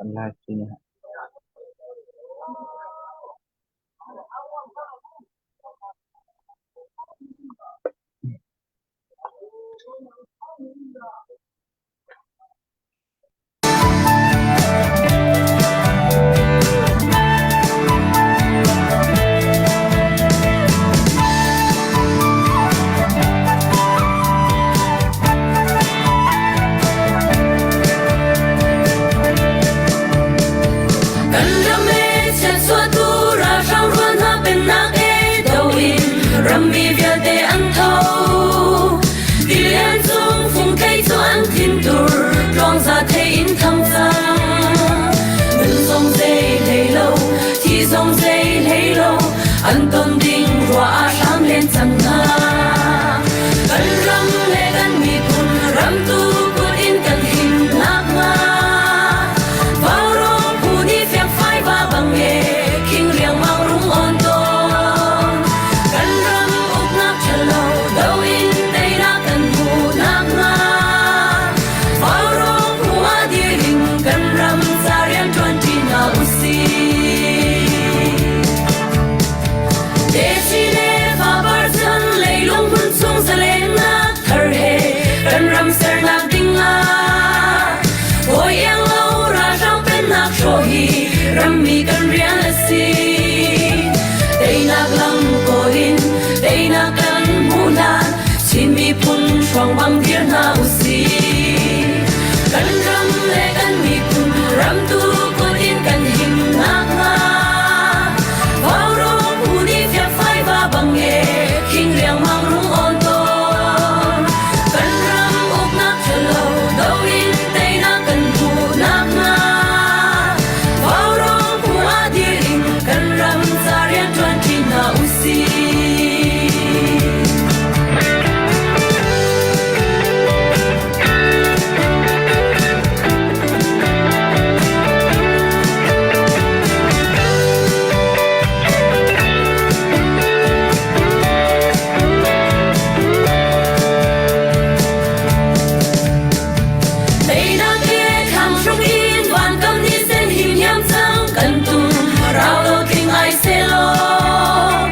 Live si. Kan ram e chiatchuahtu ralhrang rual hna pennak e do in rammi vialte an tho. Tilian cung fungthei cu an thintur tluangza thei in thang cang. Nun zong zei hlei lo, thi zong zei hlei lo, an ton ding ruah ah hram len cang hna. Kan ram le kan miphun ramtu kut in kan him nakhnga Vaurawng phu nih fiangfai va bang e khing riangmang rung on tawn. Kan ram uknak ṭhalo do in teinak kan hmuh nakhnga Vaurawng phu ah dir in kan ram ca rian ṭuanṭi hna usih. Desi le fabar chan leilung hmun chung zalennak thar he kan ram sernak ding ah Bawi iang lo ralhrang pennak hrawh hi rammi kan rian a si. Teinak lam kawl in teinak kan hmuh hlan Chin miphun hruang bang dir hna usih. Kan ram le kan miphun ramtu kut in kan him nakhnga Vaurawng phu nih fiakfai va bang e khing riangmang rung awn tawn. Kan ram uknak ṭhalo do in teinak kan hmuh nakhnga Vaurawng phu ah dir in kan ram ca rian ṭuanṭi hna usih. Teinak ke thlang hruk in van kam ni sen him hiam cang kan tum rau lo tling ai selaw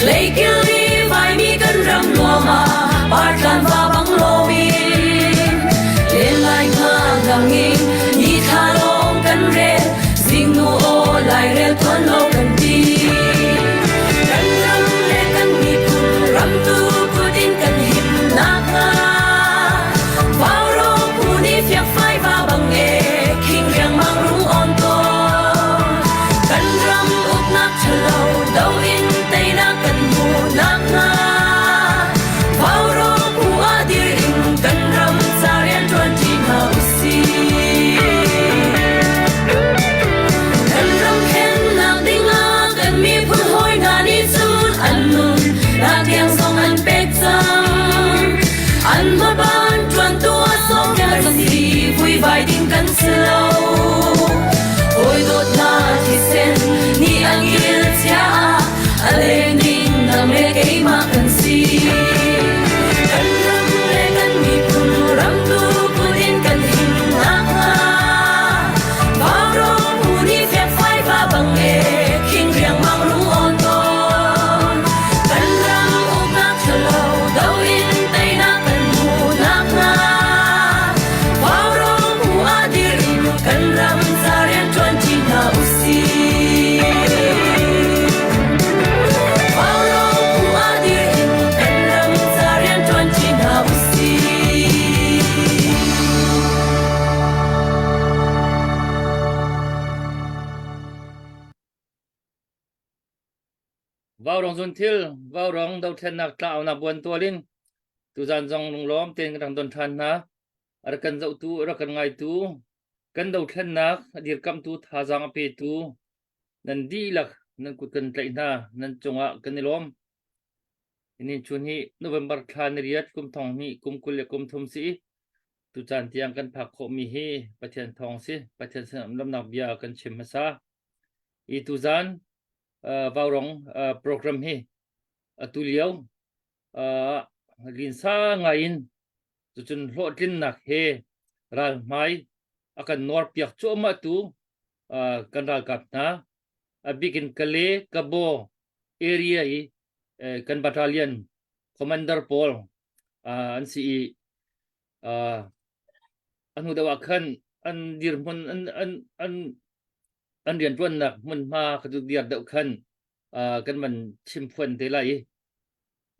leikil ni vaimi kan ram nuam ah partlan va bang loin len lai nga ngang in ni thla lawng kan rel zingnu aw lairel tuan lo kan ti kan ram le kan miphun ramtu kut in kan him nakhnga Vaurawng phu nih fiakfai va bang e khing riangmang rung on tawn kan ram uknak ṭhalo do in teinak kan hmuh nakhnga Vaurawng phu ah dir in kan ram ca rian ṭuanṭi hna usih. Kan ram khennak dingah kan miphun hawi hna nih cun an nun nak tiang zong an pek cang. An hmaban ṭuantu a sawm kan si vuivai ding kan si lo. Hawi dawt hna thisen nih an kil chia a leng ding nang le keimah kan si. Kan ram le kan miphun ramtu kut in kan him nakhnga Vaurawng phu nih fekfai va bang e khing riangmang rung awn tawn. Kan ram uknak ṭhalo do in teinak kan hmuh nakhnga Vaurawng phu ah dir in kan ram ca rian ṭuanṭi hna usih. Vaurawng phu ah dir in kan ram ca rian ṭuanṭi hna usih. Vaurong zunthil, vaurong dothlennak tlaunak buantual in tuzan zong lunglawm tein kan rak don ṭhan hna. A rak kan zohtu, a rak kan ngaitu, kan dothlennak a dirkamhtu thazaang a petu nan dihlak nan kut kan tlaih hna, nan cungah kan i lawm. Nihin chun hi November thla ni riat kum thong hnih kum 23 si i tucaan tiang kan phak khawhmi hi Pathian thawng si. Pathian sin lamnak bia kan chim hmasa. I tuzaan uh, vaurong uh, program hi atu lio uh, linsa ngai in cucun hlawhtlinnak he ralhmai a kan nuar piak cuahmah tu. Kan ralkap hna a bik in Kale Kabo area i kan battalion commander pawl an si i a hnu deuh ah khan an dirhmun an an an an rianṭuannak hmunhma kha cu diar deuh khan kan van chimphuan te lai i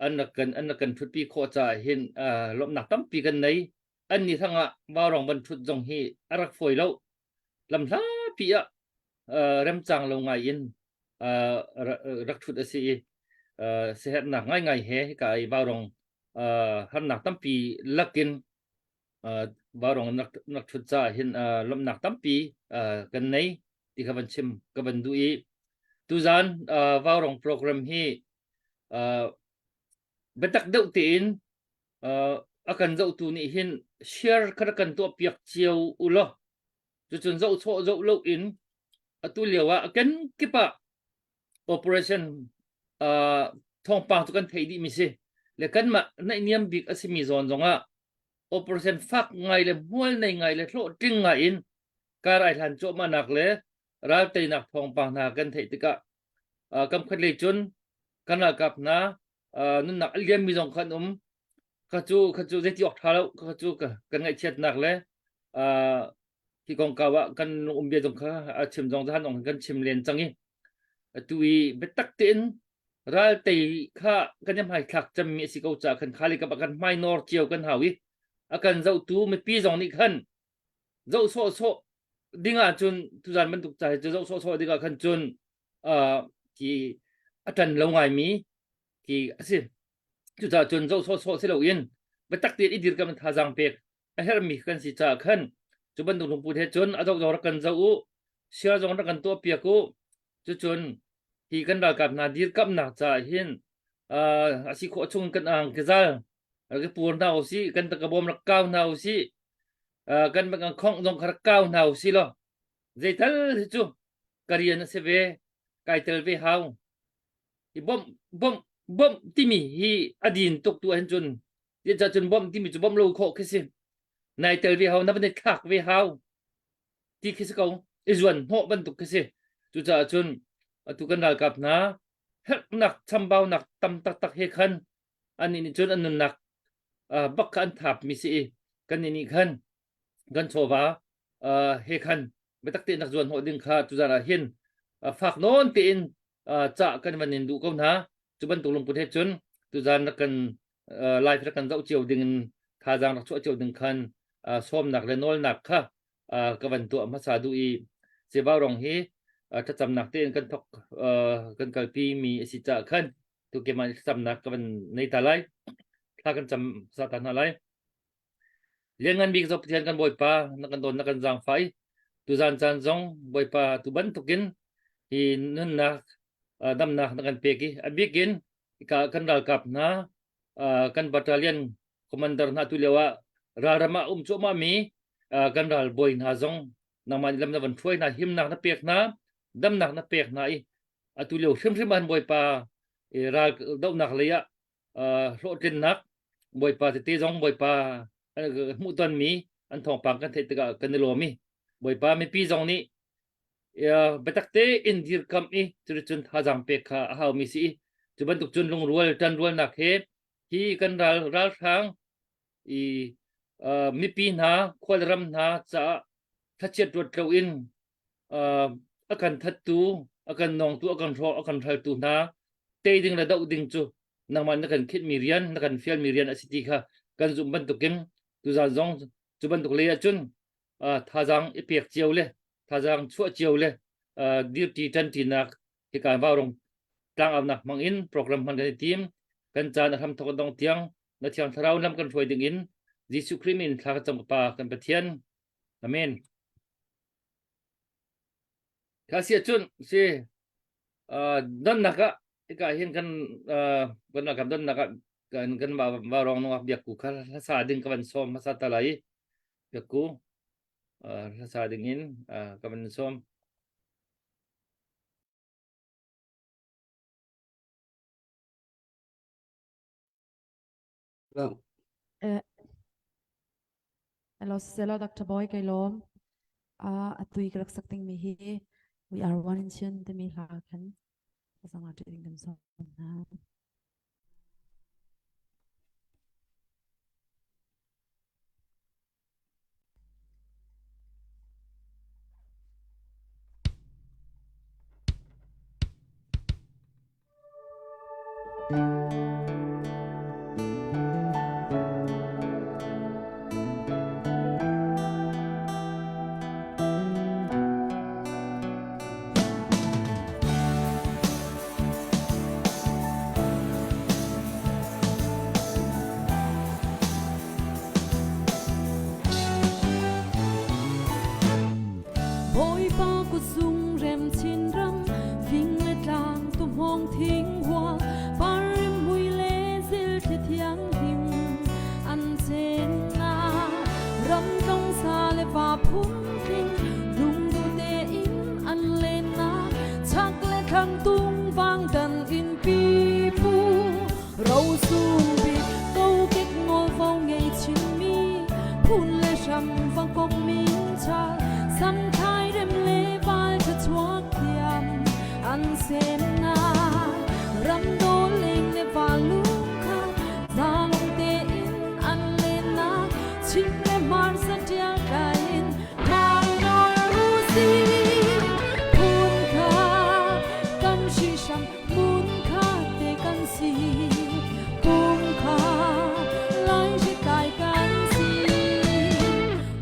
an rak kan an rak kan ṭhutpi khawh caah hin lawmhnak tampi kan nei. An ni hrangah vaurawng van ṭhut zong hi a rak fawi lo. Lamhlapi ah remcang lo ngai in rak ṭhut a si i siaherhnak ngaingai he hika i vaurawng harnak tampi lakin vaurawng rak rak ṭhut caah hin lawmhnak tampi kan nei ti kha van chim ka van duh i tuzan vaurawng program hi biatak deuh tein a kan zohtu nih hin share kha rak kan tuahpiak cio u law cucun zoh sawh zoh lo in atu lio ah a kenkip ah operation thawngpang cu kan theih dih mi si le kanmah naihniam bik a simi zawn zongah operation fak ngai le hmual nei ngai le hlawhtling ngai in kar ai hlan cuahmah nak le ral teinak thawngpang hna kan theih tikah kam khat lei cun kan ralkap hna nunnak a liammi zong khan um kha cu kha cu zeiti awk ṭha lo kha cu kan ngaihchiatnak le hi kongkau ah kan um bia zong kha a chim zong zahan zong kan chim len cang i atu i biatak tein ral tei kha kan i hmaithlak cemmi a si ko caah khan khali kap ah kan hmai nawr cio kan hau i a kan zohtu mipi zong nih khan zoh sawhsawh ding ah cun tuzan bantuk ca hi cu zoh sawhsawh ding ah khan cun khi a ṭan lo ngaimi khi a si. Cucaah cun zoh sawhsawh si loin biatak tein i dirkam in thazaang pek a herhmi kan si caah khan cu bantuk lungput he cun a zoh zong rak kan zoh u, share zong rak kan tuah piak u. Cucun hi kan ralkap hna dirkamnak caah hin a si khawh chung kan ang kezal rak i pur hna usih, kan takabawm rak kau hna usih, kan khongh zong kha rak kau hna usih law zeital hi cu ka rian a si ve kai tel ve hau i bawmh bawmh bawmh timi hi a din tuk tu ahhin cun ca cun bawmh timi cu bawmh lo khawh khi si nai tel ve hau na van i thlak ve hau ti khi si ko i zuan hnawh bantuk khi si cucaah cun atu kan ralkap hna herhnak chambaunak tam taktak he khan annih nih cun an nunnak bak kha an thap mi si i kannih nih khan kan chawva he khan biatak tein rak zuan hnawh ding kha tuzan ah hin fak nawn tein cah kan van in duh ko hna. Cu bantuk lungput he cun tuzan rak kan live rak kan zoh cio ding in thazaang rak chuah cio ding khan sawmnak le nawlnak kha ka van tuah hmasa duh i Cevau rong hi thlacamnak tein kan thok kan kalpi mi a si caah khan tu keimah nih thlacamnak ka van nei ta lai. Thla kan cam hmasa ta hna lai. Lianngan bik zo Pathian kan Bawipa na kan dawt na kan zaangfah i tuzan caan zong Bawipa tu bantukin hi nunnak damnak na kan pek i a bikin ka kan ralkap hna kan battalion commander hna tu lio ah ralram ah um cuahmah mi kan ralbawi hna zong nangmah nih lam na van hruai hna himnak na pek hna damnak na pek hna i atu lio hrimhrim ah Bawipa ral dohnak lei ah hlawhtlinnak Bawipa tete zong Bawipa hmuhtonmi an thawngpang kan theih tikah kan i lawm i Bawipa mipi zong nih biatak tein dirkamh i cuticun thazaang pek kha a haumi si i cu bantuk cun lungrual ṭanrualnak he hi kan ral ralhrang i mipi hna khualram hna caah thlachiat ruat loin a kan thattu a kan nawngtu a kan hrawk a kan hraltu hna tei ding le doh ding cu nangmah na kan khitmi rian na kan fialmi rian a si ti kha kan zumh bantukin tuzan zong cu bantuk lei ahcun thazaang i pek cio le thazaang chuah cio le dirti ṭanṭinak hika vaurong tlangaunak hmang in program hman kan i tim. Kan caan a hramthawk dong tiang na thiang thlarau lam kan hruai ding in Jesuh Khrih min thla ka cam ka Pa kan Pathian. Amen. Kha si ahcun si donnak ah hika hin kan kan kan donnak ah kan kan va rong nungak biakku kha hlasa ding ka van sawm hmasa ta lai biakku hlasa ding in ka van sawm. Hello, siselaw Dr. Boy kai lawm. Atu i ka rak sak dingmi hi We Are One in Chin timi hla khan zong ah ding kan sawm hna. Bawipa kutzung rem chinram fing le tlang tuhmawng thing hua par mui le zil thli thianghlim an chenna ram tong sa le va phun tling lungdu tein an lenna chak le thlang tung vang dan in pi pu ro sung bik kokek ngol vo ngei chinmi phun le hram vang kok min chal samthai rem le val tha chuak thiam an sem na ram do leng le va lung kha zalong te in an len na chim le mar sa tia kai in mai nor u si phun kha kan shi sham mun kha te kan si pum kha lai shi kai kan si.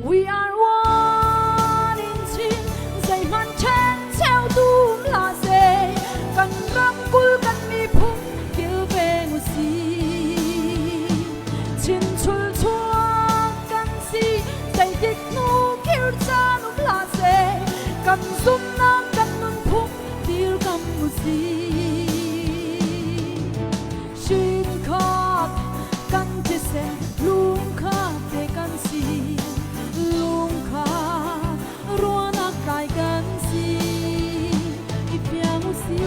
We are one in Chin zeihmanh ṭhen cheu dum hlah seh kan ramkulh kan miphun kilveng u sih. Chin chul chuak kan si zeitik hnu kir caan um hlah seh kan zumhnak kan nunphung dirkam u sih. Shin khat kan thisen lungkhat te kan si lungkhat ruahnak kai kan si i fiang u sih.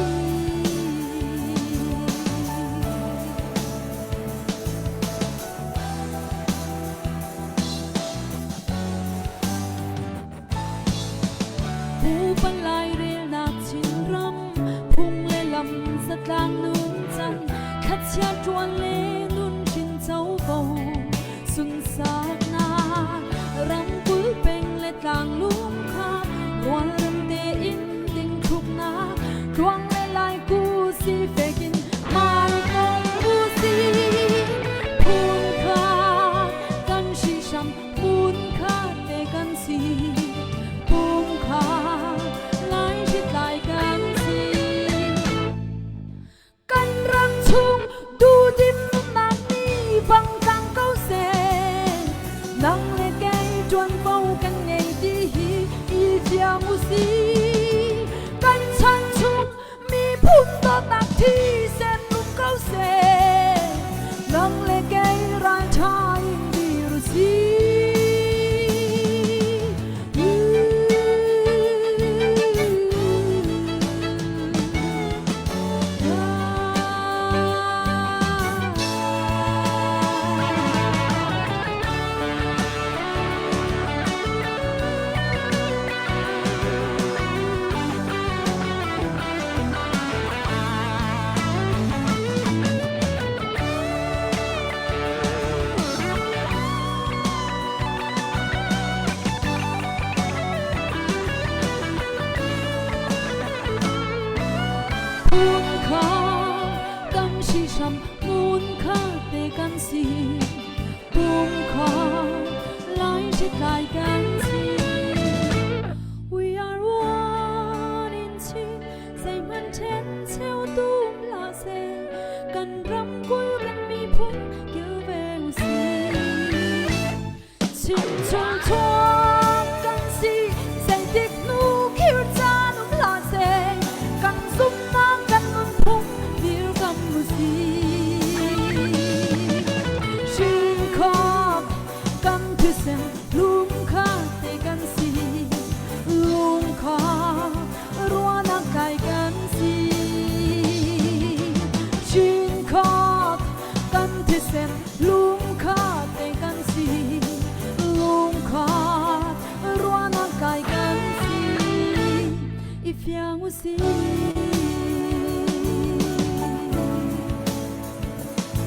Pupa lairelnak Chinram phung le lam zatlang nuncan thlachiat ṭuan le nun hrin covo sunsaknak ramkulh peng le tlang lungkha rualrem tein dingthluknak tluang le lai ku si fekin mai kong u si phun kha kan si hram mun kha te kan si pum kha lai hritlai kan si. Kan ram chung duhdim nunnak nih bang tlang ko seh. Nang le kei ṭuanvo kan ngei ti hi i fiang u sih. Kan chan chung miphun dawtnak thisen um ko seh. Nang le kei ralṭha in dir u sih. Phun kha kan si hram mun kha te kan si pum kha lai hritlai kan si. We are one in Chin zeihmanh ṭhen cheu tum hlah seh kan ramkulh kan miphun kilveng u sih. Chimchung thuam kan si zeitik hnu khir caan um hlah seh kan zumhnak kan nunphung dirkam u sih. Hrinkhawk kan thisen lungkhat usih.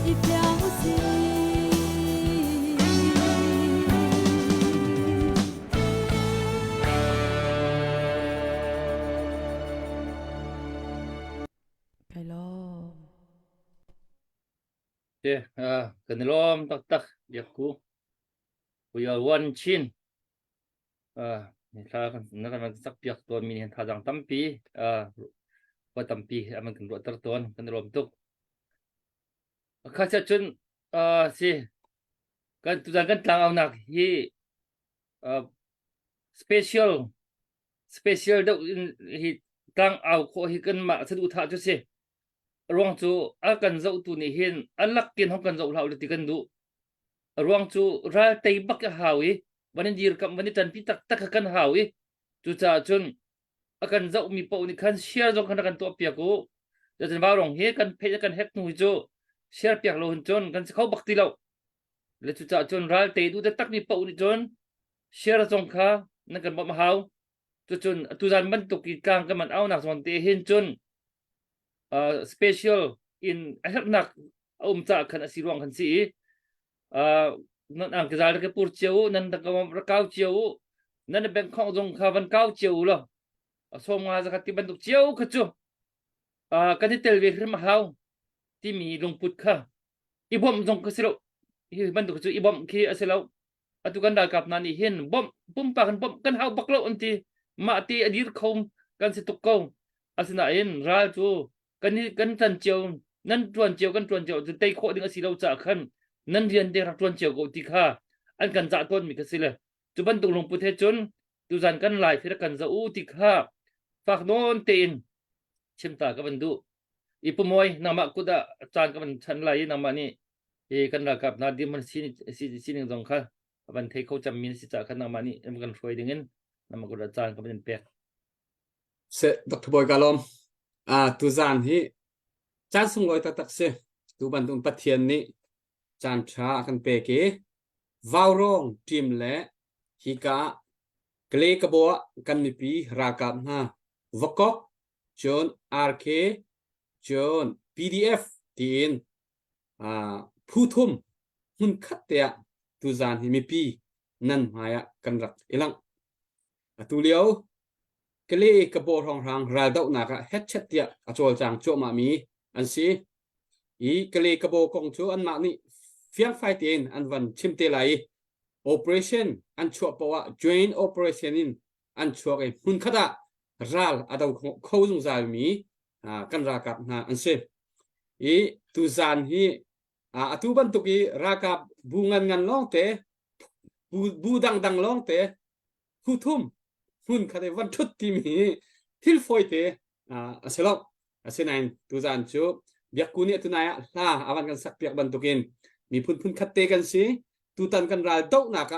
I fiang usih. Kai lawm. Te, kan i lawm taktak biakku. We are one Chin. Thla kan na kan sak piak tawn mi nih thazaang tampi khua tampi aman kan ruahter tawn kan i lawm tuk. Kha sia cun si kan tuzan kan tlangaunak hi special special deuh in hi tlangau khawh hi kan mah saduhthah cu si. Ruang cu a kan zohtu nih hin a lakin hong kan zoh hlah u ti kan duh. Ruang cu ral tei bak a hau i van in dirkamh van i ṭanpi taktak kha kan hau i cucaah cun a kan zohmi paoh nih khan share zong khan rak kan tuah piak u. Cun vaurong hi kan pheih kan hek hnu hi cu share piak lo hin cun kan si kho bak ti lo. Le cucaah cun ral tei duh taktakmi paoh nih cun share zong kha nan kan bawmh a hau. Cucun tuzan bantuk i tlang kan man aunak zawn te hin cun uh, special in a herhnak a um caah khan a si ruang khan si i uh, nan ang kizal ke pur cio u nan rak kau cio u nan bank khong zong kha van kau cio u lo som nga zakhat ti bantuk cio kha cu uh, kan i tel ve hrim hau timi lungput kha i bawmh zong kha si lo hi bantuk cu i bawmh khi a si lo atu kan ralkap hna nih hin bawmh pumpak in bawmh kan hau bak lo an ti mah ti a dir kho kan si tuk ko asinain ral cu kan kan tan cio nan tuan cio kan tuan cio cu tei khawh ding a si lo caah khan nan rian te rak tuan cio ko ti kha an kan cah tawn mi kha si le cu bantuk lungput he cun tuzan kan lai thil kan za u ti kha fak nawn tein chimta ka van duh i pumawi nangmah kut ah caan ka van chan lai i nangmah nih hi kan ralkap hna dirhmun sining zong kha van thei kho cammi na si caah khan nangmah nih kan hruai dingin nangmah kut ah caan ka van in pek. Se Dr. Bawi ka lawm. Ah tuzaan hi caan sunglawi taktak si. Tu bantuk Pathian nih caan ṭha a kan pek i Vaurawng team le hika Kale Kabo ah kan mipi ralkap hna Vakok cun RK cun PDF tiin phu thum hmunkhat te ah tuzaan hi mipi nan hmai ah kan rak i langh. Atu lio Kale Kabaw hrawnghrang raldohnak ah hetchet tiah a cawlcang cuahmah mi an si. I Kale Kabaw kong cu anmah nih fiangfai tein an van chim te lai i operation an chuah poah ah joint operation in an chuak i hmunkhat ah ral a do kho zungzal mi kan ralkap hna an si. I tuzaan hi atu bantuk i ralkap bu ngan ngan lawngte bu, bu dangdang lawngte phu thum hmun khat i van ṭhut timi hi thil fawite a si lo. Asinain tuzaan cu Biakku nih tunai ah hla a van kan sak piak bantukin miphun phun khat te kan si. Tutan kan ral dohnak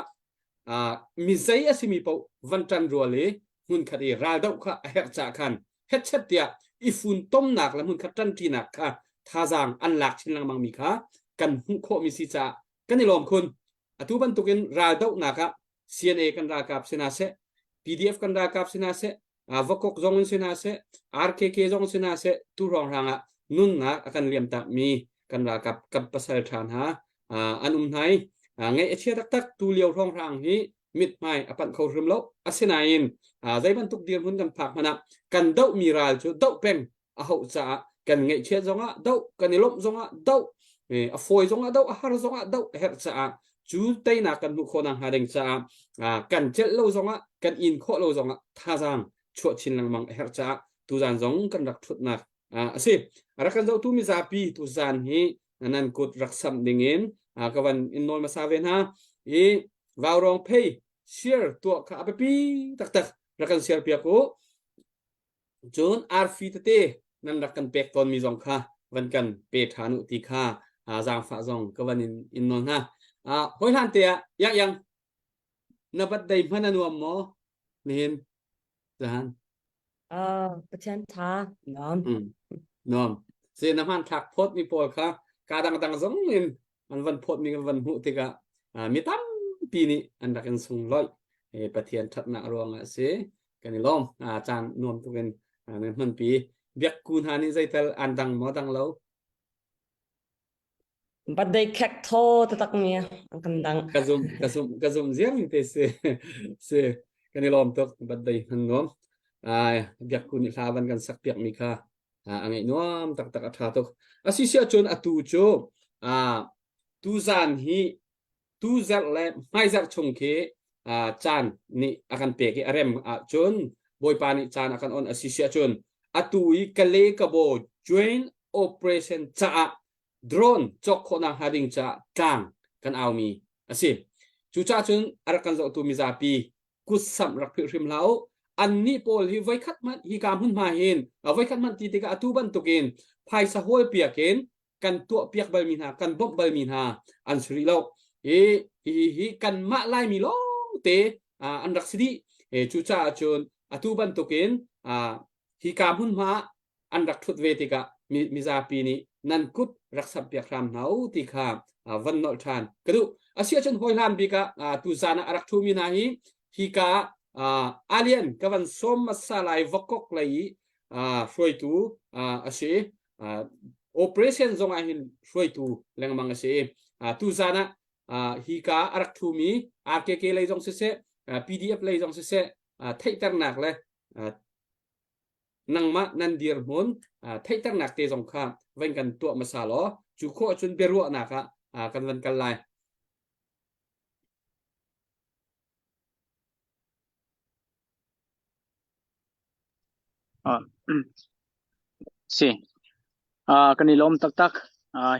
ah mi zei a simi paoh van ṭan rual i hmunkhat i raldoh kha a herh caah khan hetchet tiah i funtomnak le hmunkhat ṭanṭinak kha thazaang an lak chin lengmang mi kha kan hmuh khawhmi si caah kan i lawm khun. Atu bantukin raldohnak ah CNA kan ralkap si hna seh, PDF kan ralkap si hna seh, Vakok zong in si hna seh, RKK zong si hna seh, tu hrawnghrang ah nunnak a kan liamtak mi kan ralkap kan pasal ṭha hna an um hna i ngaih a chia taktak tu lio hrawnghrang hi mithmai a panh kho hrim lo. Asinain zei bantuk dirhmun kan phak hmanh ah kan dohmi ral cu doh peng a hauh caah kan ngaihchiat zongah doh kan i lawmh zongah doh a fawi zongah doh a har zongah doh a herh caah cu teinak kan hmuh khawh nakhnga ding caah kan celh lo zongah kan in khawh lo zongah thazaang chuah chin lengmang a herh caah tuzan zong kan rak ṭhutnak a si. Rak kan zohtu mizapi tuzan hi nan kut rak samh dingin ka van in nawl hmasa ve hna i vaurawng phei share tuah kha a biapi taktak rak kan share piak u. Cun arfi tete nan rak kan pek tawnmi zong kha van kan pe ṭhan u ti kha zaangfah zong ka van in, in nawl hna. Hawi hlan te ah yang yang na birthday hman a nuam maw? Nihin zahan. Pathian tha nuam. Mm, nuam. Si na hmanthlak phawt mi pawl kha ka dangdang zong in an van phawt mi kan van hmuh tikah mi tampi nih an rak in sungloih. Pathian ṭhatnak ruangah si kan i lawm. Caan nuam tuk in. Nan hmanpi. Biakku hna nih zeital an dang maw dang lo? Birthday cake thaw taktak mi an kan dang. Ka zum ka zum ka zum ziar mi te si si kan i lawm tuk birthday hman nuam. Ai biakku nih hla van kan sak piak mi kha a ngaih nuam taktak a tha tuk. Asi si ahcun atu cu tuzan hi tuzarh le hmaizarh chung khi caan nih a kan pek i a rem ahcun Bawipa nih caan a kan on a si si ahcun atu i Kale Kabo Joint Operation caah drone cawk khawhnak hnga ding caah tlang kan aumi a si. Cucaah cun a rak kan zohtu mizapi kutsamh rak philh hrim hlah u. Annih pawl hi voikhat hmanh hika hmunhma hin voikhat hmanh ti tikah atu bantukin phaisa hawl piak in kan tuah piak balmi hna kan bawmh balmi hna an si rih lo hi hi hi kanmah laimi lawng te an rak si dih cucaah cun atu bantukin hika hmunhma an rak thut ve tikah mizapi nih nan kut rak samh piak hram hna u ti kha van nolh ṭhan ka duh asi ahcun hawi hlan bik ah tu zan ah a rak ṭhumi hna hi hika alian ka van sawm hmasa lai vokok lei i hruaitu a si operation zong ah hin hruaitu lengmang a si tu zan ah hika a rak ṭhumi RKK lei zong siseh PDF lei zong siseh theihternak le nangmah nan dirhmun theihternak te zong kha van kan tuah hmasa law cu khawh cun biaruahnak ah kan van kal lai. Si. Kan i lawm taktak.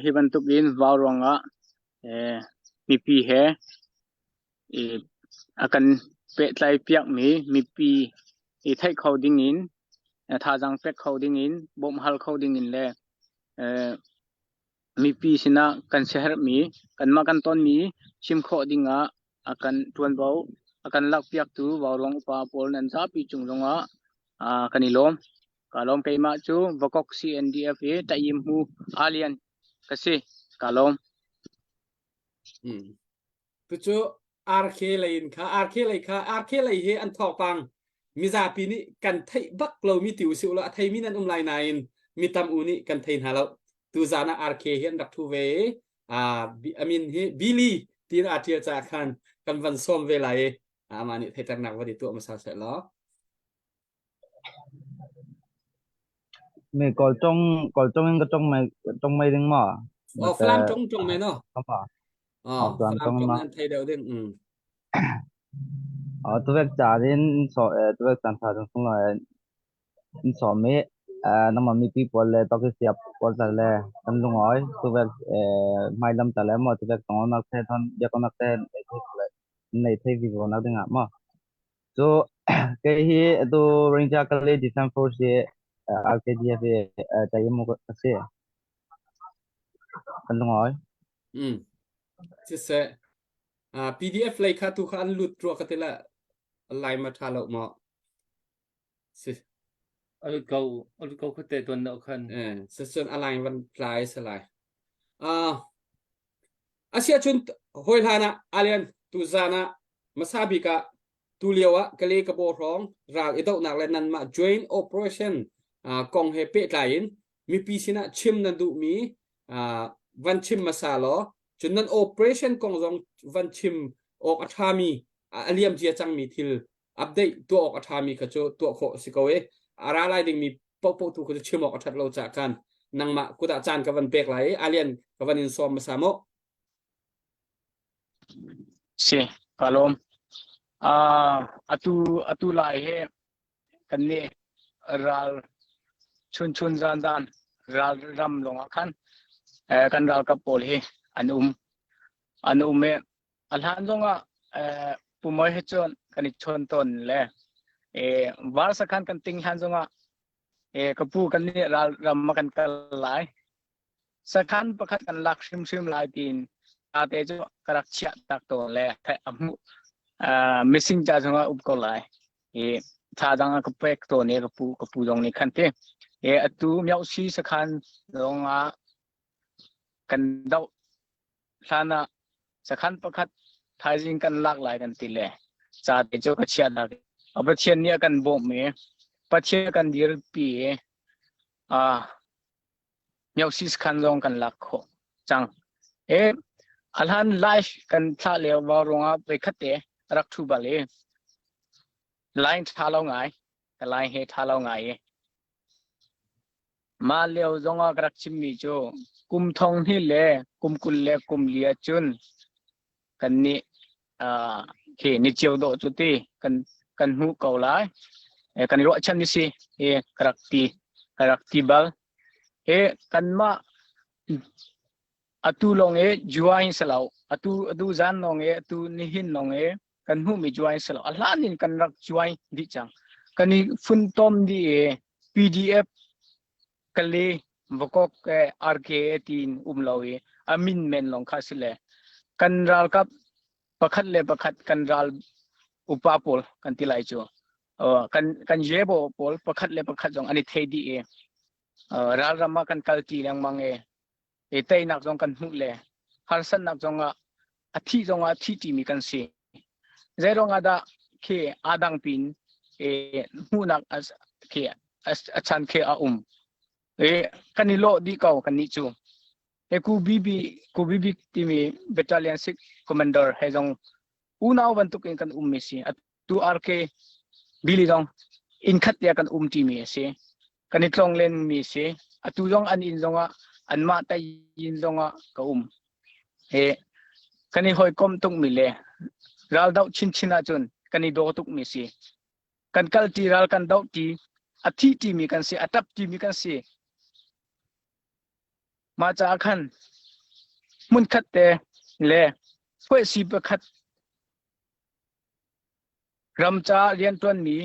Hi bantuk in vau ruangah mipi he a kan pehtlai piakmi mipi i theih kho ding in thazaang pek kho ding in bawmh hal kho ding in le mipi sinah kan siaherhmi kanmah kan tonmi chim khawh ding ah a kan ṭuanvo a kan lakpiaktu Vauruang upa pawl nan zapi cung zongah kan i lawm. Ka lawm keimah cu Vakok CNDF i Ṭaim Hu Alian ka si. Ka lawm. Hmm. Tucu RK lei in kha RK lei kha RK lei hi an thawngpang mizapi nih kan theih bak lomi ti usih ulaw a theimi nan um lai nain mi tam u nih kan thei hna lo. Tuzan ah RK hi an rak thu ve i a min hi Billy tiin aa ṭial caah khan kan van sawm ve lai i amah nih theihternak van i tuah hmasa seh law. Mi Kawlcong Kawlcong in ka tong mai tong mai ding maw? Oh, Falam tong tong mai no. Apa? Oh, Falam Falam tong tong ma. nan thei deuh ding. Mm. Oh, tuvek ca din so tuvek chan tha chung sung lai in so mi nangmah mipi pawl le tawki siap pawl tal le kan lungoi tuvek hmai lam tal le maw tuvek tong nak the thon biakonak te nei thei le nei thei vi nak dingah maw Cu kei hi atu Ranger Kale Defense Force hi RKDF hi tayimu ka si. Kan lungawi. Mm. Siseh PDF lei kha tu kha an lut rua ka ti la lai ma tha lo maw? Si. Alut ko alut ko khute tuan no khan. Eh, siscun a line van tlai salai. Ah asia chun hoi hlan ah alian tu zan ah hmasa bik ah tulio ah Kale Kabaw hrawng ral i dohnak le nanmah joint operation kong he pehtlai in mipi sinah chim nan duhmi van chim hmasa law cun nan operation kong zong van chim awk a ṭhami a liam cia cangmi thil update tuah awk a ṭhami kha cu tuah khawh a si ko i a ra lai dingmi paohpaoh tu kha cu chim awk a ṭhat lo caah khan nangmah kut ah caan ka van pek lai i alian ka van in sawm hmasa mu. Si, ka lawm. Atu atu lai hi kan nih ral chun chun zan zan ral ram lawngah khan kan ralkap pawl hi an um an um i a hlan zongah pumoi he cun kan i chawn tawn le var sakhan kan ting hlan zongah ka pu kan nih ral ram kan kal lai Sakhan pakhat kan lak hrimhrim lai tiin ate cu ka rak chiah tak tawn le a hmuh mising ca zongah up ko lai i tha dang a ka pek tawn i ka pu ka pu zong nih khan ti e atu Myohsi sakhan zongah kan doh hlan ah sakhan pakhat thaizing kan lak lai kan ti le ca te cu ka chiah dak a Pathian nih a kan bawmh i. Pathian kan dirpi i uh, Myosi sakhan zong kan lak khawh cang. E a hlan live kan thlah lio vau ruangah voikhat te rak thu bal i line tha lo ngai ka line he tha lo ngai i mah lio zongah ka rak chimmi cu kum thong hnih le kum 20 le kum li ahcun kan nih uh, khi ni cio dawh cu ti kan kan hmuh ko lai e, kan i ruahchan mi si hi ka rak ti ka rak ti bal he kanmah atu lawng e juai salo atu atu zan lawng e atu nihin lawng e kan hmuh mi juai salo a hlan in kan rak juai dih cang kan i funtom di e PDF Kale Vakok e RK tiin um lo i a min men lawng kha si le kan ralkap pakhat le pakhat kan ral upa pawl kan ti lai cu kan kan yebo pawl pakhat le pakhat zong an i thei dih i ralram ah kan kal ti lengmang i i teinak zong kan hmuh le harsatnak zong ah a thih zong ah thi ṭimi kan si. Zeiruang ah dah khi aa dang pin i hmuhnak khi a chan khi a um. I kan i lawh dih ko kan nih cu. He ku BB ku BB timi battalion 6 commander he zong unau bantuk in kan um mi si. Tu RK Billy zong inn khat te kan um ṭimi a si. Kan i tlong len mi si. Atu zong an inn zongah anmah inn zongah ka um. He kan i hawikom tuk mi le ral doh chinchin ahcun kan i daw tuk mi si. Kan kal ṭi ral kan doh ṭi a thi ṭi mi kan si a ṭap ṭi mi kan si. Mah caah khan hmunkhat te le phuaisi pakhat Ram caah rianṭuanmi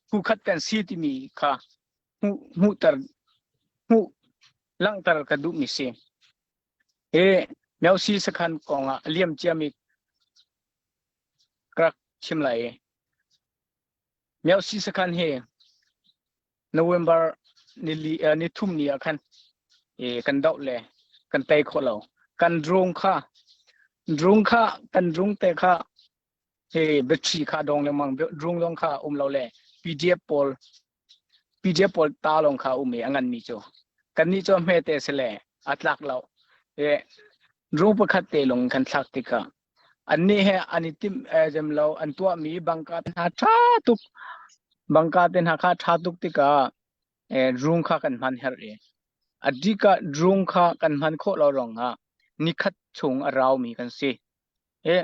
phukhat kan si timi kha hmuh hmuhter hmuh langhter ka duhmi si. Hi Myosi sakhan kong ah a liam ciami ka rak chim lai i Myosi sakhan hi November nili ni thum ni ah khan kan doh le kan tei khawh lo. Kan drone kha drone kha kan drone te kha hi battery kha dong lengmang drone zong kha um lo le PDF pawl PDF pawl ta lawng kha um i a ngan mi cu kannih cu hme te si le a tlak lo e drone pakhat te lung kan thlak tikah annih he an i timh zem lo an tuahmi bangka te hna ṭha tuk bangka te hna kha ṭha tuk tikah drone kha kan hman herh i a dikah drone kha kan hman khawh lo ruangah nikhat chung a raumi kan si. Hi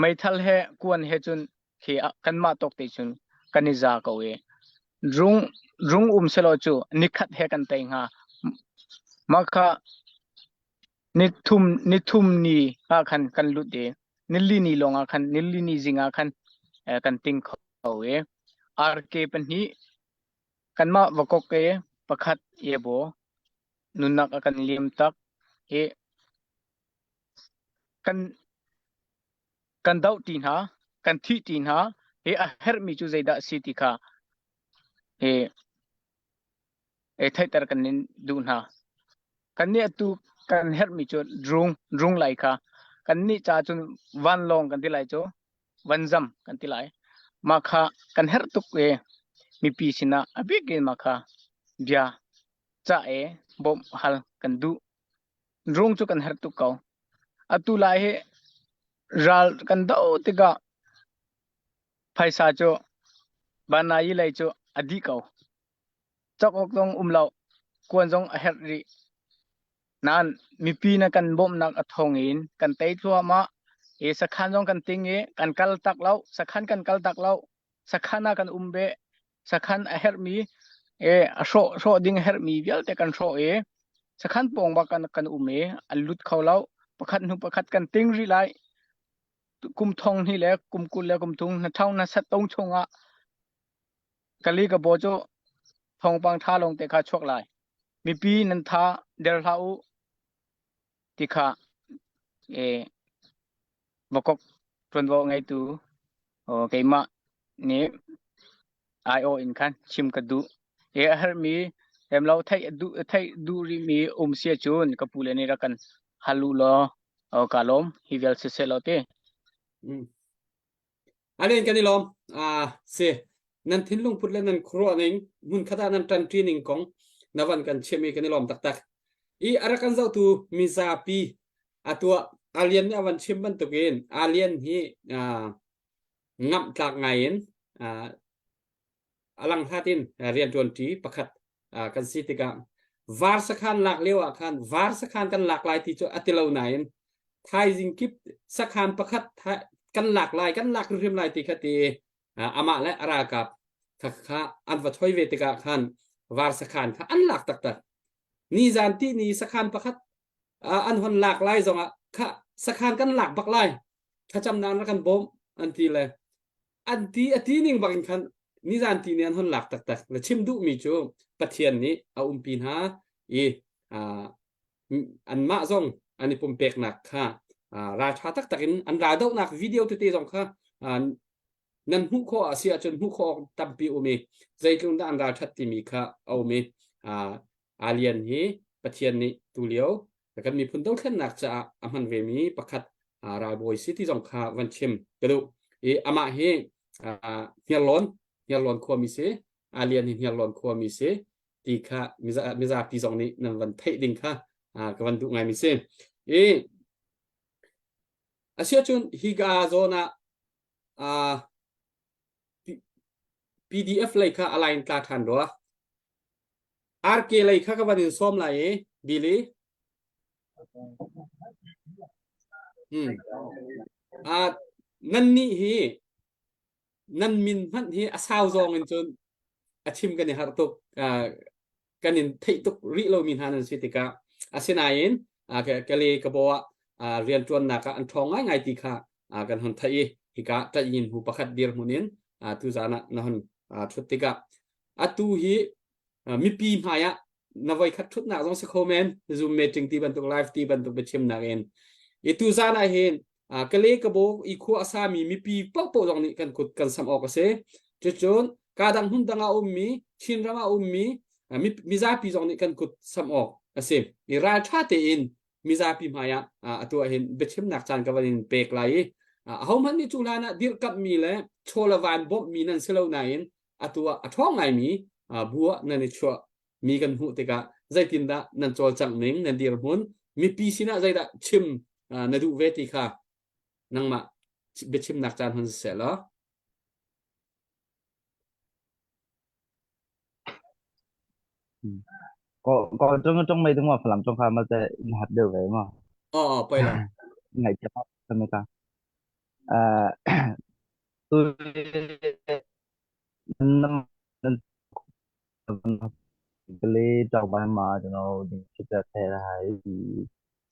meithal he kuan he cun khi kanmah tawk te cun kan i za ko i rung rung um selaw cu nikhat he kan tei hnga. Mah kha nithum nithum ni ah khan kan lut i nili ni lawng ah khan nili ni zing ah khan kan ting kho i RK pahnih kanmah Vakok i pakhat Ebo nunnak a kan liam tak i kan kan doh ti hna kan thih ti hna hi a herhmi cu zeidah a si ti kha hi e theihter kan in duh hna kan nih atu kan herhmi cu drung drung lai kha kan nih ca cun vanlawng kan ti lai cu vanzam kan ti lai mah kha kan herh tuk e mipi sinah a bik in mah kha bia ca e bawmh hal kan duh Rung cu kan herh tuk ko. Atu lai hi ral kan doh tikah phaisa cu banayi lei cu a dih ko. Cawk awk zong um lo. Kuan zong a herh rih. Nain mipi na kan bawmhnak a thawng in kan tei thluahmah. I sakhan zong kan ting i kan kal tak lo. Sakhan kan kal tak lo. Sakhan ah kan um beh. Sakhan a herhmi e a hrawh hrawh ding a herhmi vialte kan hrawh i sakhan pawng bak kan kan um i an lut kho lo. Pakhat hnu pakhat kan ting rih lai. Kum thong hnih le kum 20 le kum thum na thau na sat tong chungah kali ka bo cu thawngpang tha lawng te kha chuak lai. Mipi nan tha der hlah u ti kha e Vakok ṭuanvo ngeitu keimah nih aiawh in khan chim ka duh. Hi a herhmi remlo theih duh theih duh rihmi um si ahcun ka pule nih rak kan hal u law kaa lawm. Hi vial siseh law ti. Mm. Anin kan i lawm. Ah, si. Nan thinlung put le nan khuaruah ning hmunkhat ah nan ṭanṭi ning kong na van kan chim i kan i lawm taktak. I a rak kan zohtu mizapi atuah Alian nih a van chim bantukin Alian hi ngamh tlak ngai in a langhlat in rianṭuanṭi pakhat kan si tikah var sakhan lak lio ah khan var sakhan kan lak lai ti cu a ti lo nain thaizing kip sakhan pakhat kan lak lai kan lak hrim lai ti kha ti amah le a ralkap kha kha an va thoi ve tikah khan var sakhan kha an lak taktak nizan ti ni sakhan pakhat an hon lak lai zongah kha sakhan kan lak bak lai thlacamnak an rak kan bawm an ti le an ti a ti ning bak in khan nizan ti nih an hon lak taktak na chim duhmi cu Pathian nih a umpi hna i anmah zong an i pumpeknak kha ralṭha taktak in an raldohnak video tete zong kha nan hmuh khawh a si ahcun hmuh khawh awk tampi um i zeitluk dah an ralṭhat timi kha a um i Alian hi Pathian nih tulio kan miphun dothlennak caah a hman vemi pakhat ralbawi si ti zong kha van chim ka duh. I amah hi Hniarlawn Hniarlawn khuami si, Alian hi Hniarlawn khuami si ti kha mizapi zong nih nan van theih ding kha ka van duh ngaimi si. I asiahcun higa zawn ah PDF lei kha a line tla ṭhan rua. RK lei kha ka van in sawm lai i Billy. Hmm. Uh, nan nih hi nan min hmanh hi a sau zawng in cun a chim kan i harh tuk. Uh, kan in theih tuk rih lomi hna nan si tikah asinain uh, kale ka bo ah uh, rianṭuannak ah an ṭhawng ngaingai ti kha uh, kan hon theih i hika ṭaih hmu pakhat dirhmun in uh, tuzaan ah na hon uh, ṭhut tikah atu hi mipi hmai ah na voi khat ṭhutnak zong si kho men zoom meeting ti bantuk live ti bantuk biachimnak in i tu zan ah hin kale kabo i khua a sami mipi paohpaoh zong nih kan kut kan sam awk a si cucun ka dang hmun dang ah ummi Chinram ah ummi mizapi zong nih kan kut sam awk a si i ralṭha tein mizapi hmai ah atu ah hin biachimnak caan ka van in pek lai i ahohmanh nih cu hlan ah dirhkamhmi le chaw le van bawmhmi nan si lo nain atu ah a ṭhawng ngaimi bu ah nan i chuah mi kan hmuh tikah zeitindah nan cawlcangh ning nan dirhmun mipi sinah zeidah chim na duh ve ti kha nangmah biachimnak caan hon siseh law. Ko ko chung chung mei tung ma falam chung kha ma te in hat deuh ve ma. Aw poi lo. Ngai cha same ka. Eh tu nan nan ကလေးတောက်ပိုင်းမှာကျွန်တော်တို့ဒီဖြစ်တဲ့ထဲတာဒီ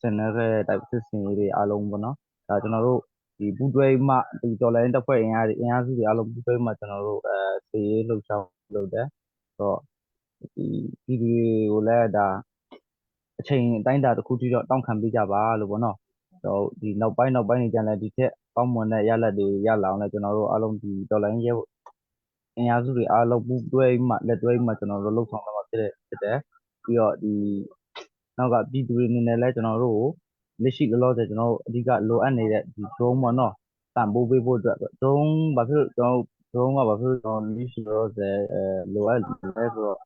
စနေခဲ့တဲ့စစ်စင်ရေးတွေအားလုံးပေါ့နော်ဒါကျွန်တော်တို့ဒီပူးတွဲမှဒီတော်လိုင်းတပ်ဖွဲ့အင်အားတွေအင်အားစုတွေအားလုံးပူးတွဲမှကျွန်တော်တို့အဲစေရေးလှုပ်ရှားလုပ်တယ်ဆိုတော့ဒီဒီတွေကိုလည်းဒါအချိန်အတိုင်းအတာတစ်ခုထိတော့တောင်းခံပေးကြပါလို့ပေါ့နော်တော့ဒီနောက်ပိုင်းနောက်ပိုင်းနေကြလဲဒီထက်ကောင်းမွန်တဲ့ရလဒ်တွေရလာအောင်လဲကျွန်တော်တို့အားလုံးဒီတော်လိုင်းရဲ အင်အားစုတွေအားလုံးပူးတွဲပြီးမှလက်တွဲပြီးမှကျွန်တော်တို့လှုပ်ဆောင်တော့မှာဖြစ်တဲ့ဖြစ်တယ်ပြီးတော့ဒီနောက်ကပြည်သူတွေအနေနဲ့လည်းကျွန်တော်တို့ကိုလက်ရှိလောလောဆယ်ကျွန်တော်တို့အဓိကလိုအပ်နေတဲ့ဒီ drone ပေါ့နော်ပံ့ပိုးပေးဖို့အတွက် drone ဘာဖြစ်လို့ကျွန်တော်တို့ drone ကဘာဖြစ်လို့ကျွန်တော်လက်ရှိလောလောဆယ်အဲလိုအပ်လဲဆိုတော့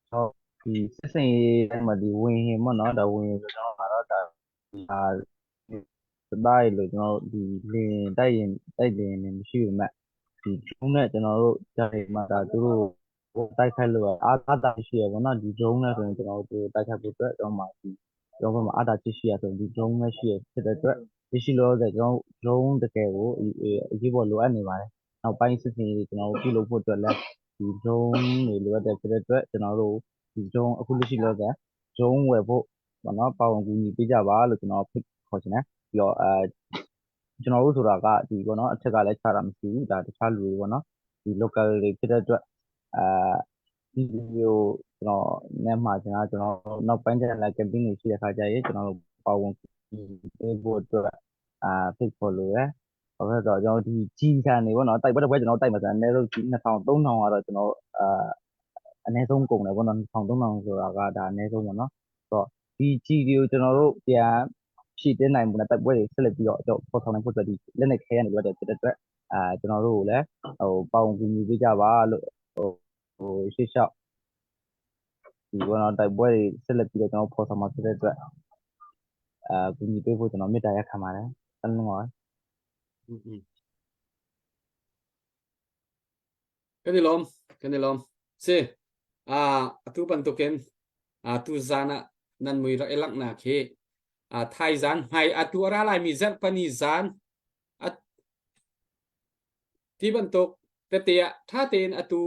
ကျွန်တော်ဒီစစ်စင်ရေးမှာဒီဝင်ဟင်ပေါ့နော်ဒါဝင်ဟင်ဆိုတော့တော့ဒါ ဒါသားရလို့ကျွန်တော်တို့ဒီလင်တိုက်ရင်တိုက်လင်နေမရှိပေမဲ့ဒီ drone နဲ့ကျွန်တော်တို့ဂျာဒီမှာဒါသူတို့တိုက်ခိုက်လို့အားအားတာရှိရပေါ့နော်ဒီ drone နဲ့ဆိုရင်ကျွန်တော်တို့တိုက်ခိုက်ဖို့အတွက်ကျွန်တော်မှဒီကျွန်တော်ဘက်မှာအားတာရှိရှိရဆိုရင်ဒီ drone နဲ့ရှိရဖြစ်တဲ့အတွက်ဒီရှိလို့တဲ့ကျွန်တော် drone တကယ်ကိုအရေးပေါ်လိုအပ်နေပါတယ်နောက်ပိုင်းစစ်စင်ရေးကျွန်တော်တို့ပြုလုပ်ဖို့အတွက်လည်းဒီ drone တွေလိုအပ်တဲ့ဖြစ်တဲ့အတွက်ကျွန်တော်တို့ဒီ drone အခုလက်ရှိလို့တဲ့ drone ဝယ်ဖို့ ပေါ့နော်ပါဝင်ကူညီပေးကြပါလို့ကျွန်တော်ဖိတ်ခေါ်ချင်တယ်ပြီးတော့အဲကျွန်တော်တို့ဆိုတာကဒီပေါ့နော်အထက်ကလည်းချတာမရှိဘူးဒါတခြားလူတွေပေါ့နော်ဒီ local တွေဖြစ်တဲ့အတွက်အဲဒီကိုကျွန်တော်နဲ့မှာချင်တာကျွန်တော်နောက်ပိုင်းကျရင်လည်း campaign တွေရှိတဲ့ခါကျရင်ကျွန်တော်တို့ပါဝင်ပေးဖို့အတွက်အာဖိတ်ခေါ်လို့ရဘာဖြစ်လို့ကျွန်တော်ဒီကြီးဆန်နေပေါ့နော်တိုက်ပွဲတစ်ပွဲကျွန်တော်တိုက်မှာဆိုအနည်းဆုံးကြီး2000 3000ကတော့ကျွန်တော်အာအနည်းဆုံးကုန်တယ်ပေါ့နော်2000 3000ဆိုတာကဒါအနည်းဆုံးပေါ့နော် ဆိုတော့ဒီကြီးတွေကိုကျွန်တော်တို့ပြန်ဖြည့်တင်းနိုင်မှုနဲ့တိုက်ပွဲတွေဆက်လက်ပြီးတော့ပေါ်ဆောင်နိုင်ဖို့အတွက်ဒီလက်နက်ခဲရနေလို့တဲ့ဖြစ်တဲ့အတွက် အဲကျွန်တော်တို့ကိုလည်းဟိုပေါဝင်ကူညီပေးကြပါလို့ဟိုဟိုရှေ့လျှောက်ဒီဘောနော်တိုက်ပွဲတွေဆက်လက်ပြီးတော့ကျွန်တော်ဖော်ဆောင်မှာဖြစ်တဲ့အတွက်အဲကူညီပေးဖို့ကျွန်တော်မေတ္တာရပ်ခံပါတယ်။တလုံးပါ Kan i lawm, kan i lawm. Si, ah atu bantukin ah tu zan ah nan mui rak i langhnak hi ah thai zan hmai atu a ra laimi zarhpani zan at ti bantuk tete ah tha tein atu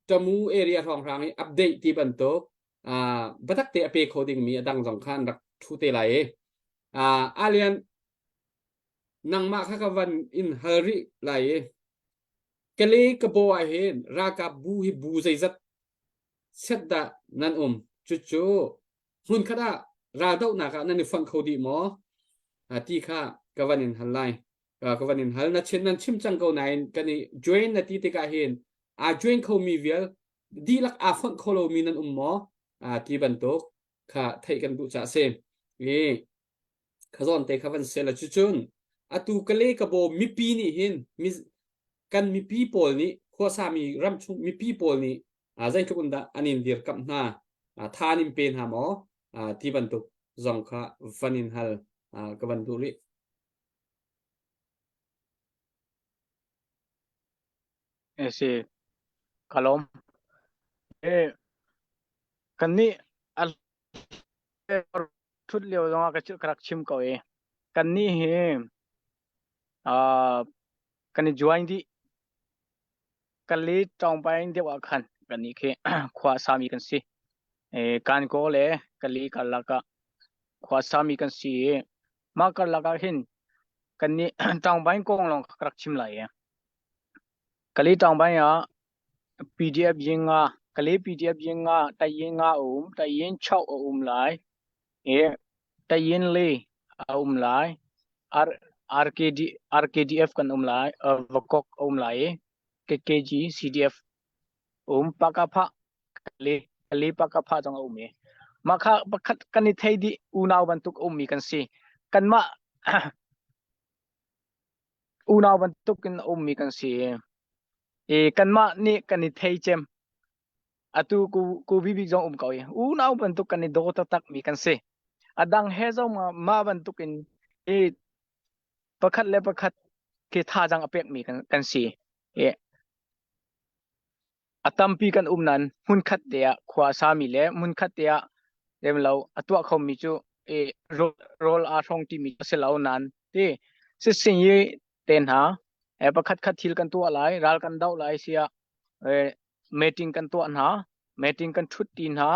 tamu area hrawnghrang i update ti bantuk ah batak te a pe kho dingmi a dang zong kha an rak thu te lai i ah alian nangmah kha ka van in hal rih lai i Kale Kabaw ah hin ralkap bu hi bu zeizat set dah nan um? Cucu hmunkhat ah raldohnak ah nan i fonh kho dih maw? Ti kha ka van in hal lai. Ka van in hal. Na chim, nan chim cang ko nain kan i join na ti tikah hin aa join khomi vial dihlak aa fonh kho lomi nan um maw? Ti bantuk kha theih kan duh caah si. I kha zawn te kha van se la cucun atu kale ka bo mipi nih hin kan mipi pawl nih khuasami ramchung mipi pawl nih zeitluk in dah an in dirkamh hna tha an in pe hna maw ti bantuk zong kha van in hal ka van duh rih. Si kalom e kan nih Ṭhut lio zongah ka rak chim ko i kannih hi uh, kan i join dih. Kali ṭawngpaing deuh ah khan kannih khi khua a sami kan si. E, Kankaw le Kali karlak ah khua a sami kan si i mah karlak ah hin kannih ṭawngpaing kong lawng ka rak chim lai i Kali ṭawngpaing ah PDF ying nga Kale PDF ying nga tayin nga a um tayin chau a um lai e tayin le a um lai R RKD RKDF kan um lai Vakok a um lai i KKG CDF um Pakapha Kale Kale Pakapha zong a um i mah kha pakhat kan i thei dih unau bantuk a ummi kan si kanmah unau bantuk in a ummi kan si i kanmah nih kan i thei cem atu ku ku bibik zong um ko i unau bantuk kan i daw taktak mi kan si a dang he zong mah bantuk in i pakhat le pakhat khi thazaang a pek mi kan kan si i A tampi kan um nain hmunkhat te ah khua a sami le hmunkhat te ah remlo a tuah khomi cu i rawl aa hrawng ṭimi a si lo nain ti sising i te hna pakhat khat thil kan tuah lai ral kan doh lai siah meeting kan tuah hna meeting kan ṭhut ṭi hna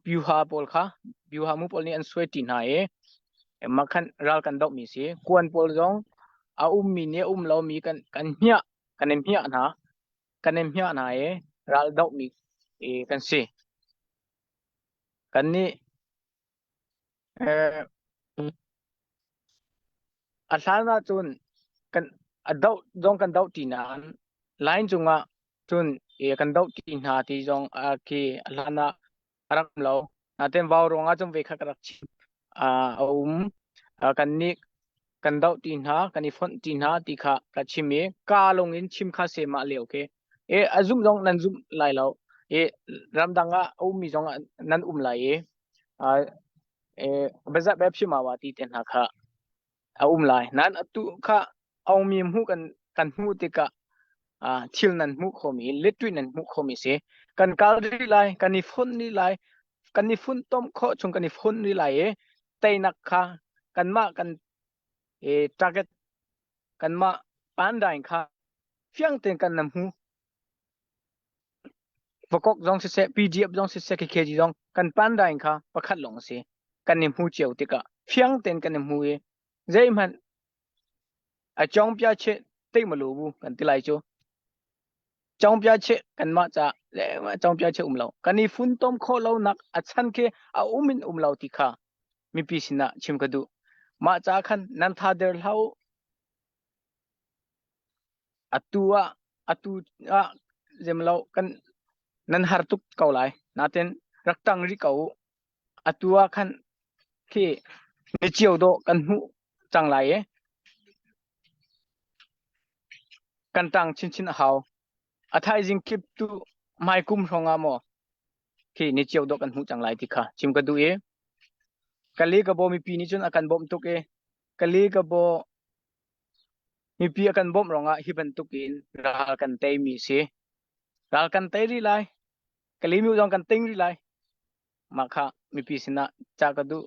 byuha pawl kha byuha mu pawl nih an suai ṭi hna i mah khan ral kan dohmi si kuan pawl zong a ummi nih a um lomi kan kan hmiah kan in hmiah hna kan in hmiah hna i ral dohmi kan si kan nih A hlan ahcun kan a doh zong kan doh ṭi nain line cungah cun kan doh ṭi hna ti zong khi a hlan ah a rak um lo. Nain vau ruangah cun voikhat ka rak chim. A um. Kannih kan doh ṭi hna, kan i fonh ṭi hna ti kha ka chim i kaa lung in chim kha se mah lio khi. E a zumh zong nan zumh lai lo. E ramdang ah a ummi zong nan um lai i biazat be phima wa ti te hna kha a um lai. Nan atu kha aungmi hmuh kan kan hmuh tikah thil nan hmuh khomi litui nan hmuh khomi si. Kan kal rih lai, kan i fun rih lai, kan i fun tom khawh chung kan i fun rih lai i teinak kha kanmah kan e target kanmah pandain kha fiang tein kan nam hmu. Vakok zong siseh, PDF zong siseh, KKG zong kan pandain kha pakhat lawng a si. Kan i hmu cio tikah fiang tein kan i hmu i zeihmanh a cawngpia cheh teih malu bu kan ti lai cu. Cawngpia cheh kanmah ca le cawngpia cheh um lo. Kan i funtom khawh lonak a chan khi a um in um lo ti kha mipi sinah chim ka duh. Mah ca khan nan tha der hlah u. Atu ah atu ah zemlo kan nan har tuk ko lai. Natin rak tang rih ko u. Atu ah khan khi ni cio dawh kan hmuh cang lai i. Kan tang chinchin a hau. A thaizing kip tu hmai kum hrawng ah maw khi ni cio dawh kan hmuh cang lai ti kha chim ka duh i Kali ka baw mipi nih cun a kan bawmh tuk i Kali ka baw mipi a kan bawmh ruangah hi bantuk in ral kan tei mi si. Ral kan tei rih lai. Kali mi zong kan ting rih lai. Mah kha mipi sinah ca ka duh.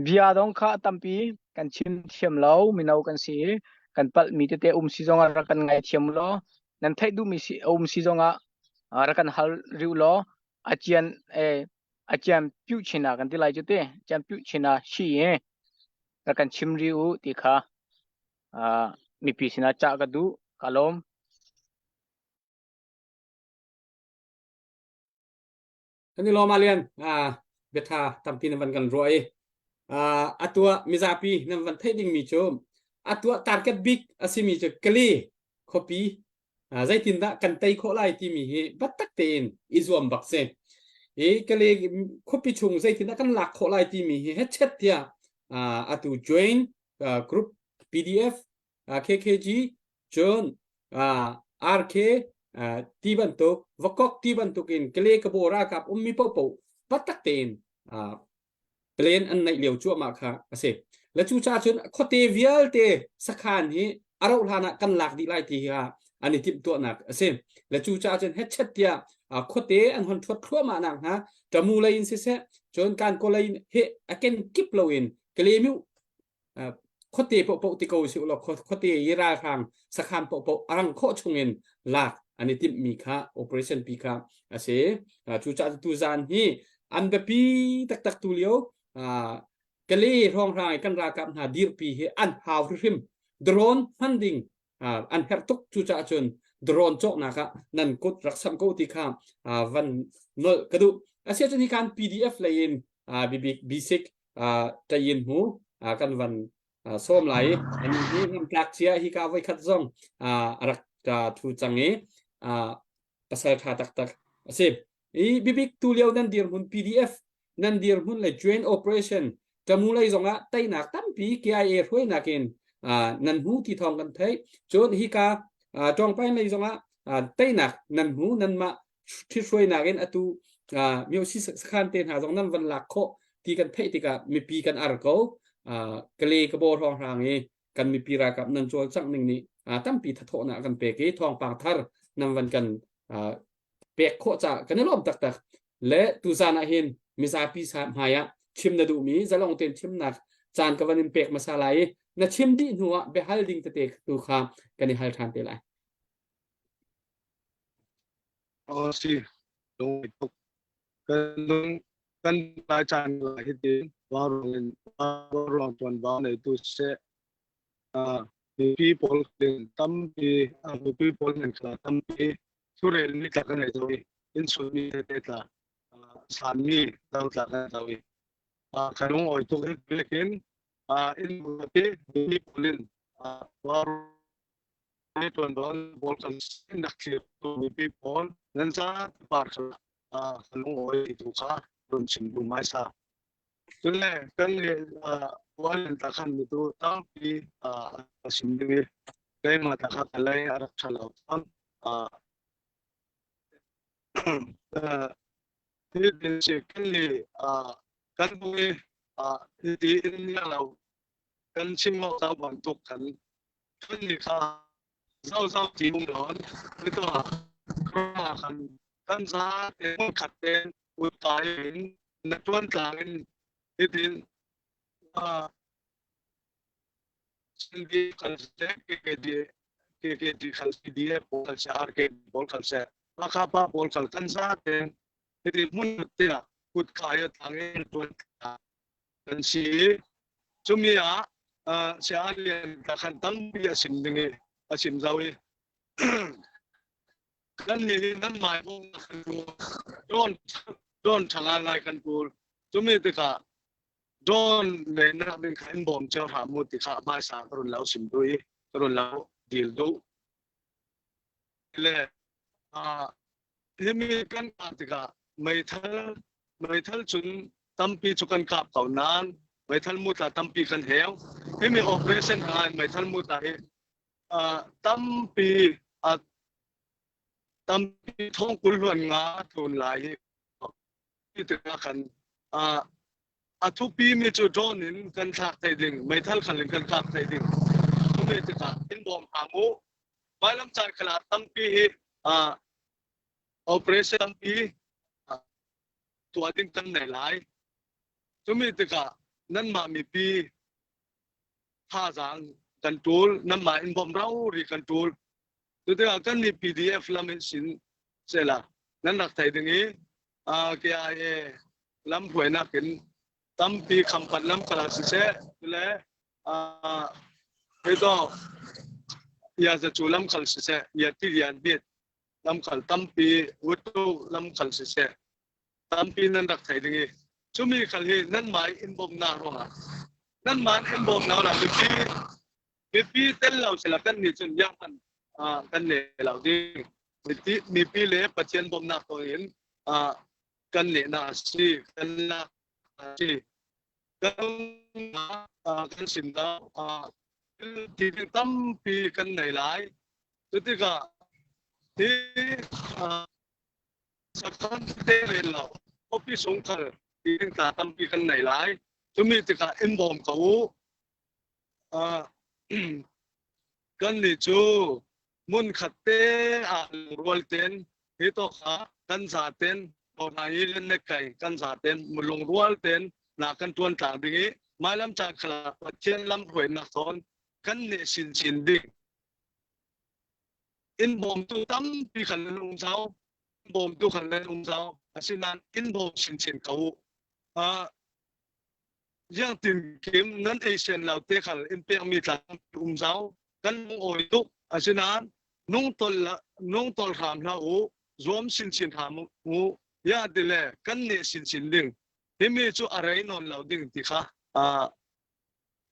Bia dong kha tampi kan chim thiam lo, mino kan si i kan palhmi tete um si zongah rak kan ngaithiam law nan theih duhmi si um si zongah rak kan hal rih law a cian eh a cian piuh chin ah kan ti lai cu te cian piuh chin ah shi i rak kan chim rih u ti kha mipi sinah cah ka duh ka lawm. Kan i lawm Alian biatha tampi na van kan ruah i atua mizapi nan van theih dingmi cu atua target bik a simi cu Kali khuapi zeitindah kan tei khawh lai timi hi biatak tein i zuam bak si. I Kali khuapi chung zeitindah kan lak khawh lai timi hi hetchet tiah atu join group PDF KKG cun RK ti bantuk vakok ti bantuk in kale kabo ralkap ummi paohpaoh patak tein plan an neih lio cuahmah kha a si. Le cu ca cun khuate vialte sakhan hi a rauh hlan ah kan lak dih lai ti hi an i timhtuahnak a si. Le cu ca cun hetchet tiah khuate an hon thuat thluahmah nak hna tamu lei in siseh cun kan ko lei in he a ken kip loin Kalemiu khuate paohpaoh ti ko si ulaw khuate i ralhrang sakhan paohpaoh a rang khawh chungin lak an i timhmi kha operation pi kha a si. Cucaah tuzaan hi an biapi taktak tu lio Kale hrawnghrang i kan ralkap hna dirpi hi an hau hrimhrim. Drone hman ding an herh tuk cucaah cun drone cawknak ah nan kut rak samh ko ti kha van nolh ka duh. Asiahcun hi kan PDF lei in bibik basic tayin hmu kan van sawm lai i ani hi ngamtlak cia hi ka voi khat zong a rak thu cang i pasal tha taktak a si. I bibik tu lio nan dirhmun PDF nan dirhmun le joint operation tamu lei zongah teinak tampi KIA hruainak in nan hmu ti thawng kan theih. Cun hika Tawngpain lei zongah teinak nan hmu nanmah ṭhithruainak in atu myosi sakhan te hna zong nan van lak khawh ti kan theih tikah mipi kan ar ko. Kale ka bo hrawnghrang i kan mipi ralkap nan cawlcangh ning nih tampi thathawhnak a kan pek i thawngpang thar nan van kan pek khawh caah kan i lawm taktak. Le tuzan ah hin mizapi hmai ah chim na duhmi zalong tein chimnak caan ka van in pek hmasa lai i na chim dih hnu ah biahal ding tete tu kha kan i hal ṭhan te lai. Aw si, lung tuk. Kan lung kan lai caan lai hi tin ruang in ruang tuan ba nei tu se mipi pawl tampi mipi pawl nan kha tampi thurel mi tla kan nei zo i in sul mi te tla san mi do tla kan zo i ka lung oi tuk hi bikin in te mi pawl in tuan don pawl kan nak thlir tu mipi pawl nan za par kha ka lung oi tu kha run chim du mai sa Cule kan le puan ta khan mi tu tampi a sim ding i keimah ta kha ka lei a rak ṭha lo tawn. Hi tin si kan le kan bu i hiti in lo kan chim awk zau bantuk kan kan nih kha zau zau ti um lawn mito ah kan kan za te hmun khat ten utkai in na tuan tlang in hitin Sindi khal se KKD KKD khal CDF pawl khal se RK pawl khal se Pakapa pawl khal kan za ten hiti hmun te ah kut kai tlang in tuan kan si cumi ah sia lian ta khan tampi a sim ding i a sim zau i kan nih hi nan mai bong kan kul don don thanga ngai kan kul cumi tikah don le nak ding kha in bawm cio hram mu ti kha hmaisa ka run lo sim du i ka run lo dil du le himi kan kah tikah meithal meithal cun tampi cu kan kap ko nain meithal mutla tampi kan heu himi operation hna meithal mutla hi. Tampi tampi thong 20 hluan nga tlun lai hi tikah khan a thupi mi cu drone in kan thlak thai ding meithal khal in kan thlak thai ding tumi tikah in bawm hram u vailam caan khala tampi hi operation tampi tuah ding kan nei lai cumi tikah nanmah mipi thazaang kan tul nanmah in bawm rau ri kan tul cu tikah kan nih PDF lam in sin sela nan rak thei ding i KIA lam hruainak in tampi khampat lam kala siseh le heto ya za chu lam khal siseh ya ti lian bit lam khal tampi wutu lam khal siseh tampi nan rak thei ding i cumi khal hi nan mai in bawmnak ruangah nan man in bawmnak la mipi mipi tel lo sila kan nih cun yang man kan ne lo ding mipi mipi le Pathian bawmnak thawngin kan ne na si kan la si kan kan sim da ti tampi kan nei lai cu tikah hi Sakhan te rel lo khuapi sungkhal tiin ta tampi kan nei lai. Cumi tikah in bawm ko u. Kan nih cu mun khat te ah lungrual ten hi to kha kan za ten hna i len kai kan za ten lungrual ten na kan tuan tlang ding i mailam ca khala Pathian lam hruainak thawn kan ne sin chin ding Inn bawmtu tampi khan nan um zau. Bawmtu khan nan um zau. Asinain inn bawm chinchin ko u. Uh, Iang tin kim nan ei sian lo te khal in pekmi tlang um zau. Kan lung awi tuk. Asinain nung tol nung tol hram hlah u. Zuam chinchin hram u. Ya ti le kan ne chinchin ding. Himi cu a rei nawn lo ding ti kha uh,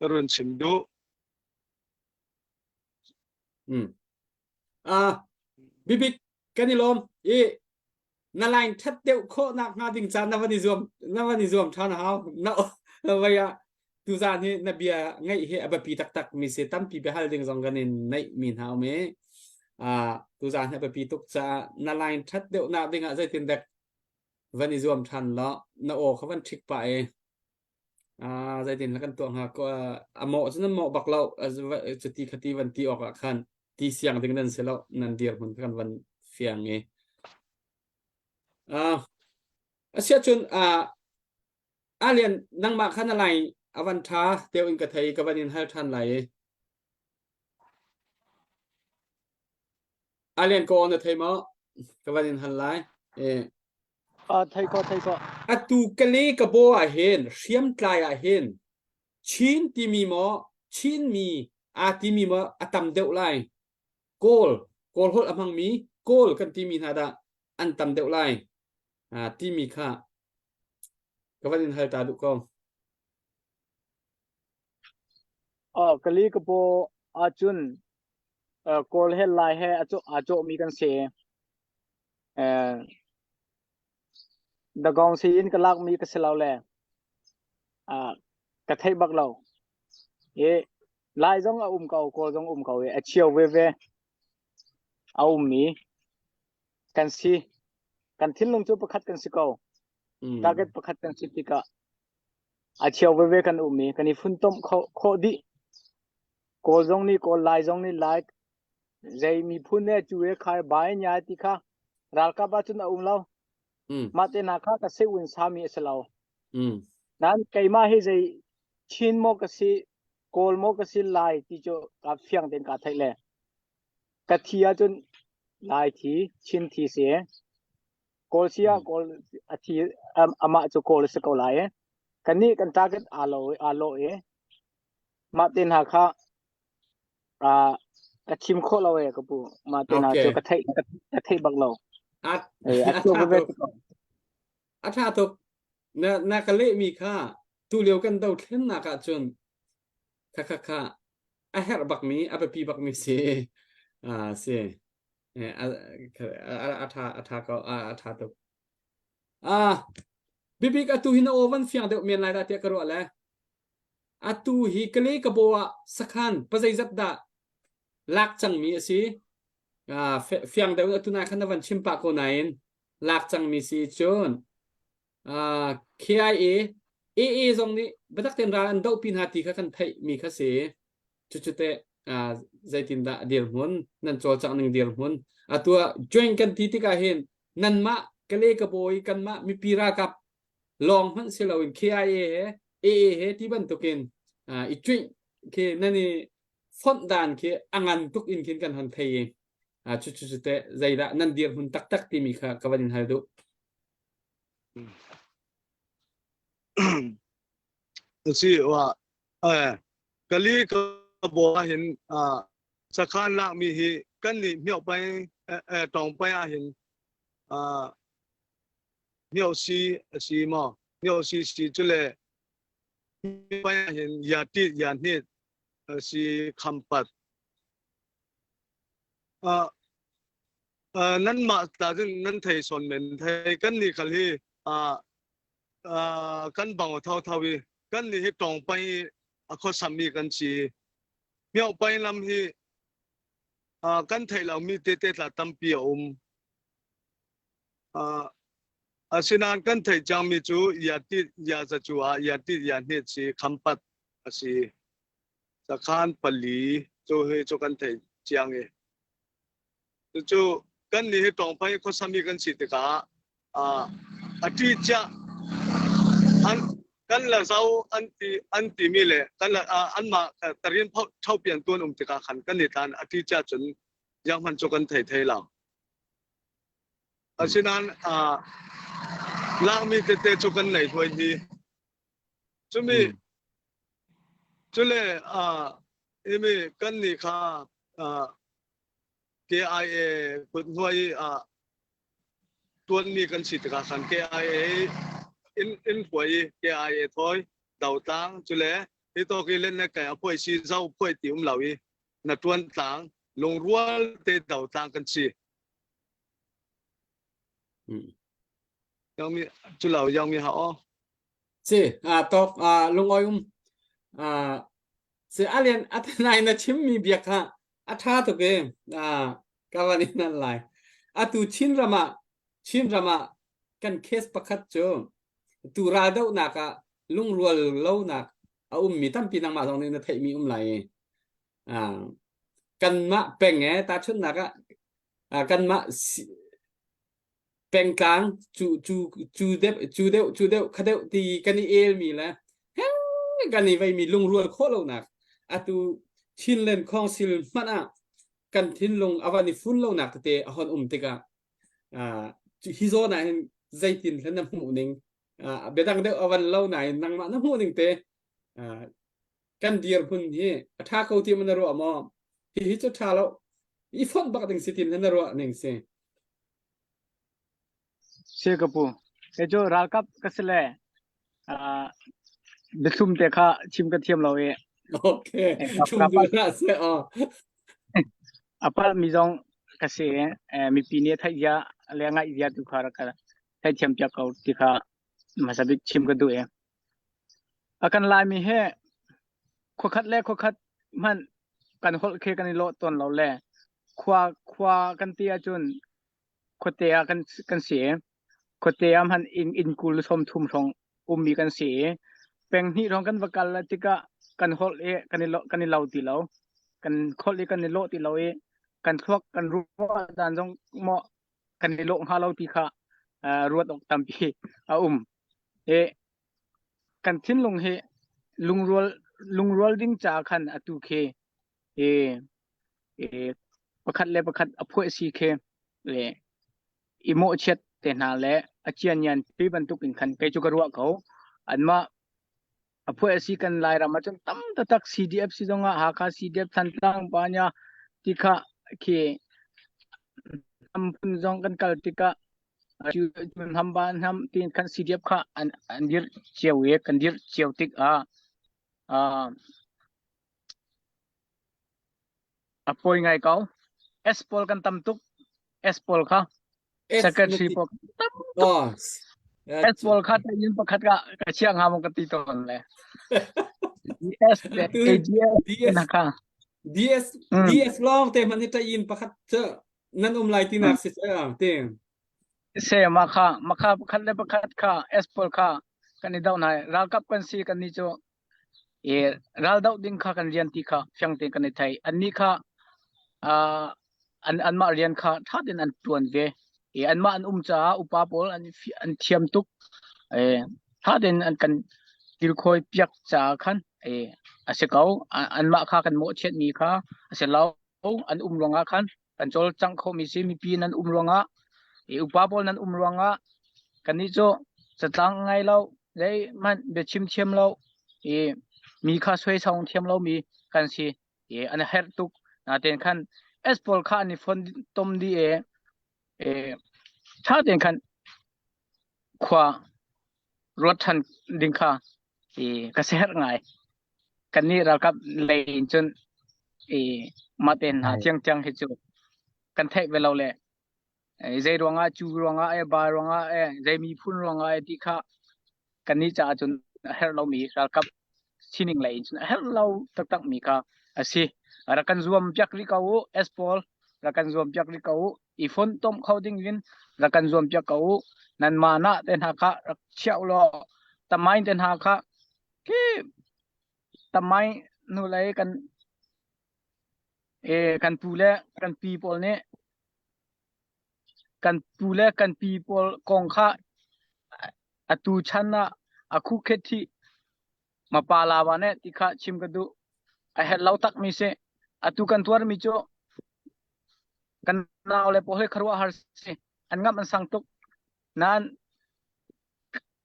run chim duh. Mm. Ah, bibik kan i lawm i na line that deuh khawh nak hnga ding caan na van i zuam na van i zuam than hau na vai ah tuzan hi na bia ngaih hi a biapi taktak mi si tampi biahal ding zong kan in neih mi hna um i ah tuzan hi a biapi tuk caah na line that deuh nak ding ah zeitin dek van i zuam than law na aw kha van ṭhik pah i Ah, zeitin kan tuah hnga ko a mawh cu nan mawh bak lo cuti khati van ti awk ah khan ti siang ding nan si lo nan dirhmun kan van fiang i ah asiah cun ah alian nangmah khan a lai a van tha teo in ka thei ka van in hal than lai i alian ko na thei maw ka van in hal lai eh Ah, thei ko, thei ko. Atu kale ka bo ah hin hriamtlai ah hin Chin timi maw Chinmi aa timi maw a tam deuh lai Kawl Kawl holh a hmangmi Kawl kan timi hna dah an tam deuh lai aa timi kha ka van in hal ta duh ko. Oh, kali ka bo ahcun uh, Kawl he Lai he a aa cawhmi kan si. Eh, dagong si in ka lakmi ka si lo le ah ka theih bak lo. I Lai zong a um ko, Kawl zong um ko i a chio veve a ummi kan si. Kan thinlung cu pakhat kan si ko. Mm. Target pakhat kan si tikah a chio veve kan um i kan i funtom kho khawh dih. Kawl zong nih Kawl, Lai zong nih Lai, zei miphun he cu he khai bai nya ti kha ralkap ahcun a um lo Mm. mah te hna kha ka se un sami a si lo Mm. nan keimah hi zei Chin maw ka si Kawl maw ka si Lai ti cu ka fiang tein ka theih le ka thi ahcun Lai thi Chin thi si Kawl si ah Kawl a thi amah cu Kawl a si ko lai kan nih kan target aa lo aa lo i mah te hna kha Ah, ka chim khawh lo eh ka pu. Mah te na Okay. cu ka theih ka, ka theih bak lo. A Eh, a a tu tha ve tuk. A tha tuk. Na na ka lehmi kha tu lio kan dothlennak ahcun kha kha kha a herh bakmi a biapi bakmi si. Ah si. Eh, a a a tha a tha ko a a tha tuk. Ah bibik atu hi na aw van fiang deuh men lai dah tiah ka ruah le. Atu hi Kale Kabaw ah sakhan pazeizat dah? lak cangmi a si. Uh, fiang deuh in atu nai khan na van chim pah ko nain lak cangmi si cun uh, KIA AA zong nih biatak tein ral an doh pi hna ti kha kan theih mi kha si. Cucu teh uh, zeitindah dirhmun nan cawlcangh ning dirhmun atu ah join kan ti tikah hin nanmah kale ka bawi kanmah mipi ralkap lawng hmanh si loin KIA he AA he ti bantukin uh, i cuih khi nan i fonh dan khi a ngan tuk in khin kan hon thei i uh, cu cu cu teh zeidah nan dirhmun taktak timi kha ka van in hal duh. Si wa eh kali ka bo hin sakhan lak mi hi kan nih myo pai tong pai ah hin myo si a si maw myo si si cu le pai ah hin ya ti ya hnit si khampat nan mah ta cun nan thei son men thei kan nih khal hi kan bang tho tho i kan nih hi tong pai a khuasami kan si myo pai lam hi kan theih lomi tete tla tampi a um asinain kan theih cangmi cu ya ti ya za cu ah ya ti ya hnet si khampat a si sakhan pali cu hi cu kan theih chiang i Cucu kan nih hi tawngphai khuasami kan si tikah a ṭi cia an kan la zo an ti an timi le kan la anmah tarin ṭhopian tuan um tikah khan kan i tlan a ṭi cia cun yang hman cu kan thei thei lo. Asinain lakmi tete cu kan nei hluai hi. Cumi cule imi kan nih kha KIA kut hnuai ah tuanmi kan si tikah khan KIA in in hruai i KIA thawi dotlang cule hi tawk i len le kai a phuai si zo phuai ti um lo i na tuan tlang lungrual te dotlang kan si. Yang mi cu lo yang mi ha o. Si a tok a lungoi um a Si alian athanai na chimmi bia kha a ṭha tuk i ka van in nan lai. Atu Chinram ah Chinram ah kan case pakhat cu tu raldohnak ah lungrual lonak a ummi tampi nangmah zong nih na theihmi um lai i kanmah peng e tahchunhnak ah kanmah pengtlang cu cu cu deuh cu deuh cu deuh kha deuh ti kan i elmi le kan i veimi lungrual khawh lonak atu Chinland Council hmanh ah kan thinlung a van i fun lonak tete a hon um tikah hi zawn ah hin zeitin hlan na hmuh ning biadang deuh a van lo nain nangmah na hmuh ning te kan dirhmun hi a ṭha ko ti na ruah maw hi hi cu ṭha lo i fonh bak ding si tin na ruah ning si Si ka pu. Kei cu ralkap ka si le uh, biathlum te kha chim ka thiam lo i. Okay, chum du na se o. A pal mi zong ka si i mipi nih theih zia le ngaih zia tu kha rak theithiam piak ko ti kha hmasa bik chim ka duh i. A kan Laimi hi khuakhat le khuakhat hmanh kan holh khi kan i lawh tawn lo le khua khua kan ti ahcun khuate ah kan kan si i khuate ah hmanh inn inn kul 30 hrawng ummi kan si i peng hnih hrawng kan va kal tikah kan holh i kan i lo kan i lo ti lo kan holh i kan i lawh ti lo i kan thluak kan ruah dan zong maw kan i lawh hnga lo ti kha ruat awk tampi a um i kan thinlung hi lungrual lungrual ding ca khan atu khi i i pakhat le pakhat a phuah si khi le i mawhchiat te hna le a cianyan pi bantuk in khan kei cu ka ruah ko anmah a phuah a si kan Lairam ah cun tam taktak CDF si zong ah Hakha CDF Thantlang Panya ti kha khi phun zong kan kal tikah hnam ba hnam tin kan CDF kha an an dir cio i kan dir cio tik ah A pawi ngai ko. S pawl kan tam tuk. S pawl kha. Secretary pawl tam tuk. Oh. S pawl kha ta yin pakhat ka ka chia nga mo ka ti ton le. DS le AGS na kha. DS DS lawng te hmanh hi ṭayin pakhat cu nan um lai tinak si te. Se ma kha ma kha pakhat le pakhat kha S pawl kha kan i doh hna ralkap kan si kan ni cu i ral doh ding kha kan rian ti kha fiang tein kan i thei annih kha uh, an anmah rian kha ṭha tein an ṭuan ve i anmah an um caah upa pawl an an thiam tuk e ṭha tein an kan kilkhawi piak caah khan e a si ko anmah kha kan mawhchiatmi kha a si lo an um ruangah khan kan cawlcangh khomi si mipi nan um ruangah i upa pawl nan um ruangah kannih cu catlang ngai lo zeihmanh biachim thiam lo i mi kha suaisang thiam lomi kan si i an herh tuk natein khan S pawl kha an i fon tom dih i e ṭha tein khan khua ruat ṭhan ding kha i ka siaherh ngai. Kannih ralkap lei in cun i mah te hna tiangtiang hi cu kan theih ve lo le zei ruangah cu ruangah e ba ruangah e zei miphun ruangah e ti kha kannih caah cun a herh lomi ralkap sining lei in cun a herh lo taktak mi kha a si. Rak kan zuam piak rih ko u S pawl rak kan zuam piak rih ko u i fontom kho ding in rak kan zuam piak ko u nan mana te hna kha rak chiah u law tamain te hna kha khi tamain nu lei kan e kan pu le kan pi pawl nih kan pu le kan pi pawl kong kha atu chan ah a khu khet thi mapa lawa ne ti kha chim ka duh a het lo tak mi si atu kan tuar mi cu kan nau le pawl he kharuah har si an ngam an sang tuk nan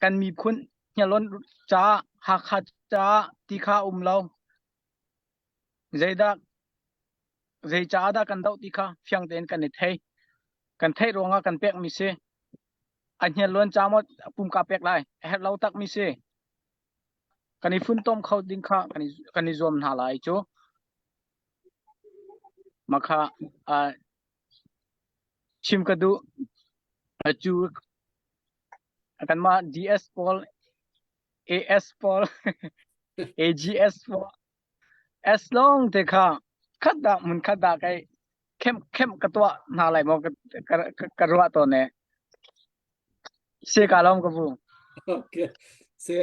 kan miphun hnialon ca Hakha ca ti kha um lo zeidah zei ca dah kan doh ti kha fiang tein kan i thei kan theih ruangah kan pek mi si a hnialluan ca maw pumka pek lai a herh lo tak mi si kan i funtom kho ding kha kan i kan i zuam hna lai cu makha uh, chim ka duh cu kanmah DS pawl AS pawl AGS pawl S lawng te kha khat dah mun khat dah kai khem khem ka tuah hna lai maw ka ka ka ruah tawn e se ka lawm ka bu Okay. Se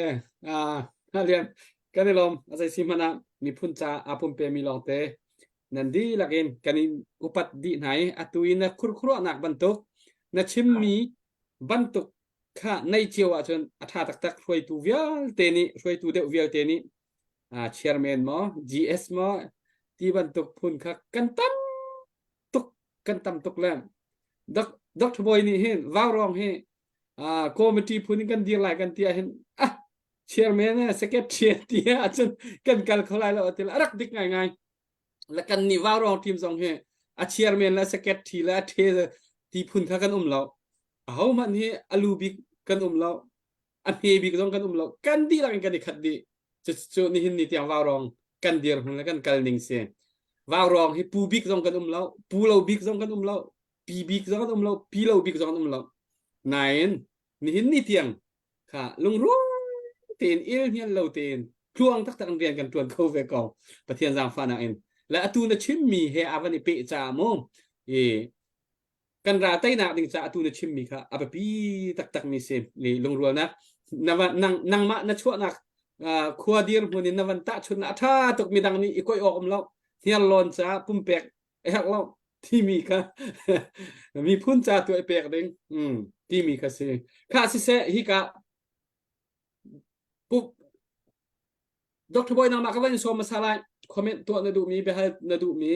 ah lian kan i lawm a zei si hmanh ah miphun ca aa pumpe mi lawng te nan dihlak in kan in upat dih hna i atu i na khurkhuruahnak bantuk na chimmi bantuk kha nei cio ahcun a ṭha taktak hruaitu vialte nih hruaitu deuh vialte nih chairman maw GS maw ti bantuk phun kha kan tam tuk kan tam tuk le Dr. Boy nih hin Vaurawng hi committee phun in kan dir lai kan ti ah hin ah chairman secretary ti ahcun kan kal kho lai lo ti a rak dik ngaingai le kan nih Vaurawng team zong hi a chairman le secretary le a the ti phun kha kan um lo ahohmanh hi a lu bik kan um lo a hme bik zong kan um lo kan dihlak in kan i khat dih cucu nihin ni tiang Vaurawng kan dirhmun le kan kal ning si Vaurawng hi pu bik zong kan um lo pu lo bik zong kan um lo pi bik zong kan um lo pi lo bik zong kan um lo nain nihin ni tiang kha lungrual tein il hnial lo tein tluang taktak in rian kan tuan kho ve ko Pathian zaangfahnak in le atu na chimmi he a van i peh caah mu i kan ra teinak ding caah atu na chimmi kha a biapi taktakmi si i lungrualnak na va nang nangmah na chuahnak khua dir hmun in na van tahchun a ṭha tuk midang nih i koih awk um lo hniarlawn caah pumpek a herh lo timi kha miphun ca tu i pek ding timi kha si kha siseh hika Dr. Boy nangmah ka van sawm hmasa lai comment tuah na duhmi biahal na duhmi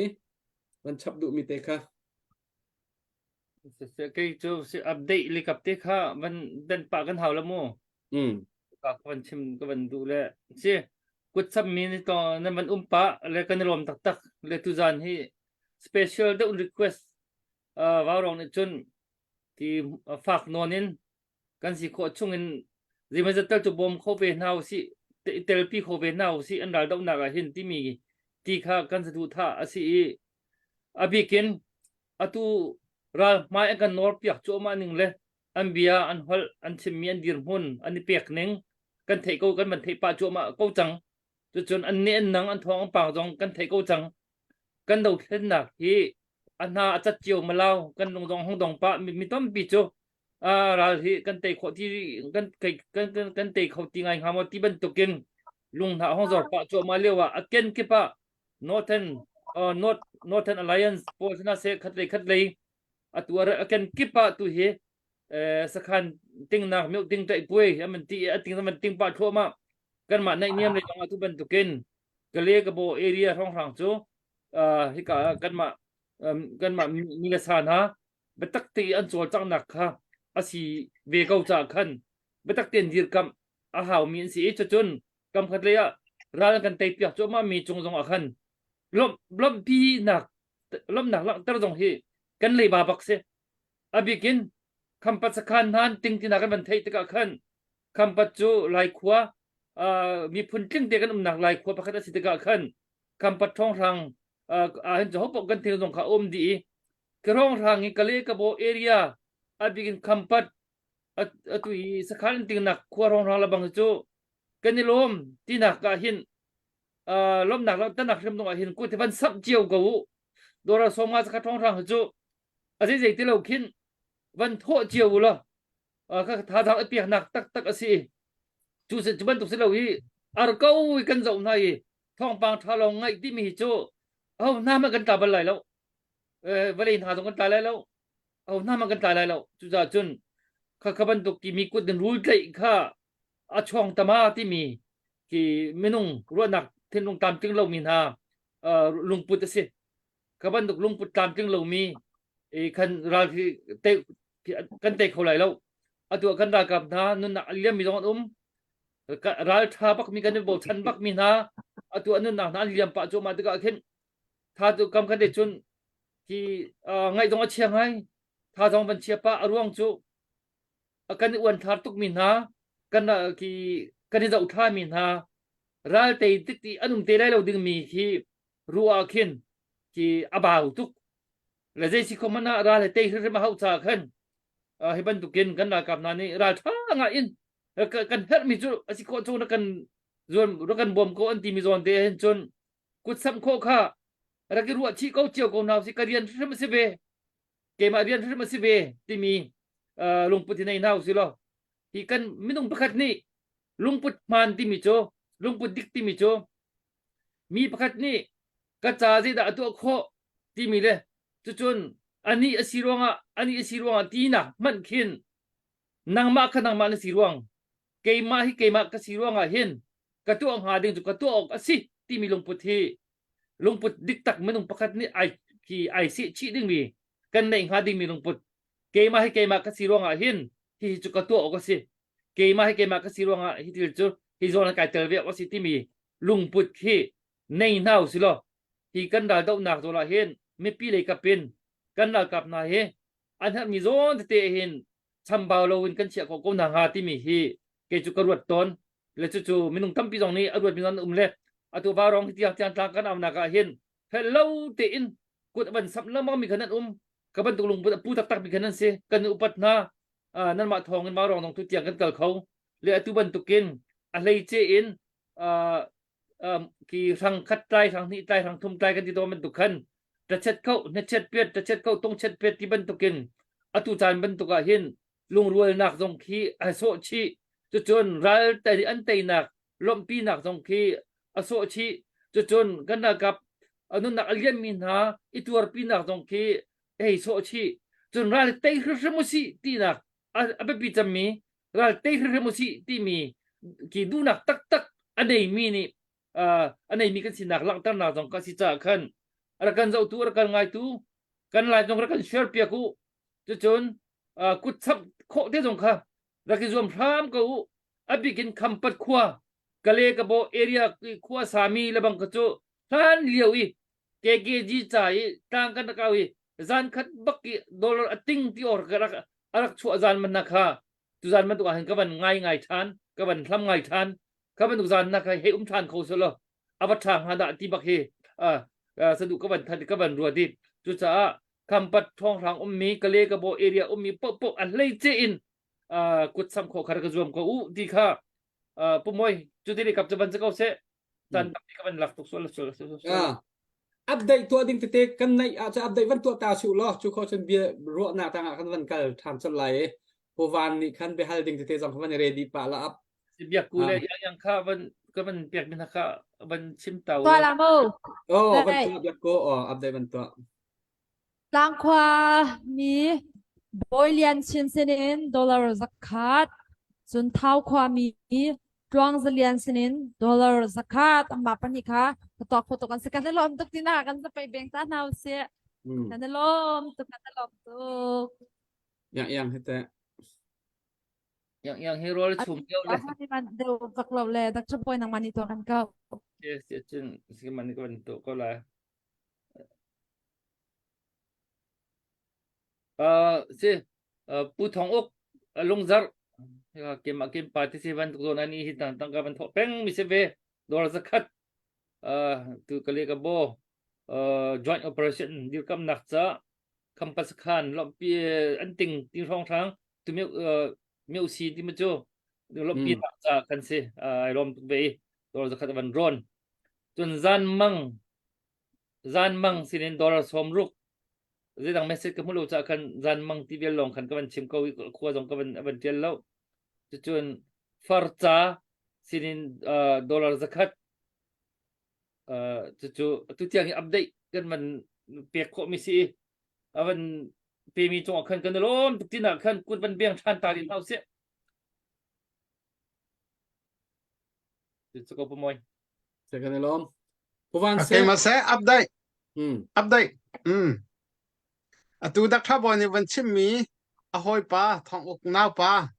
van chap duhmi te kha Kei cu si update le kap te kha van dan pah kan hau la mu. Mm. Ka van chim ka van duh le si kut chap mi ni to nan van um pa le kan i lawm taktak le tuzan hi special deuh request uh, vaurong nih cun ti fak nawn in kan si khawh chung in zeimazat tal cu bawm kho ve hna usih telpi kho ve hna usih an ral dohnak ah hin timi ti kha kan saduhthah a si i a bikin atu ral hmai an kan nawr piak cuahmah ning le an bia an holh an chimmi an dirhmun an i pek ning kan theih ko kan van theih pah cuahmah ko cang cucun an ne an nang an thawng an pang zong kan theih ko cang. Kan dothlennak hi a hna a cat cio malau kan lung zong hong dong pah mi tampi cu ral hi kan tei khawh ti kan kan kan kan tei kho ti ngai hnga maw ti bantukin lung hna hong zor pah cuahmah lio ah a ken kip ah Northern uh, North Northern Alliance pawl hna se khat lei khat lei atu a ken kip ah tu hi sakhan tingnak meuh ting tai puai aman ti a ting man ting pa thluahmah kanmah naihniam lei zong ah tu bantukin Kale Kabo area hrawnghrang cu hika kanmah kanmah mi le sa hna biatak te an cawlcanghnak kha a si ve ko caah khan biatak tein dirkamh a haumi an si i cucun kam khat lei ah ral kan tei piak cuahmah mi cung zong ah khan lawmh lawmhpinak lawmhnak langhter zong hi kan leiba bak si a bikin khampat sakhan hna ting tina kan van theih tikah khan khampat cu laikhua miphun tling te kan umnak laikhua pakhat a si tikah khan khampat ṭhawnghrang ah hin ho paoh kan thil zong kha um dih i Krawnghrang i Kale Kabo area a bikin khampat atu i sakhan an tingnak khua hrawnghrang lebang cu kan i lawm tinak ah hin lawmnak langhternak hrim dong ah hin kut van samh cio ko u dora sawmnga sakha hrawnghrang cu a zei zei ti lo khin van thawh cio u law ka thazaang i peknak taktak a si cu cu bantuk si lo i ar ko i kan zoh hna i thawngpang ṭha lawng ngaih timi hi cu ho hna hmanh kan tla bal lai lo vawlei hna zong kan tla lai lo ho hna hmanh kan tla lai lo cucaah cun kha kha bantuk timi kut in rul tlaih kha a chuang tama timi khi minung ruahnak thinlung tlamtling lomi hna lungput a si kha bantuk lungput tlamtling lomi khan ral khi te kan tei kho lai lo atu kan ralkap hna nunnak a liammi zong an um ral ṭha bakmi kan i bochan bakmi hna atu an nunnak hna an liam pah cuahmah tikah khin tha tu kam khat cun hi ngaih zong a chia ngai tha zong van chia pah a ruang cu kan i uan thar tukmi hna kan khi kan i zoh thlami hna ral tei tik ti an um te lai lo dingmi khi ruah khin khi a bau tuk le zei si khom ah ral he tei hrim a hau cha khan hi bantukin kan ralkap hna nih ral ṭha nga in kan herhmi cu a si khawh chung na kan zuan rak kan bawm ko an timi zawn te hin cun kut samh khawh kha rak i ruah chih ko cio ko hna usih ka rian hrim a si ve keimah rian hrim a si ve timi lungput hi nei hna usih law hi kan minung pakhat nih lungput hmaan timi cu lungput dik timi cu mi pakhat nih ka ca zeidah a tuah khawh timi le cucun anih a si ruangah anih a si ruangah tinak hmanh khin nangmah kha nangmah na si ruang keimah hi keimah ka si ruangah hin ka tuah hnga ding cu ka tuah awk a si timi lungput hi lungput dik tak minung pakhat nih ai khi ai seh chih dingmi kan neih hnga dingmi lungput keimah hi keimah ka si ruangah hin hihi cu ka tuah awk a si keimah hi keimah ka si ruangah hi thil cu hi zawn kai tel ve awk a si timi lungput khi nei hna usih law hi kan ral dohnak zawn ah hin mipi lei kap in kan ralkap hna hi an herhmi zawn tete hin chambau loin kan chiah khawh ko hna hnga timi hi kei cu ka ruat tawn le cucu minung tampi zong nih a ruatmi zong an um le atu vaurong hi tiang tiang tlang kan aunak ah hin fel lo tein kut a van samh lengmang mi khan an um ka bantuk lungput a pu taktak mi khan an si kan upat hna nanmah thawng in vaurong zong tu tiang kan kal kho le atu bantukin a hleice in ki hrang khat tlai hrang hnih tlai hrang thum tlai kan ti tawn bantuk khan tachet kho hnachet piat tachet kho tungchet piat ti bantukin atu caan bantuk ah hin lungrualnak zong khi a sawh chih cucun ral tei an teinak lawmhpinak zong khi a sawh chih cucun kan ralkap nunnak a liammi hna i tuarpinak zong khi hei sawh chih cun ral tei hrimhrim usih tinak a biapi cemmi ral tei hrimhrim usih timi ki duhnak taktak a neimi nih a neimi kan sinak langhternak zong ka si caah khan rak kan zohtu rak kan ngaitu kan lai zong rak kan share piak u cucun kut chap khawh te zong kha rak i zuam hram ko u a bikin khampat khua kale kabo area khua sami lebang ka cu hlan lio i KKG ca i tlang kan rak au i zan khat bak i dollar a ting ti or ka rak a rak chuah zan man na kha tu zan bantuk ah hin ka van ngai ngai than ka van hlam ngai than ka bantuk zan na kha hei um than kho selo a va tha hnga dah ti bak hi sadu ka van than ka van ruat i cucaah khampat thawnghrang ummi kale kabo area ummi popo a hlei ce in kut sam kho khar ka zuam ko u ti kha pumoi cu ti kap chu ban ko se tan tak ka van lak tuk sual sual sual. Update tuah ding tete kan neih ahcun update van tuah ta su law cu kho cun bia ruahnak tangah kan van kal ṭhan colh lai i Puvan nih khan biahal ding tete zong kha van i ready pah la up. Biak ku le yang yang kha van ka van pek mi hna kha van chim ta Tuah la mu. Oh, van tuah biak ko oh update van tuah. Tlangkhua mi Bawi Lian Chin sinin dollar zakhat, cun Thau khua mi Tluang Za Lian sinin dollar zakhat amah pahnih kha ka tuak kho tuk an si kan i lawm tuk tina kan zapei beng ta hna usih. Kan i lawm tuk kan i lawm tuk. Yang yang hite. Yang yang hi rawl chum deuh le. Man deuh vak lo le Dr. Boy nang mani tuah kan kau. Yes, yes, cun si man ko tu ko lai. Uh, si uh, Pu Thong Uk uh, lungzar kem kem pa ti si van tuk zawn ani hi tang tangka van thawh peng mi si ve dor zakhat uh, tu kale ka bo uh, joint operation dirkam nak cha khampas khan lompi an ting ting hrawng hrang tu meu uh, meu si ti ma chu lompi nak cha kan si ai lom tuk ve dor zakhat van ron cun zan mang zan mang sinin dollar 60 zeidang message ka hmu lo caah khan zan mang ti vial lawng khan ka van chim ko i khua zong ka van van tial lo cucun farca sinin uh, dollar zakhat uh, cucu tu tiang hi update kan van pek khawh mi si avan pemi cungah khan kan lawm tuk tinah khan kut van beng than ta din hau sih Cu ko pamoy. Se kan i lawm. Puvan Okay, ma se update. Hmm. Update. Hmm. Atu dak tha boy nih van chimmi a hawipa thong uk nau pa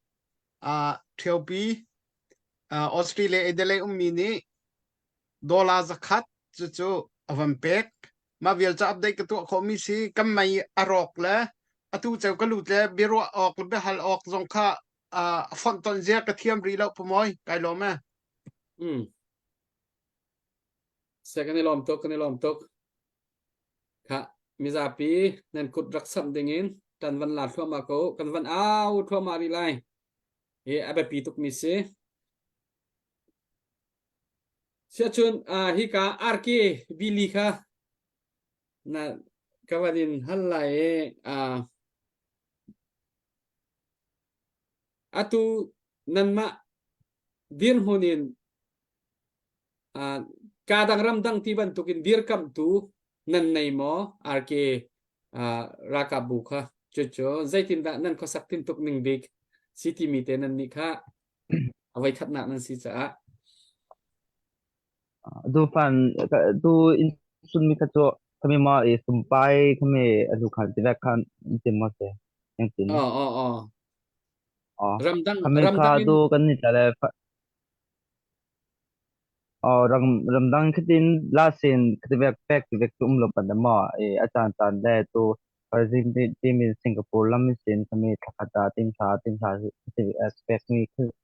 a ṭhiopi Australia Adelaide ummi nih dollar zakhat cu cu a van pek. Mah vial cu update ka tuah khawhmi si kan mei a rawk le atu ceu ka lut le biaruah awk le biahal awk zong kha a fonh ton zia ka thiam rih lo pamoy kai lawm e. Mm. Se kan i lawm tuk kan i lawm tuk. Kha mizapi nan kut rak samh dingin kan van la thluahmah ko kan van au thluahmah rih lai. Hi a biapi tuk mi si. Siacun uh, hi ka RK Billy kha na ka van in hal lai i uh, Atu nanmah dirhmun in kaa dang ramdang ti bantukin dirkamhtu nan nei maw RK ralkapbu kha cucu zeitindah nan khuasak tintuk ning bik si timi te nan nih kha a voikhatnak nan si caah Tu fan tu in sun mi kha cu khami ma i sumpai khami atu khan ti vek khan tim ma se yang tin oh oh oh oh ramdang khami kha ramdang in tu kan ni tale oh ram ramdang khatin la sin khati vek pek ti vek tu um lo pan ma e achan chan le tu Brazil team in Singapore lam in sin khami thlakhat ah tim sa tim sa ti pek mi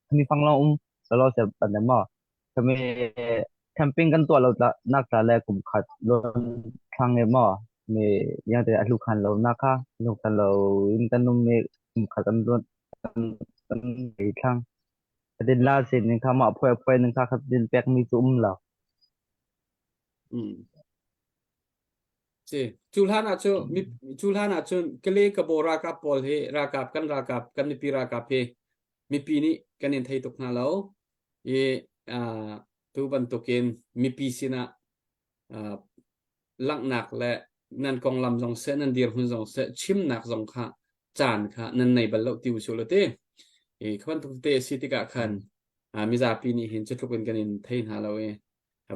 khami fang lo um lo se pan ma Kami camping kan tuah lo nak ta le kum khat lon thlang e maw mi yang te a hlu khan lo na kha hlu khan lo in kan um mi kum khat kan luan kan kan ei thlang din la sin ning kha ma phoi phoi ning kha khat din pek mi chu um lo Mm. Si cu hlan ah cu mi cu hlan ah cun Kale Kabo ralkap pawl hi ralkap kan ralkap kan mipi ralkap hi mipi nih kan in thei tuk hna lo i uh, tu bantukin mipi sinah uh, langhnak le nan konglam zong seh nan dirhmun zong seh chimnak zong kha caan kha nan nei bal lo ti usu lo ti i kha bantuk te si tikah khan uh, mizapi nih hin cu tluk in kan in thei hna lo i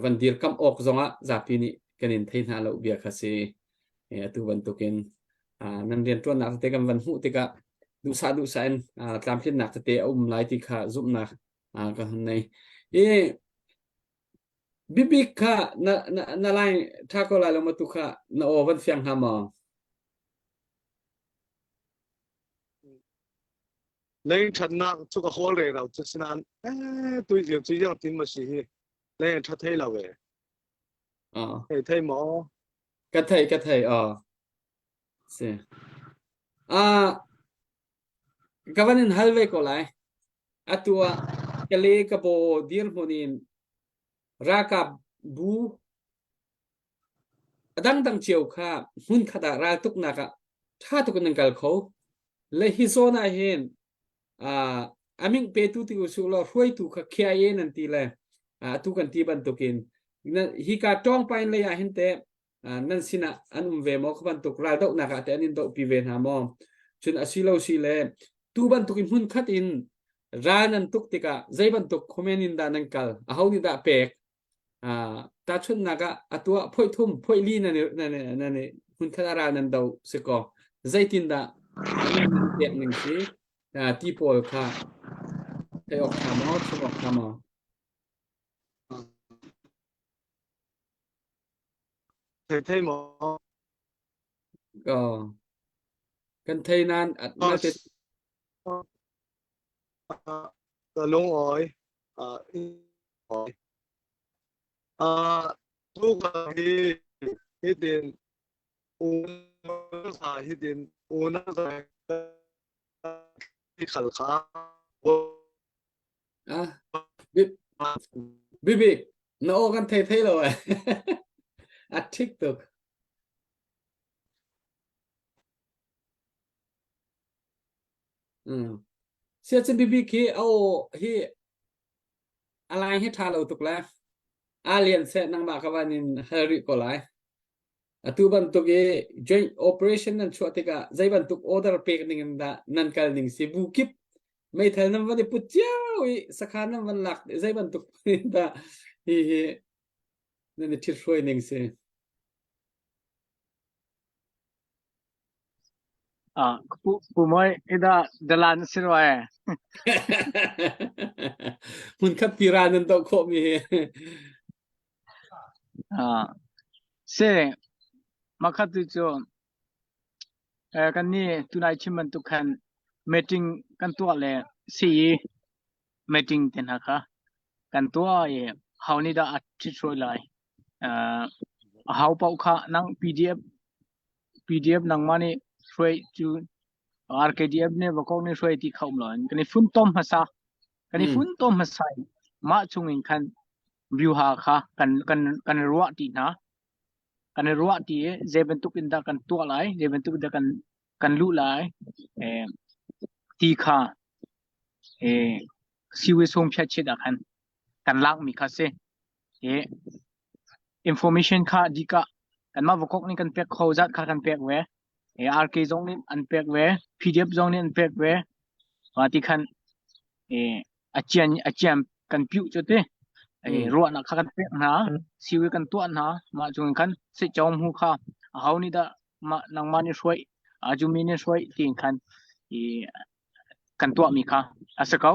van dirkamh awk zongah zapi nih kan in thei hna lo bia kha si atu bantukin nan rianṭuannak tete kan van hmuh tikah duhsah duhsah in tlamtlinnak tete a um lai ti kha zumhnak ka hun nei. I bibik kha na na na lai ṭha ko lai lo ma tu kha na aw van fiang hnga maw? Lei ṭhatnak cu ka hawl re lo cu sinain eh tuizir cu yang tin ma si hi lei ṭha thei lo e. Ah. Thei thei maw? Ka thei ka thei ah. Si. Ah ka van in hal ve ko lai. Atu ah ka le ka bo dirhmun in ralkap bu. A dangdang cio kha hmunkhat ah raltuknak ah ṭha tuk in nan kal kho. Le hi zawn ah hin a ming petu ti usih law hruaitu kha KIA nan ti le atu kan ti bantukin hi ka tawngpain lei ah hin teh nan sinah an um ve maw kha bantuk raldohnak ah teh an in dohpi ve hna maw cun asilo si le tu bantuk in hmun khat in ral nan tuk tikah zei bantuk comment in dah nan kal aho nih dah pek tahchunhnak ah a tuah phoih thum phoih li nan nan nan hmun khat ah ral nan do si ko zeitindah nan pek ning si ti pawl kha thei awk tha maw chim awk tha maw Thei thei maw? Oh. Kan thei nan na te Ka lung oi. Tu ka hi hitin unau sa hitin unau sa khal kha Ah, Bibik, na aw kan thei thei lo eh. A thik tuk. Mm. Sia cun Bibik hi a aw hi a lai hi ṭha lo tuk le a lian seh nangmah ka van in hal rih ko lai. Atu bantuk i joint operation nan chuah tikah zei bantuk order pek ning in dah nan kal ning si bu kip meithal nan van i put cio i sakhan nan van lak zei bantuk dah hi hi nan i ṭhithruai ning si. Ah, pu pu moi ida dalan si rua e. Hmunkhat pira nan doh khawh mi hi. Ah, se makhat tu cu eh, kan ni tunai chim bantuk khan meeting kan tuah le si i meeting te hna kha kan tuah i how nih dah a ṭhithruai lai uh, hau paoh kha nang PDF PDF nangmah nih hruai cu RKDF nih vakok nih hruai ti kha um lo in kan i funtom hmasa kan i funtom hmasa i mah chung in khan vyuha kha kan kan kan i ruah ti hna kan i ruah ti i zei bantuk in dah kan tuah lai zei bantuk in dah kan kan luh lai eh, ti kha eh, siwi sung phiat chit ah khan kan lak mi kha si i information kha dika kanmah vakok nih kan pek kho zat kha kan pek ve e RK zong nih an pek ve PDF zong nih an pek ve wa ti khan e a cian a ciam kan piu chu te e ruahnak kha kan pek hna siwi kan tuah hna mah chung khan se chong hu kha a ho nih dah mah nangmah nih hruai a jumi nih hruai tiin khan i kan tuahmi kha a si ko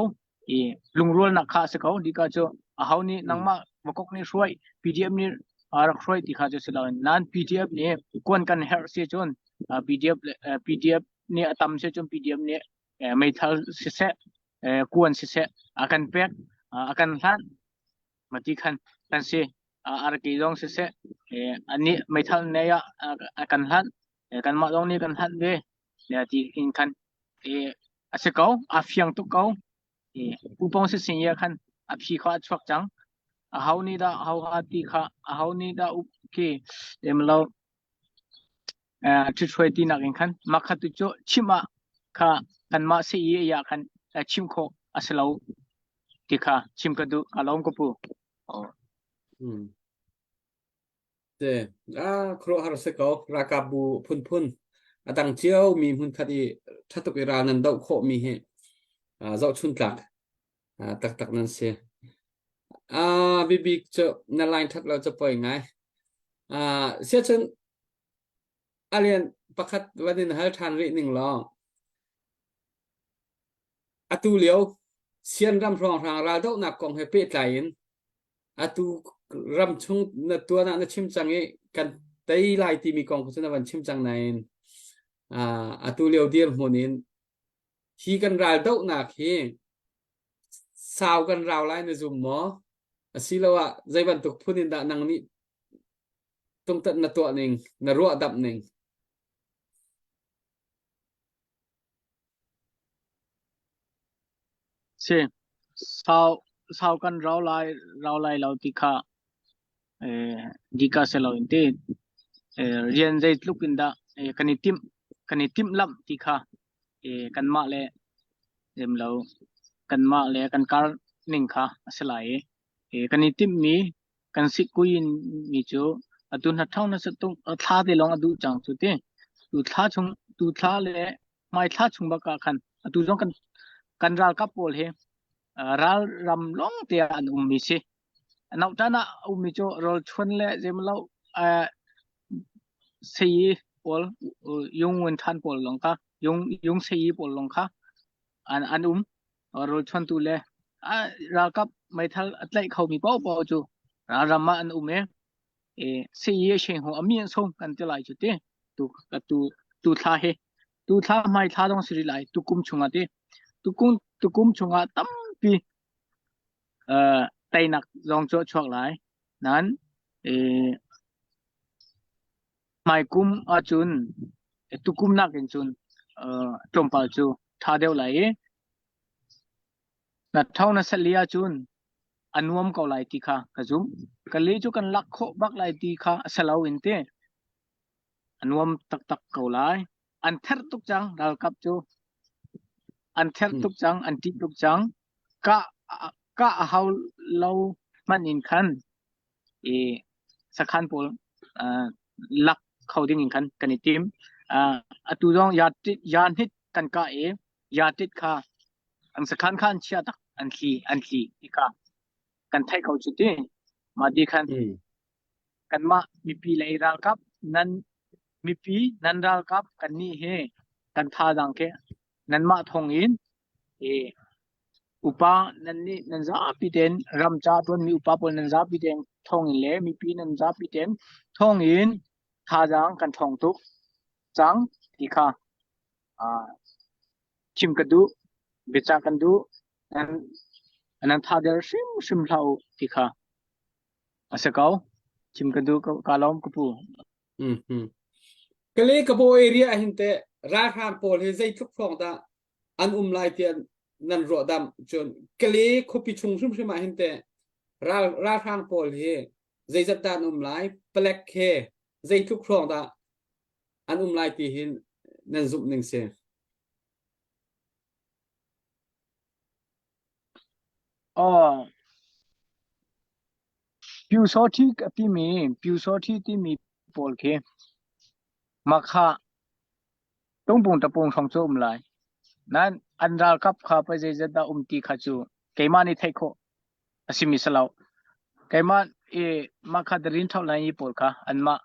i lungrualnak kha a si ko dika cu aho nih nangmah vakok nih hruai PDF nih rak hruai ti kha cu si loin nan PDF nih kuan kan herh si cun PDF PDF nih a tam si cun PDF nih meithal siseh kuan siseh a kan pek a kan hlan mati khan kan si arki zong siseh ani meithal nei ah a kan hlan kanmah zong nih kan hlan ve ti in khan a si ko a fiang tuk ko pupong si sin ye khan a phi kha a chuak cang a ho nih dah ho ha ti kha a ho nih dah up khi emlo ṭhithruai ti nak in khan makha tu cu chim ah kha kanmah si i ya khan chim khawh a si lo ti kha chim ka duh ka lawm ka pu. Hmm. Te, ah, khuaruahhar si ko. Ralkap bu phunphun a dang cio mi hmunkhat i ṭha tuk i ral nan doh khawh mi hi ah, zohchun tlak ah, taktak nan si. Ah, bibik cu na line ṭhat lo cu poi ngai. Ah, siacun alian pakhat van in hal ṭhan rih ning law atu lio Sian ram hrawnghrang raldohnak kong he pehtlai in atu ram chung na tuan ah na chim cang i kan tei lai timi kong cu na van chim cang nain atu lio dirhmun in hi kan raldohnak hi sau kan rau lai na zum maw asiloah zei bantuk phun in dah nang nih tungtat na tuah ning na ruah damh ning Si. Sau sau kan rau lai rau lai lo ti kha eh dika se lo in ti. Rian zeitluk in dah kan i timh kan i timhlamh ti kha kanmah le zemlo kanmah le kan kar ning kha a si lai i kan i timhmi kan sikkuin mi cu atu hna ṭhang na tung thla te lawng a duh cang cu ti. Tu thla chung tu thla le hmai thla chung bak ah khan atu zong kan kan ralkap pawl hi ral ram lawng te ah an ummi si. Nautan ah ummi cu rawlchuan le zeimalo sei pawl yung ngun than pawl lawng kha yung yung sei pawl lawng kha an an um. Rawlchuantu le ralkap meithal a tlaih khomi paohpaoh cu ralram ah an um i sei a sheng hu a mi an sung kan ti lai cu ti. Tu tu tu thla hi tu thla hmai thla dong si rih lai tukum chungah ti. Tukum tukum chungah tampi teinak zong cu a chuak lai. Nain hmaikum ahcun tukum nakin cun tlawmpal cu ṭha deuh lai i na ṭho na sali ahcun a nuam ko lai ti kha ka zumh. Ka le cu kan lak khawh bak lai ti kha a si lo in ti. A nuam taktak ko lai. An therh tuk cang ralkap cu. An therh tuk cang, an ṭih tuk cang. Kah kah a hau lo hmanh in khan i sakhan pawl uh, lak kho ding in khan kan i tim. Uh, atu zong ya tit ya hnit kan kah i ya tit kha an sakhan kha an chia tak an thli an thli ti kha kan theih ko cu ti. Mah ti khan kanmah mipi lei ralkap nan mipi nan ralkap kannih hi kan thazaang khi nanmah thawng in i upa nan nih nan zapi tein ram ca tuanmi upa pawl nan zapi tein thawng in le mipi nan zapi tein thawng in thazaang kan ṭhawng tuk cang ti kha chim ka duh biacah kan duh nan nan thader hrimhrim hlah u ti kha A si ko. Chim ka duh ka lawm ka pu. Mm-hmm. Kale ka bo area hin te ralhrang pawl hi zeitluk hrawng dah an um lai tiah nan ruah dam cun kale khuapi chung hrimhrim ah hin te ral ralhrang pawl hi zeizat dah an um lai palek he zeitluk hrawng dah an um lai ti hin nan zumh ning si. Aw. Pyusawṭhi a timi pyusawṭhi timi pawl khi makha tungpung tapung hrawng cu um lai. Nain an ralkap kha pei zeizat dah um ti kha cu keimah nih theih khawh a simi si lo. Keimah i mah kha darin ṭhauh lai i pawl kha anmah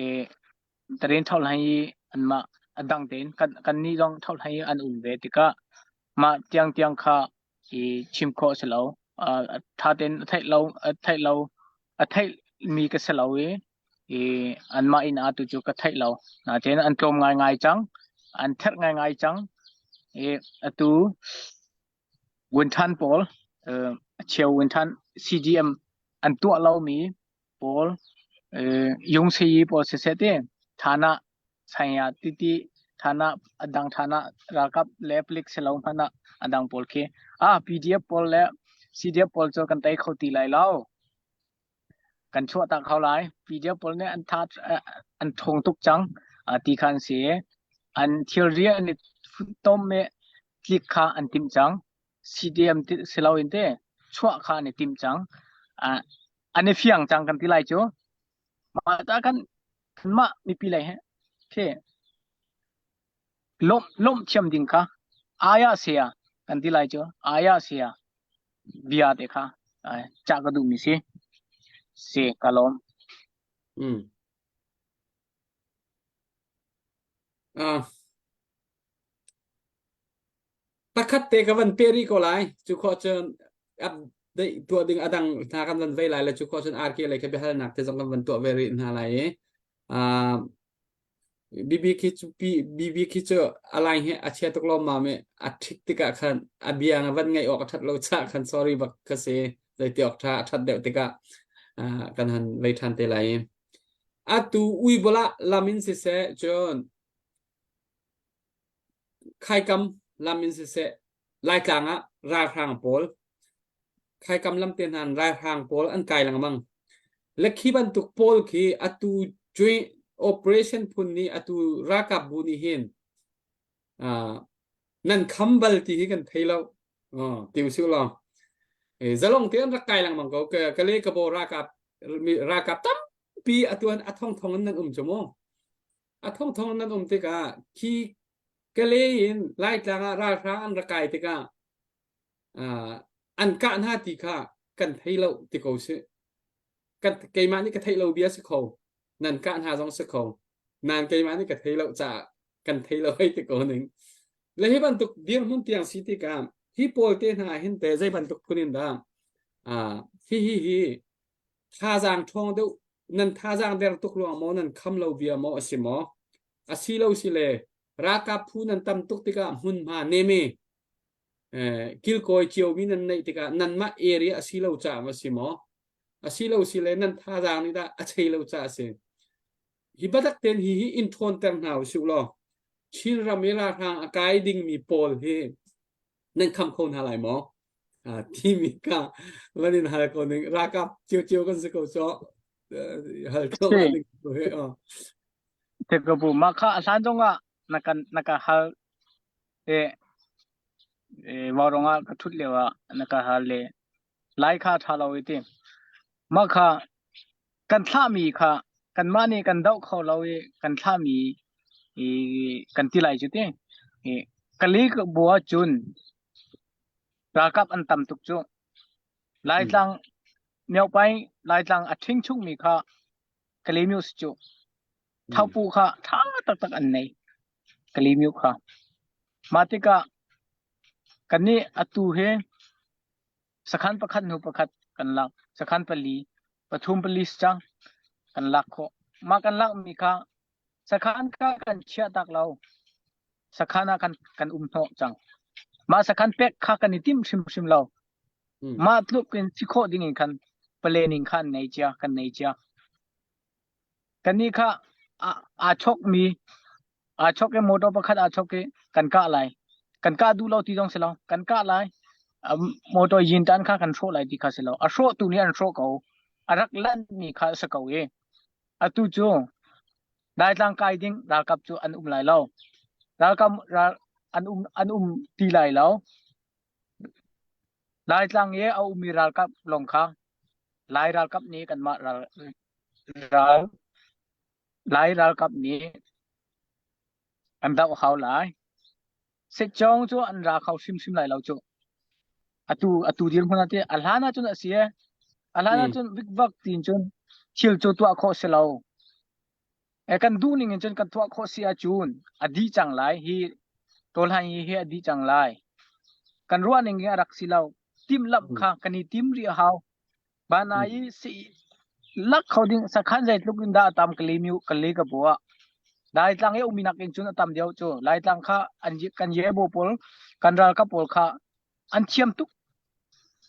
i Tarin ṭhohhlai i anmah a dang tein kan kannih zong ṭhohhlai i an um ve tikah mah tiangtiang kha i chim khawh a si lo. Uh, ṭha tein a theih lo a theih lo a theihmi ka si lo i i anmah inn ah tu cu ka theih lo. Natein an tlawm ngaingai cang, an therh ngaingai cang. I atu Wunṭhan pawl, uh, a cheu wunṭhan CDM an tuah lomi pawl yungsiyi pawl siseh ti thana chaya titi thana adang thana ralkap le palik silo hmanh ah adang pawl khi ah PDF pawl le CDF pawl cu kan tei kho ti lai lo kan chuah tak kho lai PDF pawl nih an tha an thong tuk cang ti khan si an thilri an i tom me tlik kha an timh cang CDM silo in te chuah kha an i tim cang an i fiang cang kan ti lai cu mah ta kan mah mipi lei he khi lomh lomh thiam ding kha aya sia kan ti lai cu aya sia bia te kha cha ka duh mi si si ka lawm mm ah Pakhat te ka van pe rih ko lai. Cu khawh cun update tuah ding a dang hna kan van vei lai le cu khawh cun RK lei kha biahalnak te zong kan van tuah ve rih hna lai i uh, BB khi cu BB khi cu a line hi a chia tuk lawmmam i a ṭhik tikah khan a bia na van ngaih awk a ṭhat lo caah khan sorry bak ka si zeiti awk ṭha a ṭhat deuh tikah uh, kan han vei ṭhan te lai i atu uibola lam in siseh cun Khaikam lam in siseh Laitlang ah ralhrang pawl khaikam lam te hna in ralhrang pawl an kai lengmang. Le khi bantuk pawl khi atu. Joint operation phun nih atu ralkap bu nih hin uh, nan kham bal ti hi kan thei lo. Uh, ti usih law. E, zalong te an rak kai lengmang ko. Ka, ka le ka bo ralkap ralkap tampi atu an a thong thong in nan um cu mu. A thong thong in nan um tikah khi Kale in Laitlang ah ralhrang an rak kai tikah uh, an kah hna ti kha kan thei lo ti ko si. Kan keimah nih ka theih lo bia si kho. Nan kah hna zong si kho. Nan keimah nih ka thei lo caah kan thei lo hei ti ko ning. Le hi bantuk dirhmun tiang si tikah hi pawl te hna hin te zei bantuk phun in dah uh, hi hi hi thazaang ṭhawng deuh nan thazaang der tuk ruang maw nan kham lo bia maw a si maw a si lo si le ralkap phu nan tam tuk tikah hmunhma neme eh, kilkawi ciomi nan neih tikah nanmah area a si lo caah a si maw a si lo si le nan thazaang nih dah a chei lo caah a si hi batak ten hi hi in ṭhawnter hna usih law Chin ram i ralhrang a kai dingmi pawl hi nan kham kho hna lai maw timi ka van in hal ko ning ralkap cio kan si ko cho hal ko ding ko he Te ka bu ma kha a hlan zong ah na kan na ka hal e e vaurawng ah ka thut lio ah na ka hal le lai kha tha lo i ti ma kha kan thlahmi kha kanmah nih kan doh kho lo i kan thlahmi i kan ti lai cu ti i kali bu ahcun ralkap an tam tuk cu Laitlang miopai Laitlang a ṭhing chungmi kha Kalymyo si cu Thaupu kha ṭha taktak an nei Kalymyo kha mah tikah kannih atu hi Sakhan pakhat hnu pakhat kan lak. Sakhan pali, pathum pali si cang kan lak khawh. Mah kan lakmi kha sakhan kha kan chiah tak lo. Sakhan ah kan kan um hnawh cang. Mah sakhan pek kha kan i tim hrimhrim lo. Mah tluk in si khawh ding in khan planning kha an nei cia, kan nei cia. Kannih kha aa chokmi aa chok i motor pakhat aa chok i kan kah lai. Kan kah duh lo ti zong si lo. Kan kah lai. Motor yin tan kha kan hrawh lai ti kha si lo. A hrawhtu nih an hrawh ko. A rak lanhmi kha a si ko i atu cu Laitlang kai ding ralkap cu an um lai lo. Ralkap ral an um an um ti lai lo. Laitlang i a ummi ralkap lawng kha Lai ralkap nih kanmah ral ral Lai ralkap nih an doh hau lai. Sitcawng cu an ra kho hrimhrim lai lo cu. Atu atu dirhmun ah teh a hlan ahcun a si e. A hlan ahcun vikvak tiin cun thil cu tuah khawh si lo. E kan duh ning in cun kan tuah khawh si ahcun a dih cang lai hi tawlhan hi hi a dih cang lai. Kan ruah ning hi a rak si lo. Timhlamh kha kan i tim rih a hau. Bana i si lak kho ding sakhan zeitluk in dah a tam ka le ka le ka bua. Laitlang i umi nak in cun a tam deuh cu. Laitlang kha an kan yebo pawl kan ralkap pawl kha an thiam tuk.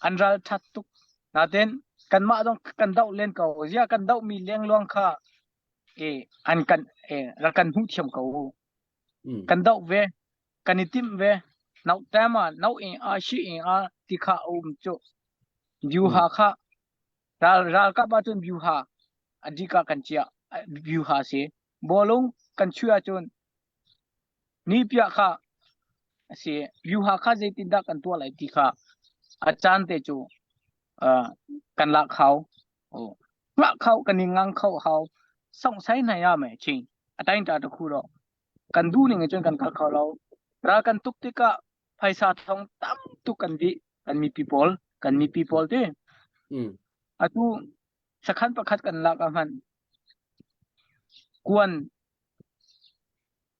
An ral that tuk. Natin kanmah zong kan doh len ko. Zia kan doh mi lengluang kha e an kan e rak kan hmuh thiam ko. Kan doh ve. Kan i timh ve. Nau tema nau in a shi in a ti kha a um cu. Vyuha kha ral ralkap ahcun vyuha a dika kan chiah vyuha si. Bawlung kan chuih ahcun nipiah kha a si. Vyuha kha zeitindah kan tuah lai ti kha a caan te cu uh, kan lak hau. Oh. Lak khau kan i ngang kho hau. Song sai nai ya me ching. A tain ta ta khu ro. Kan duh ning in cun kan kal kho lo. Ral kan tuk tikah phaisa thong tam tuk kan dih kan mipi pawl kan mipi pawl ti atu sakhan pakhat kan lak ah hman kuan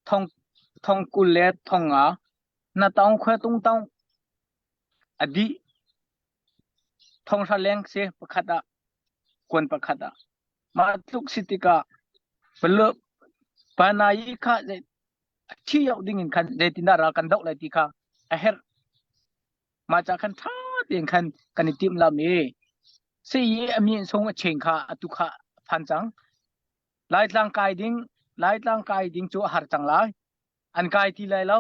thong thong kul le thong nga na taung khwe tung taung a dih thong hra leng si pakhat ah kuan pakhat ah mah tluk si tikah panayi kha thi yoh ding in khan zeitindah ral kan doh lai ti kha a herh. Mah ca khan ṭha tein khan kan i timhlamh i sii a mi sung a cheng kha atu kha a phan cang. Laitlang kai ding Laitlang kai ding cu a har cang lai. An kai ti lai lo.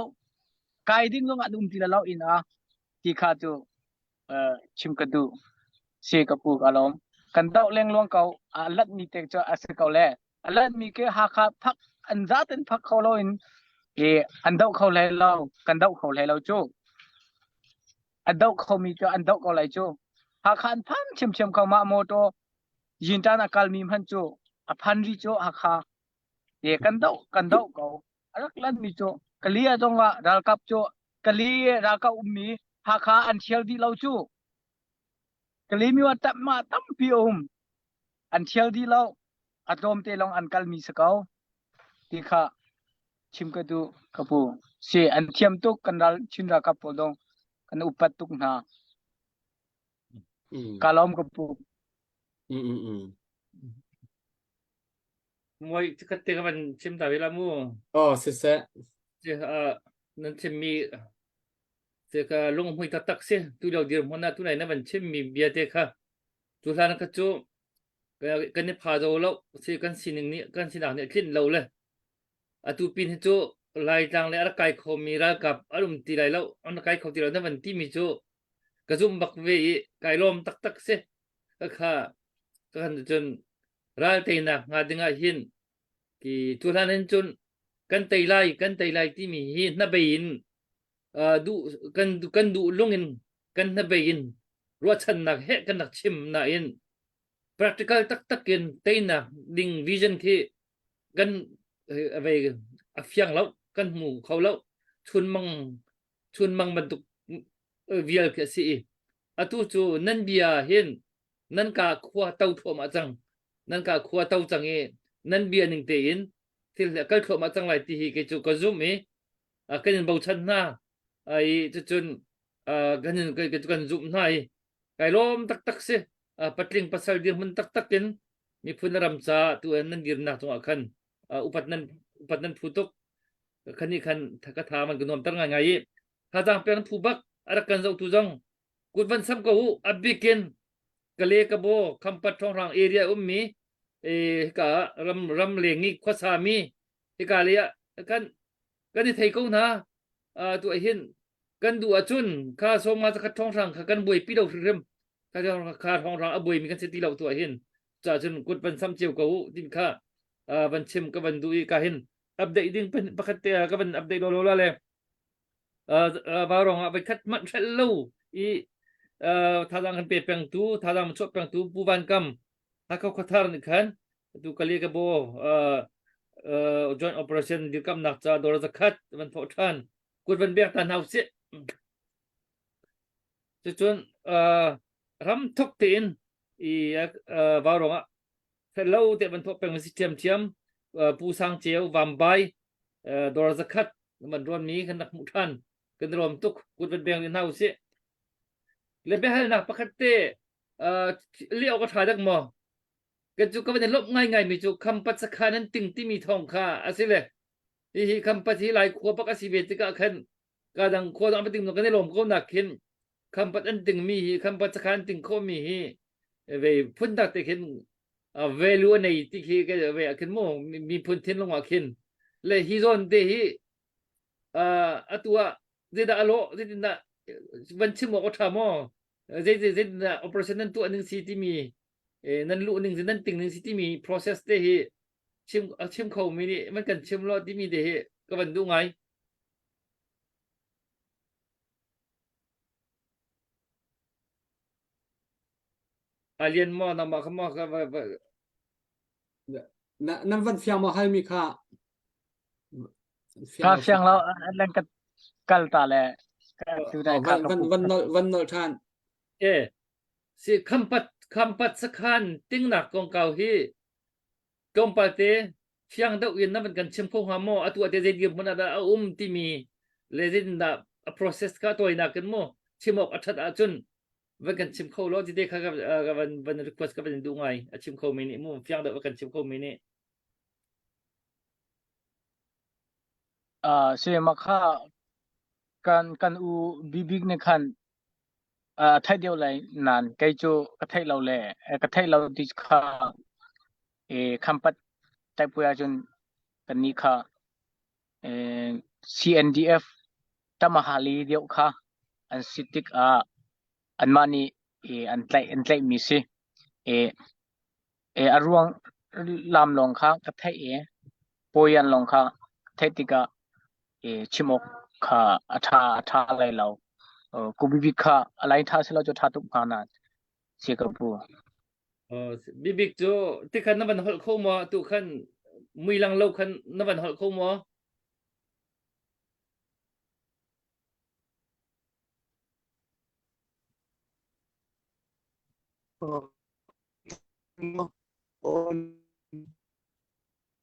Kai ding zong an um ti lai lo inn ah ti kha cu uh, chim ka duh. Si ka pu ka lawm. Kan doh lengluang ko a lat mi te cu a si ko le. A lanmi ke Hakha phak an zaten phak kho lo in e an doh kho hlei lo kan doh kho hlei lo cu. A doh khomi cu an doh ko lai cu. Hakha an phan ṭhiamṭhiam ko mah motor Yintan a kalmi hmanh cu a phan rih cu Hakha. E kan doh kan doh ko. A rak lanmi cu Kali ah zong ah ralkap cu Kali ralkap ummi Hakha an thial dih lo cu. Kalymyo ah mah tampi a um. An thial dih lo. A tlawmte lawng an kalmi si ko. Ti kha chim ka duh ka pu. Si an thiam tuk kan ral Chin ralkap pawl dong kan upat tuk hna. Mm. Ka lawm ka pu. Mm, mm, mm. Moi chikat te ka van chim ta ve la mu. Oh, siseh. Ci uh, nan chimmi Te ka lunghmui taktak si. Tu lio dirhmun ah tunai na van chimmi bia te kha cu hlan kha cu kan i pha zo lo si kan sining nih kan sinak nih a tlinh lo le atu pin hi cu Laitlang le a rak kai khomi ralkap an um ti lai lo an rak kai kho ti lo na van timi cu ka zumh bak ve i kai lawm taktak si ka kha ka kan cun ral teinak hnga ding ah hin ki cu hlan hin cun kan tei lai kan tei lai timi hi hnabei in duh kan kan duh lung in kan hnabei in ruahchannak he kan rak chim nain practical taktak in teinak ding vision khi kan vei a fiang lo kan hmu kho lo chunmang chunmang bantuk vial khi a si i atu cu nan bia hin nan ka khua to thluahmah cang nan ka khua to cang i nan bia ning tein thil kal thluahmah cang lai ti hi kei cu ka zumh i kan in bochan hna i cucun kan in kan zumh hna i kai lawm taktak si patling pasal dirhmun taktak in miphun ram ca tu nan dirnak cungah khan upat nan upat nan phu tuk khan nih khan ka tha man ka nuam ter ngai ngai i thazaang pek nan phu bak a rak kan zohtu zong kut van sam ko u a bikin kale ka bo khampat thongrang area ummi e ka ram ram lengi khuasa mi hika le ah kan kan i thei ko hna tu ah hin kan duh ahcun kha sawma zakhat ṭhawnghrang kha kan buaipi lo hrimhrim kha kha ṭhawnghrang a buaimi kan si ti lo tu ah hin ca cun kut van sam cio ko u tin kha van chim ka van duh i ka hin update ding pakhat te ka van update lo lo la le vaurawng ah voi khat hmanh hrelh lo i thazaang kan pe pengtu thazaang chuah pengtu Pu Van Kam Hakha khuathar nih khan atu kali ka bo joint operation dirkamnak ca dawr zakhat van thawh ṭhan kut van bek ta hna usih cucun ram thok tein i vaurawng ah fello te van thawh peng si ṭhiamṭhiam Pu Sang Ceu Vambai dawr zakhat man ruan mi kan rak hmuh ṭhan kan rawm tuk kut van beng hna usih le biahalnak pakhat te leh awk a ṭha dek maw Kan cu ka van i lawmh ngaingai mi cu Khampat sakhan an ting timi thawng kha a si le hihi Khampat hi Lai khua bak a si ve tikah khan ka dang khua dang ting kan i lawm ko nak khin Khampat an ting mi hi Khampat sakhan an ting khawh mi hi ve phun tak te khin value a nei ti khi ke ve khin mu miphun thinlung ah khin le hi zawn te hi atu ah zeidah a lawh zeitindah van chim awk a ṭha maw zei zeitindah operation nan tuah ning si timi nan luh ning nan ting ning si timi process te hi chim a chim kho mi nih man kan chim lo timi te hi ka van duh ngai alien mo na ma kha mo ka Na nan van fiang maw hal mi kha Ka fiang lo lan ka kal ta le tu dai van van van nol van nol than e Si khampat khampat sakhan tingnak kongkau hi tlawmpal te fiang deuh in na van kan chim kho hnga maw atu ate zei dirhmun ah dah a um timi le zeitindah a process kha tawinak in mu chim awk a ṭhat ahcun van kan chim kho law ti te kha ka van van request ka van duh ngai a chim kho mi nih mu fiang deuh kan chim kho mi nih Uh, si makha kan kan u bibik ne khan A theih deuh lai nain kei cu ka theih lo le ka theih lo ti kha i Khampat taipui ahcun kannih kha CNDF Tamahali deuh kha an si tikah anmah nih an tlaih an tlaihmi si. I a ruang. lam lawng kha ka theih i Pawian lawng kha theih tikah i chim awk kha a ṭha a ṭha lai lo. Kubibik kha a lai ṭha silo cu ṭha tuk hnga nain si ka pu. Bibik cu tikhan na van holh kho maw? Tu khan mui lang lo khan na van holh kho maw?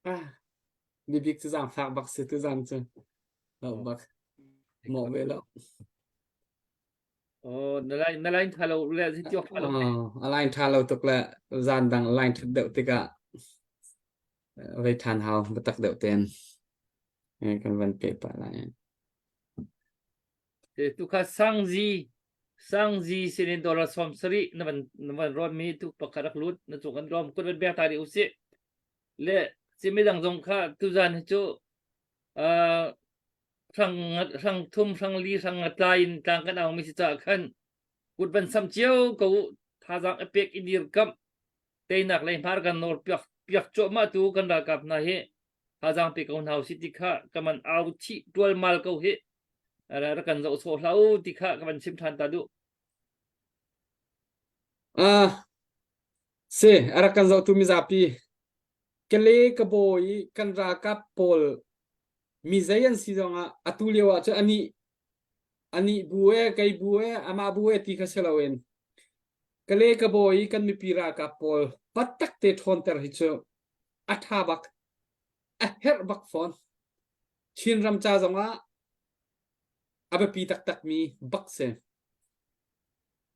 Ah, bibik cu zaangfak bak si tu zan cu. Lo bak. Mawh ve lo. Oh, na line na line tha lo le si tiok tha lo. Oh, a line tha lo tuk le zan dang line thut deuh tikah vei than hau biatak deuh ten kan van pe pa lai. Tu kha sangzi sangzi sinin dollar som sari na van na van ron mi tu pakhat rak lut na cung kan rom kun van bek ta di usih le simi dang zong kha tuzan hi cu uh, hrang hrang thum hrang li hrang nga tlai in tlang kan au mi si ca khan kut van sam cio ko thazang a pek i dir kam teinak lei hmar kan nawr piak piak cuahmah tu kan ralkap hna hi thazang pe ko hna usih ti kha ka man au chih tual mal ko hi ra kan zoh sawh hlah u ti kha ka van chim than ta duh. Ah, si, a rak kan zohtu mizapi kale ka bawi i kan ralkap pawl mi zei an si zongah atu lio ah cun anih anih bu e kei bu e amah bu e ti kha si loin kale ka bawi i kan mipi ralkap pawl patak te ṭhawnter hi cu a ṭha bak a herh bak fawn Chinram ca zongah a biapi taktakmi bak si.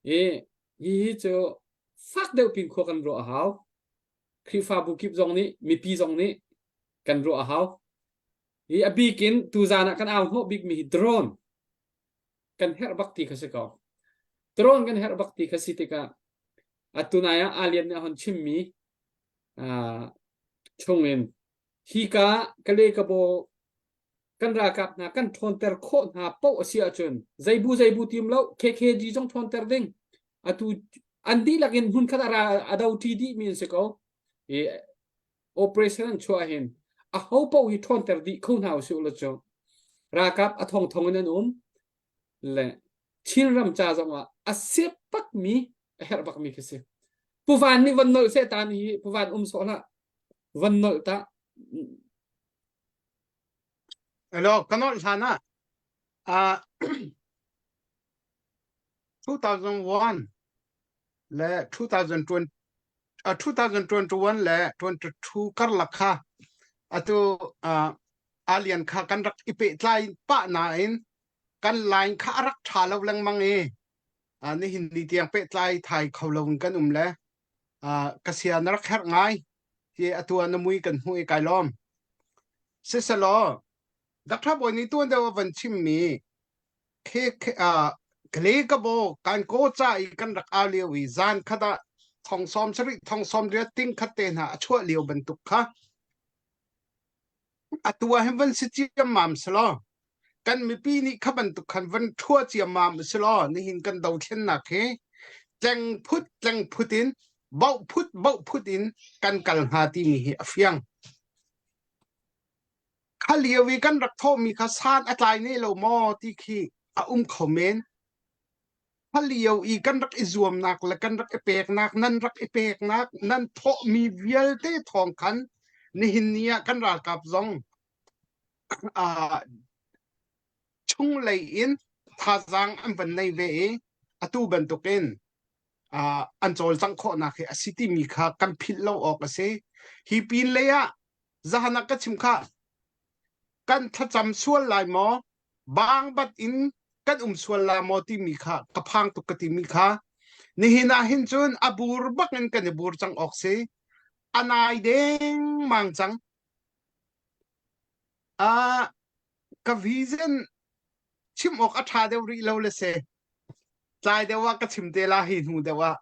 I hihi cu fak deuh pin khua kan ruah a hau. Khrihfabu kip zong nih mipi zong nih kan ruah a hau. Hi a bik in tuzaan ah kan au hnawh bikmi hi drone kan herh bak ti kha si ko. Drone kan herh bak ti kha si tikah atu nai ah Alien nih a hon chimmi uh, chungin hika kale kabo kan ralkap hna kan ṭhawnter khawh hna paoh a si ahcun zeibu zeibu tim lo KKG zong ṭhawnter ding atu an dihlak in hmunkhat a ra a do ṭi dih mi an si ko i operation an chuah hin a ho paoh hi ṭhawnter dih kho hna usih ulaw cu ralkap a thong thong in an um le Chinram ca zongah a sep bakmi a herh bakmi khi si. Puvan nih von nolh seh ta ni puvan um sawh hlah. Von nolh ta. Hello, ka nolh hlan ah uh, 2001 le 2020 uh, 2021 le 22 karlak kha atu uh, alien kha kan rak i pehtlai pah nain kan line kha a rak ṭha lo lengmang i uh, nihin ni tiang pehtlai thai kho lo in kan um le uh, ka sia na rak herh ngai hi atu ah na mui kan hmuh i kai lawm siselaw Dr. Bawi nih tuan deuh a van chimmi khe khe uh, kle ka bo kan ko cha i kan rak au lio i zan khat ah thong som sarih thong som riat ting khat te hna a chuah lio bantuk kha atu ah hin van si ciammam selaw kan mipi nih kha bantuk khan van ṭhua ciammam selaw nihin kan dothlennak hi tleng phut tleng phut in boh phut boh phut in kan kal hnga timi hi a fiang. Kha lio i kan rak thawhmi kha san a tlai ne lo maw ti khi a um kho men. Kha lio i kan rak i zuamnak le kan rak i peknak, nan rak i peknak, nan thawhmi vialte thawng khan nihin ni ah kan ralkap zong uh, chunglei in thazaang an van nei ve i atu bantukin uh, an cawlcangh khawhnak hi a si timi kha kan philh lo awk a si. Hi pin lei ah zahan ah ka chim kha kan thlacam sual lai maw bangbat in kan um sual la maw timi kha ka phang tuk ka timi kha nihin ah hin cun a bur bak in kan i bur cang awk si a nai deng mang cang a ka vision chim awk a ṭha deuh rih lo le se tlai deuh ah ka chim te la hi hnu deuh ah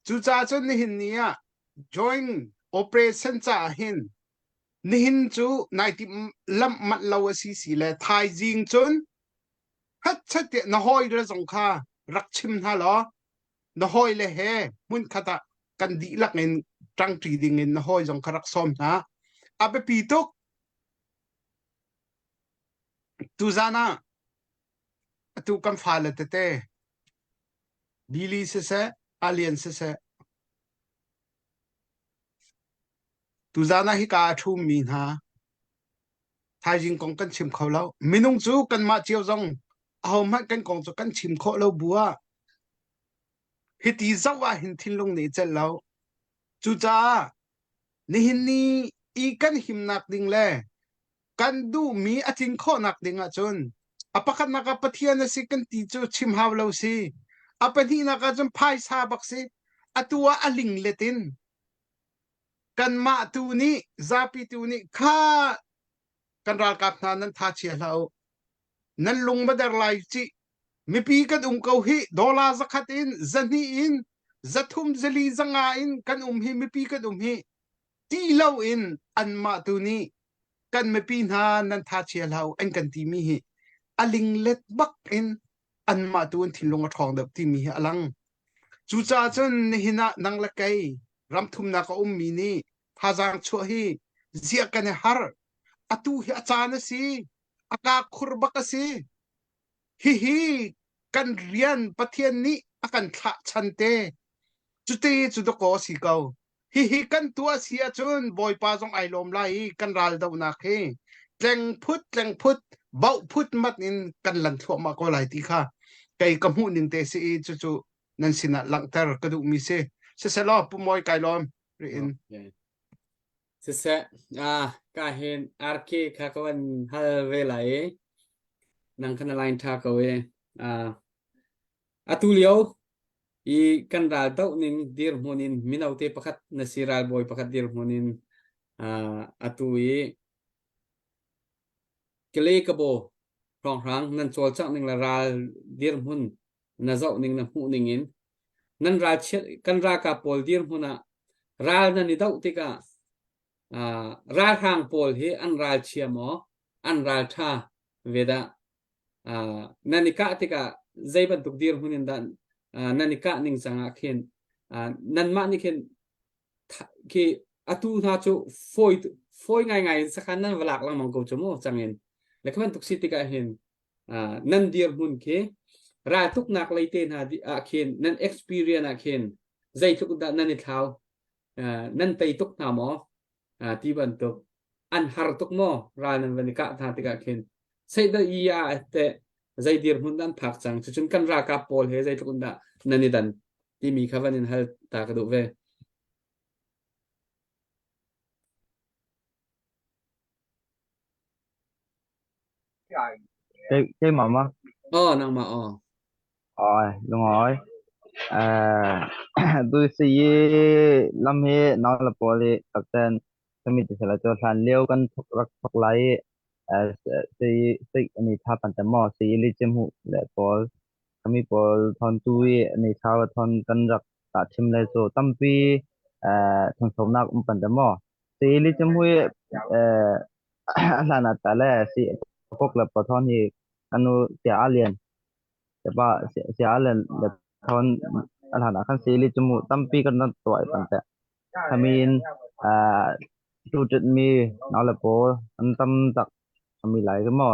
cucaah cun nihin ni ah joint operation caah hin nihin cu nai timh lamh manh lo a si si le thaizing cun khatchat tiah na hawi le zong kha rak chim hna law na hawi le he hmunkhat ah kan dihlak in ṭangṭi ding in na hawi zong kha rak sawm hna. A biapi tuk. Tuzan ah atu kan fale tete Billy siseh, Alien siseh, tuzan ah hika a ṭhumi hna thaizing kong kan chim kho lo. Minung cu kanmah cio zong ahohmanh kan kong cu kan chim khawh lo bu ah hiti zoh ah hin thinlung nih celh lo. Cucaah nihin ni i kan himnak ding le kan duhmi a tlin khawhnak ding ahcun a pakhatnak ah Pathian a si kan ti cu chim hau lo si. A pahnihnak ah cun phaisa bak si. Atu ah a linglet in kanmah tu nih zapi tu nih kha kan ralkap hna nan tha chia hlah u. Nan lung ma der lai cih. Mipi kan um ko hi dollar zakhat in zahnih in zathum zali zanga in kan um hi mipi kan um hi ti loin anmah tu nih kan mipi hna nan tha chia hlah u an kan timi hi a linglet bak in anmah tu an thinlung a ṭhawng deuh timi hi a lang. Cucaah cun nihin ah nang le kei ram thumnak a ummi nih thazaang chuah hi ziah kan i harh. Atu hi a caan a si. A ka khur bak a si. Hihi kan rian Pathian nih a kan thlah chan te. Cuti cu dakaw a si ko. Hihi kan tuah si ahcun Bawipa zong ai lawm lai i kan ral dohnak hi tleng phut tleng phut bauh phut mat in kan lan thluahmah ko lai ti kha kei ka hmuh ning te si i cucu nan sinah langhter ka duhmi si. Siselaw Pu Mawi kai lawm riin. Okay. Siseh, ah, ka hin RK kha ka van hal ve lai i nang kha na line tha ko i ah, atu lio i kan ral doh ning dirhmun in mino te pakhat na si ralbawi pakhat dirhmun in ah, atu i Kale kabo hrawnghrang nan cawlcangh ning le ral dirhmun na zoh ning na hmuh ning in nan ralchiat kan ralkap pawl dirhmun ah ral nan i doh tikah uh, ralhrang pawl hi an ralchia maw an ralṭha ve dah uh, nan i kah tikah zei bantuk dirhmun in dah uh, nan i kah ning cang ah khin uh, nanmah nih khin khi atu hna cu fawi fawi ngaingai in sakhan nan va lak lengmang ko cu mu cangin le khi bantuk si tikah hin nan dirhmun khi raltuknak lei te hna ah khin nan experience ah khin zeitluk dah nan i thlau nan tei tuk hna maw ti bantuk an har tuk maw ral nan van i kah hna tikah khin sei da i ah te zei dirhmun dah an phak cang cucun kan ralkap pawl he zeitluk dah nan i dan timi kha van in hal ta ka duh ve. Keimah ma? Aw nangmah aw. Oi, lungawi. Eh, tu si i lam hi nau le pawl hi takten kami ti sala cu hlan lio kan thok rak thok lai i eh si si ani tha pan te mo si li chim hu le pawl kami pawl thon tu i ani tha wa thon kan rak ta chim le cu tampi eh thon nak um pan te mo si li chim hu eh a hlan ah tah le si kok le pathon hi anu sia a lian pa sia a lian le thon a hlan ah khan si li chumu tampi kan rak tuah i tam te thamin tu tit mi nau le pawl an tam tak ami lai ka mo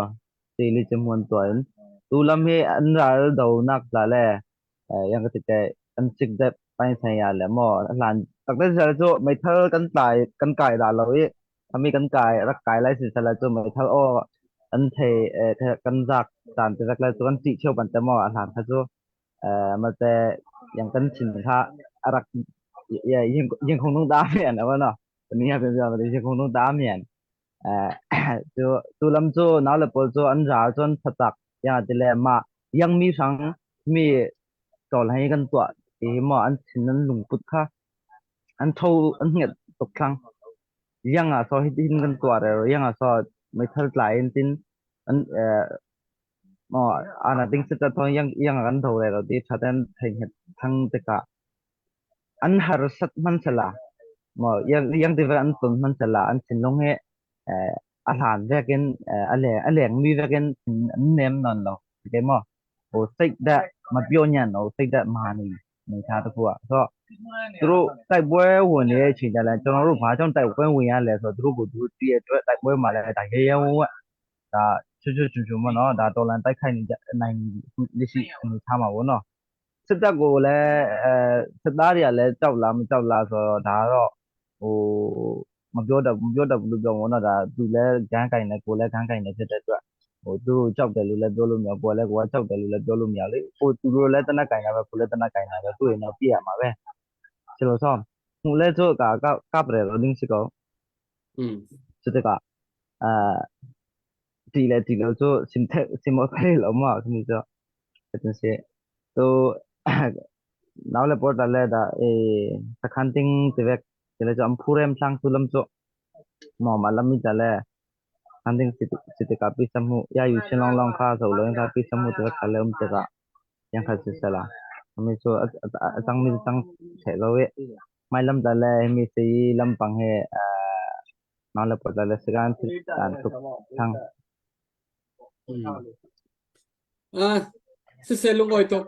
si li chumu an tuah in tu lam hi an ral do nak tla le yang ka ti te an sik dep pai sai ya le mo hlan tak te sel chu meithal kan tlai kan kai da lo i ami kan kai rak kai lai si sala chu meithal o an thei kan zak tan te zak lai chu kan ti cheu ban te mo a hlan kha chu ma te yang kan chin kha arak ye yin khong nung da mian awa no ni ha pe ma yin khong nung da mian cu tu lam cu nau le pawl cu an ral cun thatak ya ti le ma yang mi hrang mi tol hei kan tuah ti hi maw an thin an lungput kha an tho an hnget tuk thlang yang ah so hitin kan tuah re yang ah so meithal tlai in tin an maw ana ding se ta thong yang yang kan tho re lo ti thaten thei hnget thang tikah an harsat hmanhsela maw iang ti an ton hmanhsela an thinlung hi a hlan vekin a lengmi vekin thin an nem nawn lo. Okay maw? O seik dah ma pyo nyan o seik dah ma ni. အနေထားတစ်ခုအာဆိုတော့သူတို့တိုက်ပွဲဝင်နေတဲ့အချိန်ကျလဲကျွန်တော်တို့ဘာကြောင့်တိုက်ပွဲဝင်ရလဲဆိုတော့သူတို့ကိုသူတို့တည့်ရအတွက်တိုက်ပွဲမှာလည်းဒါရဲရဲဝံ့ဝံ့ဒါချွတ်ချွတ်ချွတ်ချွတ်ပေါ့နော်ဒါတော်လန်တိုက်ခိုက်နေကြနိုင်အခုလက်ရှိအနေထားမှာပေါ့နော်စစ်တပ်ကိုလည်းအဲစစ်သားတွေကလည်းကြောက်လားမကြောက်လားဆိုတော့ဒါကတော့ဟိုမပြောတတ်မပြောတတ်ဘူးလို့ပြောမှာပေါ့နော်ဒါသူလည်းဂန်းကင်တယ်ကိုလည်းဂန်းကင်တယ်ဖြစ်တဲ့အတွက်ဟိုသူတို့ကြောက်တယ်လို့လည်းပြောလို့မရကိုလည်းကိုကကြောက်တယ်လို့လည်းပြောလို့မရလေကိုသူတို့လည်းတနက်ကင်တာပဲကိုလည်းတနက်ကင်တာပဲတွေ့ရင်တော့ပြည့်ရမှာပဲကျွန်တော်ဆောဟိုလည်းဆိုကကကပရဲလို့လင်းစကော อืม 是这个呃ဒီလေဒီလိုဆိုစင်ထက်စင်မခဲလောမစင်ကြောတဲ့စေတော့နောက်လည်းပေါ်တယ်လေဒါအေစခန်တင်းတဝက်ဒီလေအမ်ဖူရမ်ဆန်းဆုလမ်ဆိုမောမလမီတလေခန်တင်းစစ်စစ်ကပိစမှုရယူချင်းလောင်းလောင်းခါဆိုလုံးခါပိစမှုတဝက်ခလဲုံတကယန်ခါစစ်ဆလာအမေဆိုအတန်းမီတန်းထဲလောဝဲမိုင်လမ်တလေမီစီလမ်ပန်းဟဲအာနောက်လည်းပေါ်တယ်လေစကန်စစ်တန်တုသန်း อืมอ่าsiseh lungawi tuk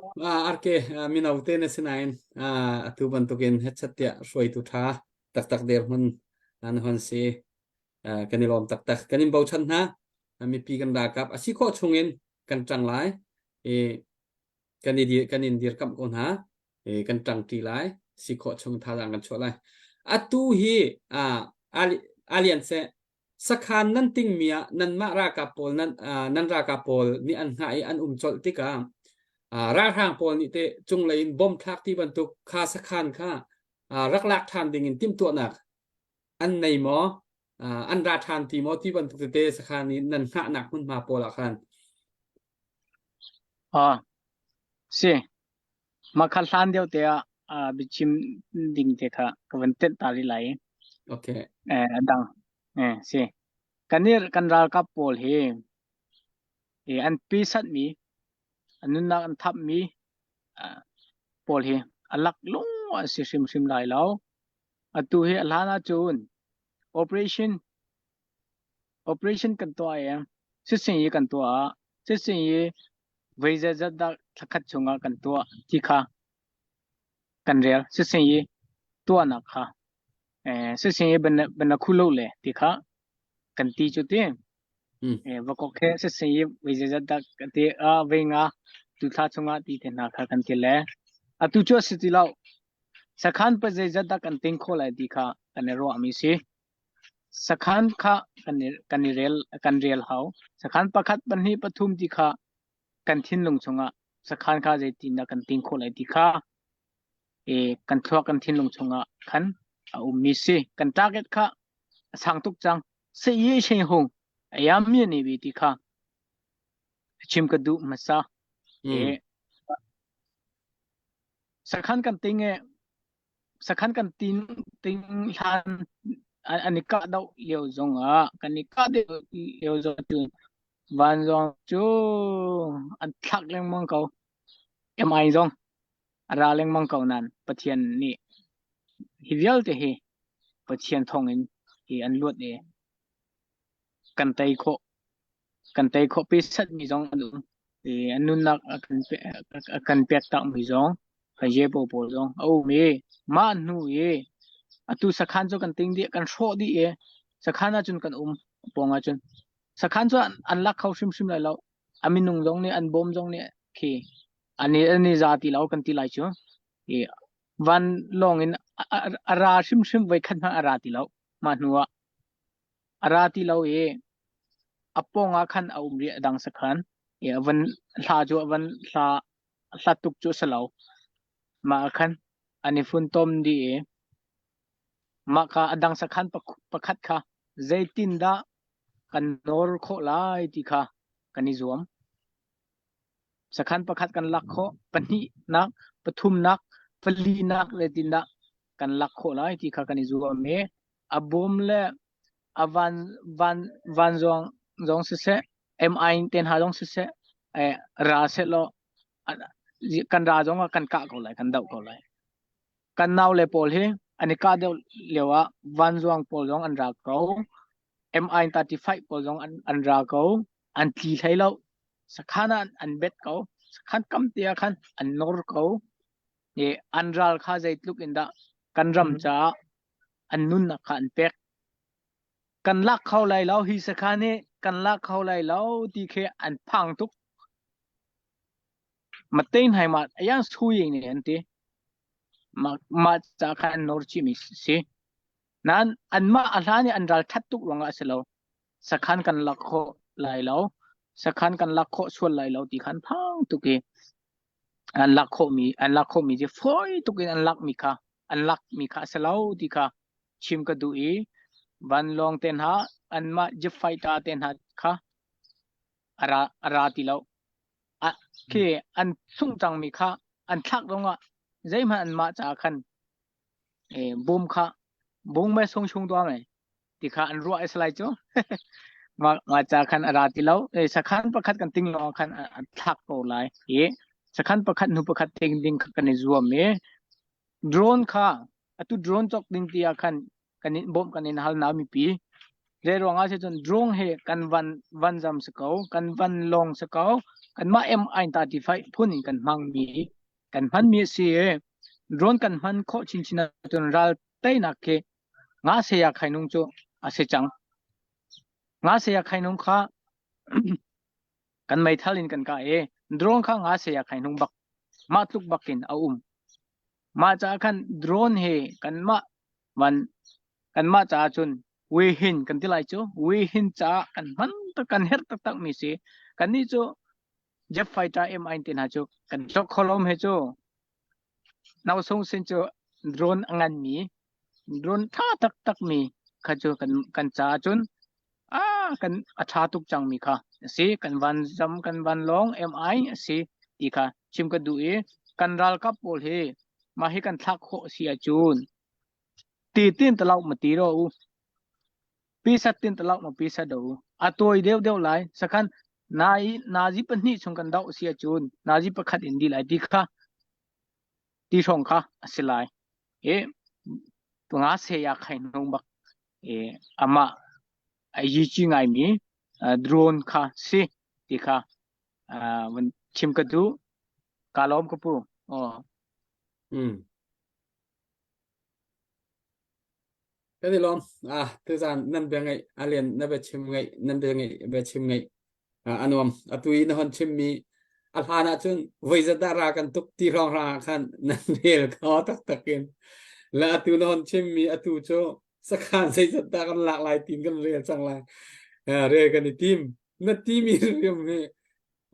RK mino te na si nain atu bantukin hetchat tiah hruaitu ṭha taktak dirhmun an hon si. Kan i lawm taktak. Kan in bochan hna. Mipi kan ralkap a si khawh chungin kan ṭang lai. I kan i kan in dirkamh ko hna. I kan ṭangṭi lai. Si khawh chung thazaang kan chuah lai. Atu hi alian seh Sakhan nan tingmi ah nanmah ralkap pawl nan nan ralkap pawl nih an hngah i an um colh tikah ralhrang pawl nih teh cunglei in bomb thlak ti bantuk kha sakhan kha rak lak ṭhan ding in timhtuahnak an nei maw? An ra ṭhan ti maw ti bantuk tete sakhan i nan hngahnak hmunhma pawl ah khan? Ah, si. Mah kha hlan deuh te ah biachim ding te kha ka van tenh ta rih lai. Okay. Eh, a dang. Eh, si. Kan i kan ralkap pawl hi eh, an pi satmi, an nunnak an thapmi pawl hi a lak lung an si hrimhrim lai lo. Atu hi a hlan ahcun operation operation kan tuah i sisin i kan tuah ah sisin i voi zeizat dah thlakhat chungah kan tuah ti kha kan rel. Sisin i tuahnak kha eh, sisin i bana khu lo le ti kha kan ti cu ti. Eh, vakok he sisin i voi zeizat dah kan ti a voi nga tu thla chungah ti te hna kha kan ti le. Atu cu a si ti lo. Sakhan pa zeizat dah kan ting kho lai ti kha kan i ruahmi si. Sakhan kha kan i, kan i rel kan rel hau. Sakhan pakhat pahnih pathum ti kha kan thinlung chungah sakhan kha zeitin dah kan ting khawh lai ti kha e kan thluak kan thinlung chungah khan a ummi si. Kan target kha a sang tuk cang. Se ye sheng hung ayam mi ne bi ti kha chim ka duh hmasa. E sakhan kan ting e sakhan kan tin ting hlan an i kah doh lio zong ah kan i kah deuh lio zong cu vanzawng cu an thlak lengmang ko. MI zong a ra lengmang ko nain Pathian nih hi vialte hi Pathian thawng in hi an luat i kan tei khawh. Kan tei khawh pi satmi zong an um. I an nunnak a kan pe, a kan pek takmi zong Jepo pawl zong a um i mah hnu i atu sakhan cu kan ting dih kan hrawh dih i sakhan ahcun kan um pawng ahcun sakhan cu an, an lak kho hrimhrim lai lo a minung zong nih an bawm zong nih khi an i an i za ti lo kan ti lai cu i van lawng in a, a, a ra hrimhrim voi khat hmanh a ra ti lo mah hnu ah A ra ti lo i a pawng ah khan a um rih a dang sakhan. I a van hla cu a van hla hla tuk cu a si lo. Mah ah khan an i funtom dih i mah kha a dang sakhan pakhat kha zeitindah kan nawr khawh lai ti kha kan i zuam. Sakhan pakhat kan lak khawh, pahnihnak, pathumnak, palinak zeitindah kan lak khawh lai ti kha kan i zuam i a bawm le a van van vanzuang zong siseh MI ten ha zong siseh eh, ra seh law kan ra zong ah kan kah ko lai kan doh ko lai kan nau le pawl hi an i kah deuh lio ah vanzuang pawl zong an ra ko MI 35 pawl zong an, an ra ko an tli hlei lo sakhan ah an bet ko sakhan kam te ah khan an nor ko. I an ral kha zeitluk in dah kan ram caah an nunnak kha an pek. Kan lak kho lai lo hi sakhan hi kan lak kho lai lo ti khi an phang tuk. Matein hai ma ayang suying ne an ti. Mah mah ca kha an nawr chihmi si. Nain anmah a hlan i an ral ṭhat tuk ruangah a si lo. Sakhan kan lak khawh lai lo. Sakhan kan lak khawh sual lai lo ti kha an phang tuk i an lak khawhmi an lak khawhmi cu fawi tuk in an lakmi kha an lakmi kha a si lo ti kha chim ka duh i vanlawng te hna anmah jet fighter te hna kha a ra a ra ti lo. A khi an sungh cangmi kha an thlak zongah zeihmanh anmah caah khan e bum kha bung me sung chung tua me ti kha an ruah is lai cu ma ma cha khan ara ti lo e sakhan pakhat kan ting lo khan an thlak ko lai i sakhan pakhat nu pakhat ting ding kha kan i zuam i drone kha atu drone chok ding ti ah khan kan in bom kan in hal na mi pi re ruang ah cun drone he kan van van zam se ko kan van long se ko kan ma m ain ta ti fai phun in kan hmang mi kan hmanmi a si i drone kan hman khawh chinchin ahcun ral teinak khi nga saya khainung cu a si cang. Nga saya khainung kha kan meithal in kan kah i drone kha nga saya khainung bak mah tluk bak in a um. Mah caah khan drone he kanmah van kanmah caah cun wehin kan ti lai cu wehin caah kan hman tak kan herh taktak mi si. Kannih cu Jet fighter M1 te hna cu kan cawk kho lo he cu nausung sin cu drone a ngan mi drone tha taktak mi kha cu kan kan caah cun a kan a tha tuk cang mi kha a si kan van zam kan van lawng MI a si ti kha chim ka duh i kan ralkap pawl hi mah hi kan thlak khawh si ahcun ti tin talau ma ti ro u Pisat tin talak ma pisat do. A tawi deuh deuh lai. Sakhan nai nazi pahnih chung kan doh si ahcun nazi pakhat in di lai ti kha ti hrawng kha a si lai. E nga se ya khai nung bak e ama a yi chi ngai mi drone kha si ti kha van chim ka du ka lawm ka pu. Oh. Mm. Kan i lawm. Ah, tuzaan nan bia ngaih a lian na bia chim ngaih nan bia ngaih bia chim ngaih ah, a nuam. Atu i na hon chimmi a hlan ahcun voi zat dah ra kan tuk ti hrawng hrang ah khan nan rel kho taktak in. Le atu na hon chimmi atu cu sakhan zeizat dah kan lak lai tin kan rel cang lai. Eh, rel kan i tim. Na timi riam hi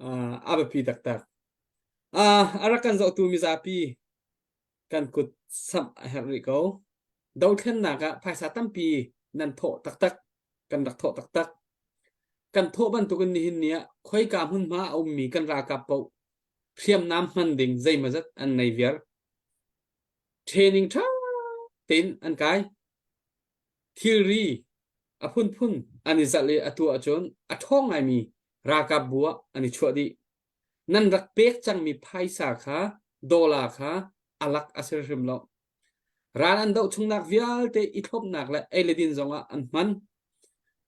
ah, a biapi taktak. Ah, a rak kan zohtu mizapi kan kut samh a herh rih ko. Dothlennak ah phaisa tampi nan thawh taktak, kan rak thawh taktak. Kan thawh bantukin nihin ni ah khoika hmunhma a ummi kan ralkap paoh hriamnam hman ding zeimawzat an nei viar. Training ṭha tein an kai. Thilri a phunphun an i zalh i atu ahcun a ṭhawng ngaimi ralkap bu ah an i chuah dih. Nan rak pek cangmi phaisa kha dollar kha a lak a si hrim lo. Ral an doh chungnak vialte i thlopnak le ei le din zongah an hman.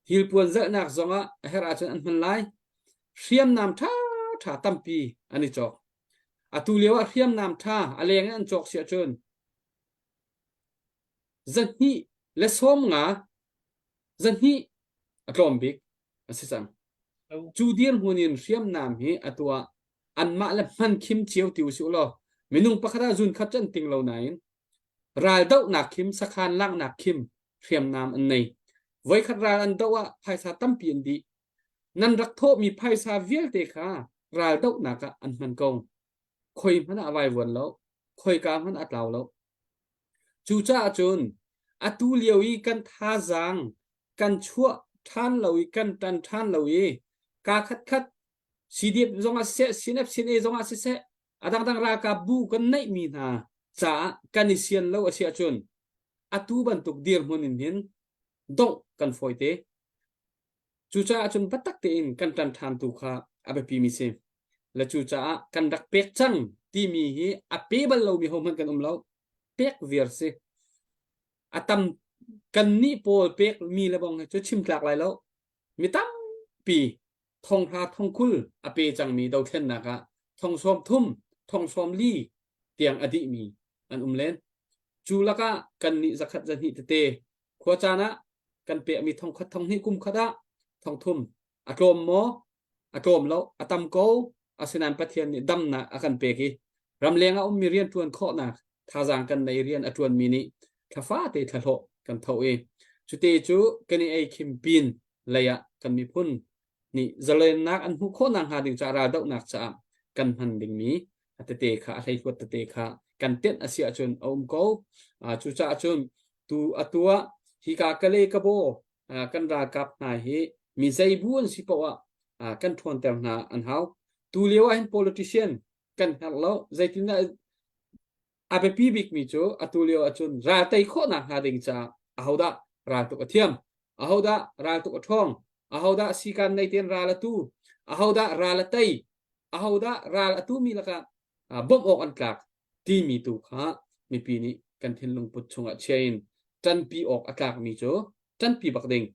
Thilpuan zalhnak zongah a herh ahcun an hman lai. Hriamnam ṭhaṭha tampi an i cawk. Atu lio ah hriamnam ṭha a leng in an cawk si ahcun zahnih le 50 zahnih a tlawm bik a si cang. Cu dirhmun in hriamnam hi atu ah anmah le hman khim cio ti usih law minung pakhat ah zun khat cu an ting lo nain raldohnak khim sakhan laknak khim hriamnam an nei. Voikhat ral an doh ah phaisa tampi an dih. Nan rak thawhmi phaisa vialte kha raldohnak ah an hman ko. Khoi hmanh ah a vaivuan lo. Khoika hmanh a tlau lo. Cucaah cun atu lio i kan thazaang kan chuah ṭhan lo i kan ṭan ṭhan lo i kaa khatkhat CDF zongah siseh, CNF, CNA zongah siseh, a dangdang ralkap bu kan neihmi hna caah kan i sian lo a si ahcun atu bantuk dirhmun in hin dongh kan fawi te. Cucaah cun biatak tein kan ṭan ṭhan tu kha a biapimi si. Le cucaah kan rak pek cang timi hi a pe bal lomi hohmanh kan um lo. Pek viar si. A tam kannih pawl pekmi le bong hi cu chim tlak lai lo. Mi tampi thonghra thongkul a pe cangmi dothlennak ah thong 30 thong 40. tiang a dihmi an um len. Cu lakah kan nih zakhat zahnih tete khua caan ah kan pekmi thongkhat thonghnih kum khat ah thongthum a tlawm maw a tlawm lo a tam ko asinain Pathian nih damnak a kan pek i ramleng ah ummi rian ṭuan khawhnak thazaang kan nei rian a ṭuanmi nih thlafa te thlahlawh kan tho i cute cu kan i ei khim pin lei ah kan miphun nih zalennak an hmuh khawhnak hnga ding caah raldohnak caah kan hman dingmi a tete kha a hleihluat tete kha kan tenh a si ahcun a um ko. Cucaah cun tu atu ah hika Kale Kabaw kan ralkap hna hi mi zeibu an si poah ah kan ṭhawnter hna an hau. Tu lio ah hin politician kan hngalh lo. Zeitindah a biapi bikmi cu atu lio ahcun ral tei khawhnak hnga ding caah ahodah raltuk a thiam ahodah raltuk a ṭhawng ahodah sikan nei tein ral a tu ahodah ral a tei ahodah ral a tumi lakah bawmh awk an tlak timi tu kha mipi nih kan thinlung put chungah chia in ṭanpi awk a tlakmi cu ṭanpi bak ding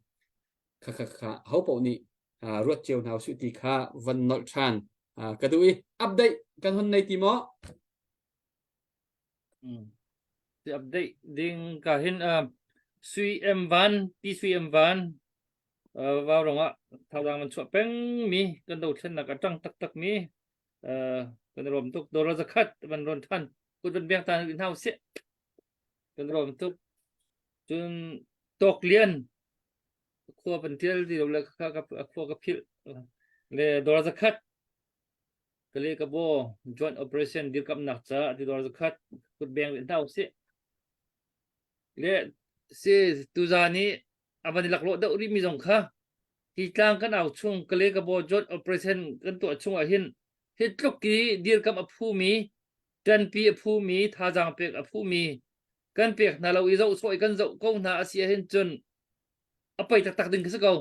kha kha kha ho paoh nih ruat cio hna usih ti kha van nolh ṭhan ka duh i update kan hun nei ti maw Ti update ding ka hin uh, Sui M Van Pi Sui M Van uh, vau rong ah thazaang man chuah peng mi kan do thlennak a tang taktak mi uh, kan rom tuk dollar zakhat van ron than kut van biang tan in hau si kan rom tuk cun tok lian khua pan tial ti lo le kha ka khua ka phil le dollar zakhat Kale ka baw joint operation dirkamnak ca ti dor zakhat kut beng rih hna usih. Le si tuzan i a van i laklawh deuh rih mi zong kha hi tlang kan au chung Kale ka baw joint operation kan tuah chung ah hin hi tluk i dirkam a phumi ṭanpi a phumi thazaang pek a phumi kan pek hna lo i zoh sawh i kan zoh ko hna a si ahhin cun a pei taktak ding khi si ko.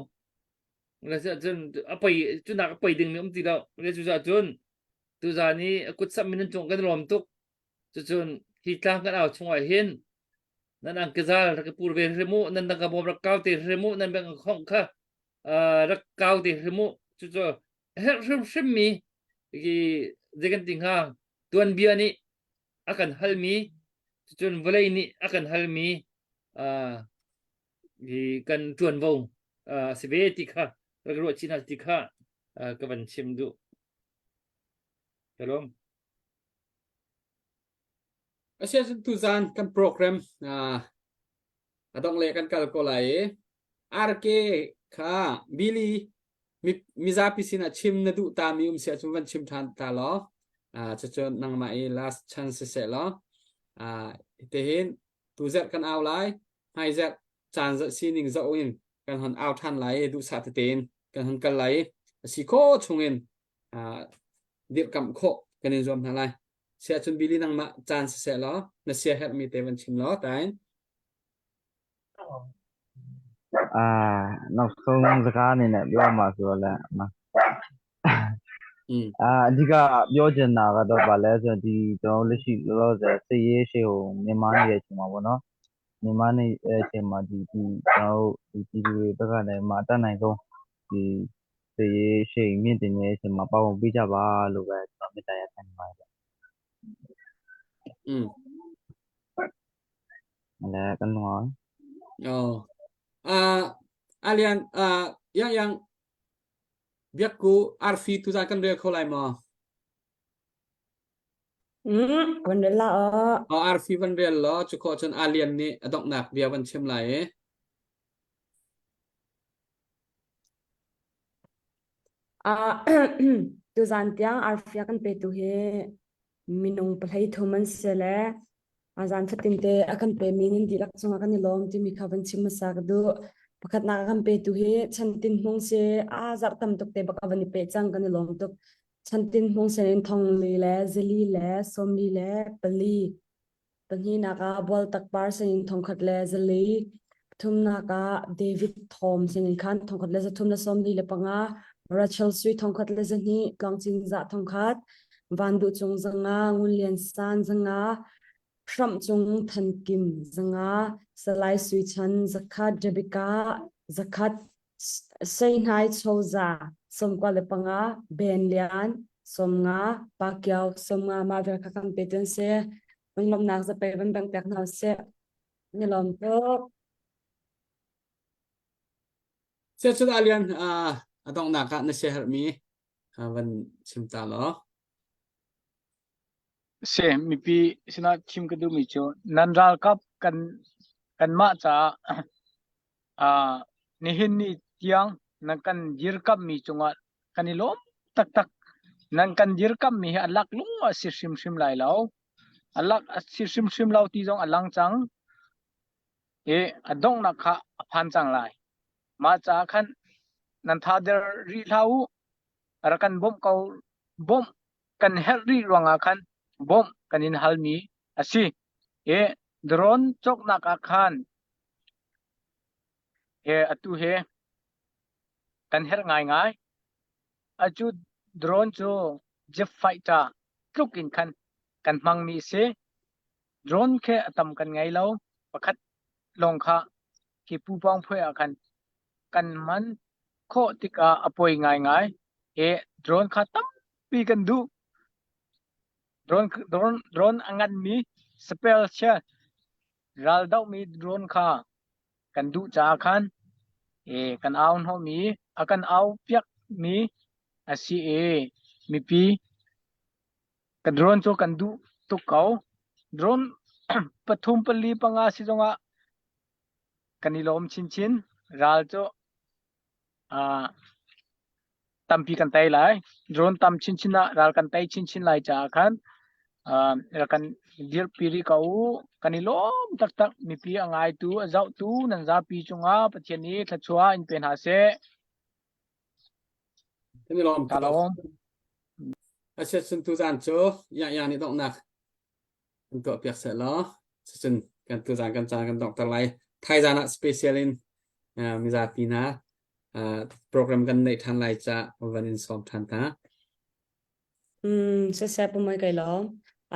Le cun a pei cunak a pei dingmi um ti lo. Le cucaah cun tuzaan i a kut samh min cung kan lawm tuk. Cucun hi tlang kan au chungah hin nan angkizal rak i pur ve hrim u, nan tangka bawm rak kau te hrim u, nan bank account kha rak kau te hrim u. Cucu herh hrimhrim mi hi zei kan ti hnga tuanbia nih a kan halmi cucun vawlei nih a kan halmi hi kan ṭuanvo a si ve ti kha rak ruah chih hna ti kha ka van chim duh. Hello. Asiahcun tuzan kan program a dong le kan kal ko lai i RK kha Billy mizapi sinah chim na duh ta mi um si ahcun van chim ṭhan ta law cucu nangmah i last chance siseh law tihin tuzerh kan au lai hmaizerh caan sining zoh in kan hon au ṭhan lai i duhsah tete in kan hon kal lai i a si khawh chungin dirhkamh khawh kan in zuam hna lai. Siahcun Billy nangmah caan siseh law na sia herhmi te van chim law tain. Ah, နောက်ဆုံးစကားအနေနဲ့ပြောမှာဆိုတော့လည်းအမ အာအဓိကပြောချင်တာကတော့ဗာလဲဆိုတော့ဒီကျွန်တော်တို့လက်ရှိလောလောဆယ်စစ်ရေးရှိဟုန်မြန်မာနေတဲ့အချိန်မှာပေါ့နော်မြန်မာနေတဲ့အချိန်မှာဒီဒီကျွန်တော်တို့ဒီပြည်သူတွေဘက်ကလည်းမအတတ်နိုင်ဆုံးဒီစစ်ရေးရှိန်မြင့်တင်နေတဲ့အချိန်မှာပါဝင်ပေးကြပါလို့ပဲကျွန်တော်မေတ္တာရပ်ခံနေပါတယ် อืม လည်းကနွား Oh. Ah, alian ah yang yang biak ku arfi tu zan kan rel kho lai maw? Mm, van rel la aw. Oh, arfi van rel law cu khawh cun alian nih a donghnak bia van chim lai i. Ah, tuzan tiang arfia kan petu hi minung pahlei thum an si le a zan fatin te a kan pemi nan dihlak cungah kan i lawm timi kha van chim hmasa ka duh. Pakhatnak a kan petu hi Chantin Hmung si a zarh tam tuk te bak a van i pe cang kan i lawm tuk. Chantin Hmung sin in thongli le zili le sawmli le pali Pahnihnak ah Bualtak Par sinin thongkhat le zali, pathumnak ah David Thawm sinin khan thongkhat le zathum le 45, Rachel Sui thongkhat le zahnih, Tluangcin Zah thongkhat, Van Duh Cung zanga, Ngun Lian San zanga, Hramh Cung Than Kim zanga, Salai Sui Chan zakhat, Rebecca zakhat, Seihnai Choza 95, Ben Lian. sawmnga, Pakyao 50 mah vel kha kan pe ten si. Lunglawmhnak zapei van beng pek hna usih. Ni lawm tuk. Siacun Alian a donghnak ah na siaherhmi van chim ta law. Si, mipi sinah chim ka duhmi cu nan ralkap kan kanmah caah uh, nihin ni tiang nan kan dirkamhmi cungah kan i lawm taktak. Nan kan dirkamhmi hi a lak lung a si hrimhrim lai lo. A lak a si hrimhrim lo ti zong a lang cang. I a donghnak kha a phan cang lai. Mah caah khan nan tha der rih hlah u. Rak kan bawmh ko bawmh kan herh rih ruangah khan bawmh kan in halmi a si. I drone cawknak ah khan he atu he kan herh ngaingai. Acu drone cu jet fighter tluk in khan kan hmangmi a si. Drone khi a tam kan ngei lo. Pakhat lawng kha khi pupawng phuai ah khan kan hman khawh tikah a poi ngaingai. Hi drone kha tampi kan duh. Drone, drone, drone a nganmi special ral dohmi drone kha kan duh caah khan e, kan au hnawhmi a kan au piakmi a si i mipi Ka drone cu kan duh tuk ko. Drone pathum pali panga si zongah kan i lawm chinchin. Ral cu uh, tampi kan tei lai. Drone tam chinchin ah ral kan tei chinchin lai caah khan uh, rak kan dirpi rih ko u. Kan i lawm taktak. Mipi a ngaitu, a zohtu nan zapi cungah Pathian nih thluachuah in pe hna seh. Kan i lawm Ka tuk. lawm. Asiah cun tuzaan cu Yahya nih donghnak kan tuah piak seh law cucun kan tuzaan kan caan kan donghter lai. Thaizaan ah special in uh, mizapi hna uh, program kan neih ṭhan lai ca van in sawm ṭhan hna. Mm, siseh pumoi kai lawm.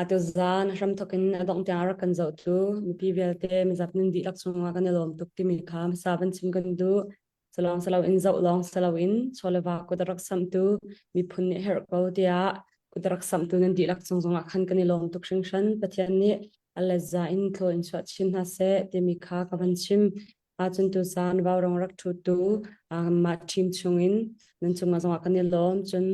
Atu zan hramthok in a dongh tiang rak kan zohtu mipi vialte mizap nan dihlak chungah kan i lawm tuk timi kha hmasa van chim kan duh. Salawng salo in zoh lawng salo in chawleva kut a rak samhtu miphun nih herh ko tiah kut a rak samhtu nan dihlak cung zongah khan kan i lawm tuk hringhran. Pathian nih a letza in thlaw in chuah chin hna seh timi kha ka van chim. Ahcun tuzaan vaurawng rak ṭhutu mah team chungin nan cungah zongah kan i lawm. Cun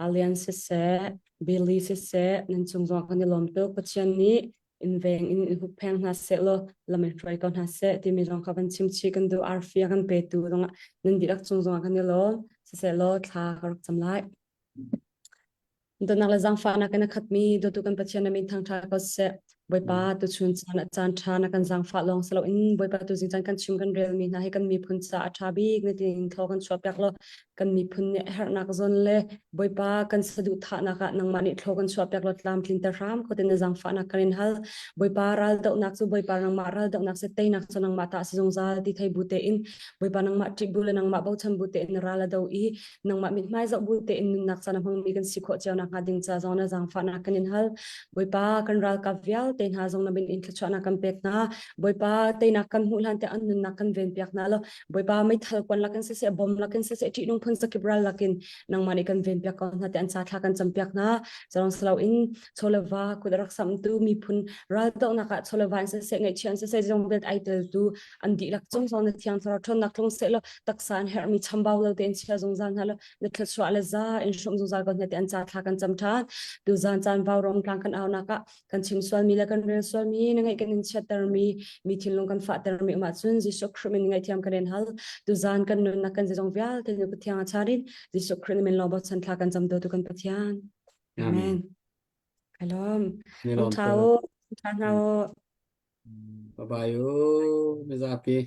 Alliance siseh, Billy siseh, nan cung zongah kan i lawm tuk. Pathian nih in veng in in huppheng hna seh law lam in hruai ko hna seh timi zong kha van chim chih kan duh arfi a kan petu zongah nan dihlak cung zongah kan i lawm siseh law thla ka rak cam lai Dawtnak le zaangfahnak in a khatmi dawtu kan Pathian na min thangṭha ko seh. Bawipa tuchun caan ah caan ṭha na kan zaangfah lawng si loin Bawipa tu zing caan kan chim kan relmi hna hi kan miphun caah a ṭha bik na tiin thaw kan chuah piak law kan miphun nih a herhnak zawn le Bawipa kan saduhthahnak ah nangmah nih thaw kan chuah piak law tlamtlinter hram ko tin na zaangfahnak kan in hal. Bawipa raldohnak cu Bawipa nangmah raldohnak si teinak cu nangmah ta a si zungzal ti thei bu tein Bawipa nangmah ṭih bu le nangmah bochan bu tein ral a do i nangmah mithmai zoh bu tein nunnak caan a hmangmi kan si khawh cio nakhnga ding ca zong na zaangfahnak kan in hal. Bawipa kan ralkap vialte hna zong na min in thluachuahnak kan pek hna. Bawipa teinak kan hmuh hlan te an nunnak kan ven piak hna lo. Bawipa meithal kuan lakin siseh bom lakin siseh ṭihnung phun zakip ral lakin nangmah nih kan ven piak ko hna te an ca thla kan cam piak hna. Zarong salo in chawleva kut rak samtu miphun raldohnak ah chawleva in siseh ngaihchia in siseh zong vialte ai teltu an dihlak cung zong na thiang thlarau ṭhawnnak tlung seh law taksa an herhmi chambau lo tein chia zungzal hna law na thluachuah le za in hrawm zungzal ko hna ti an ca thla kan cam ṭhan tuzan caan vaurawng tlang kan aunak ah kan chim sualmi le kan rel sualmi na ngaih kan in chiattermi mi thinlung kan fahtermi um ahcun Jesuh Khrih min ngaihthiam kan in hal tuzan kan nunnak kan zeizong vialte nu Pathian a charin Jesuh Khrih min lawng bochan thla kan cam tu kan Pathian Amen. Kalom. Ni lawm Ṭha u. Ṭha hna u. Bye bye u mizapi.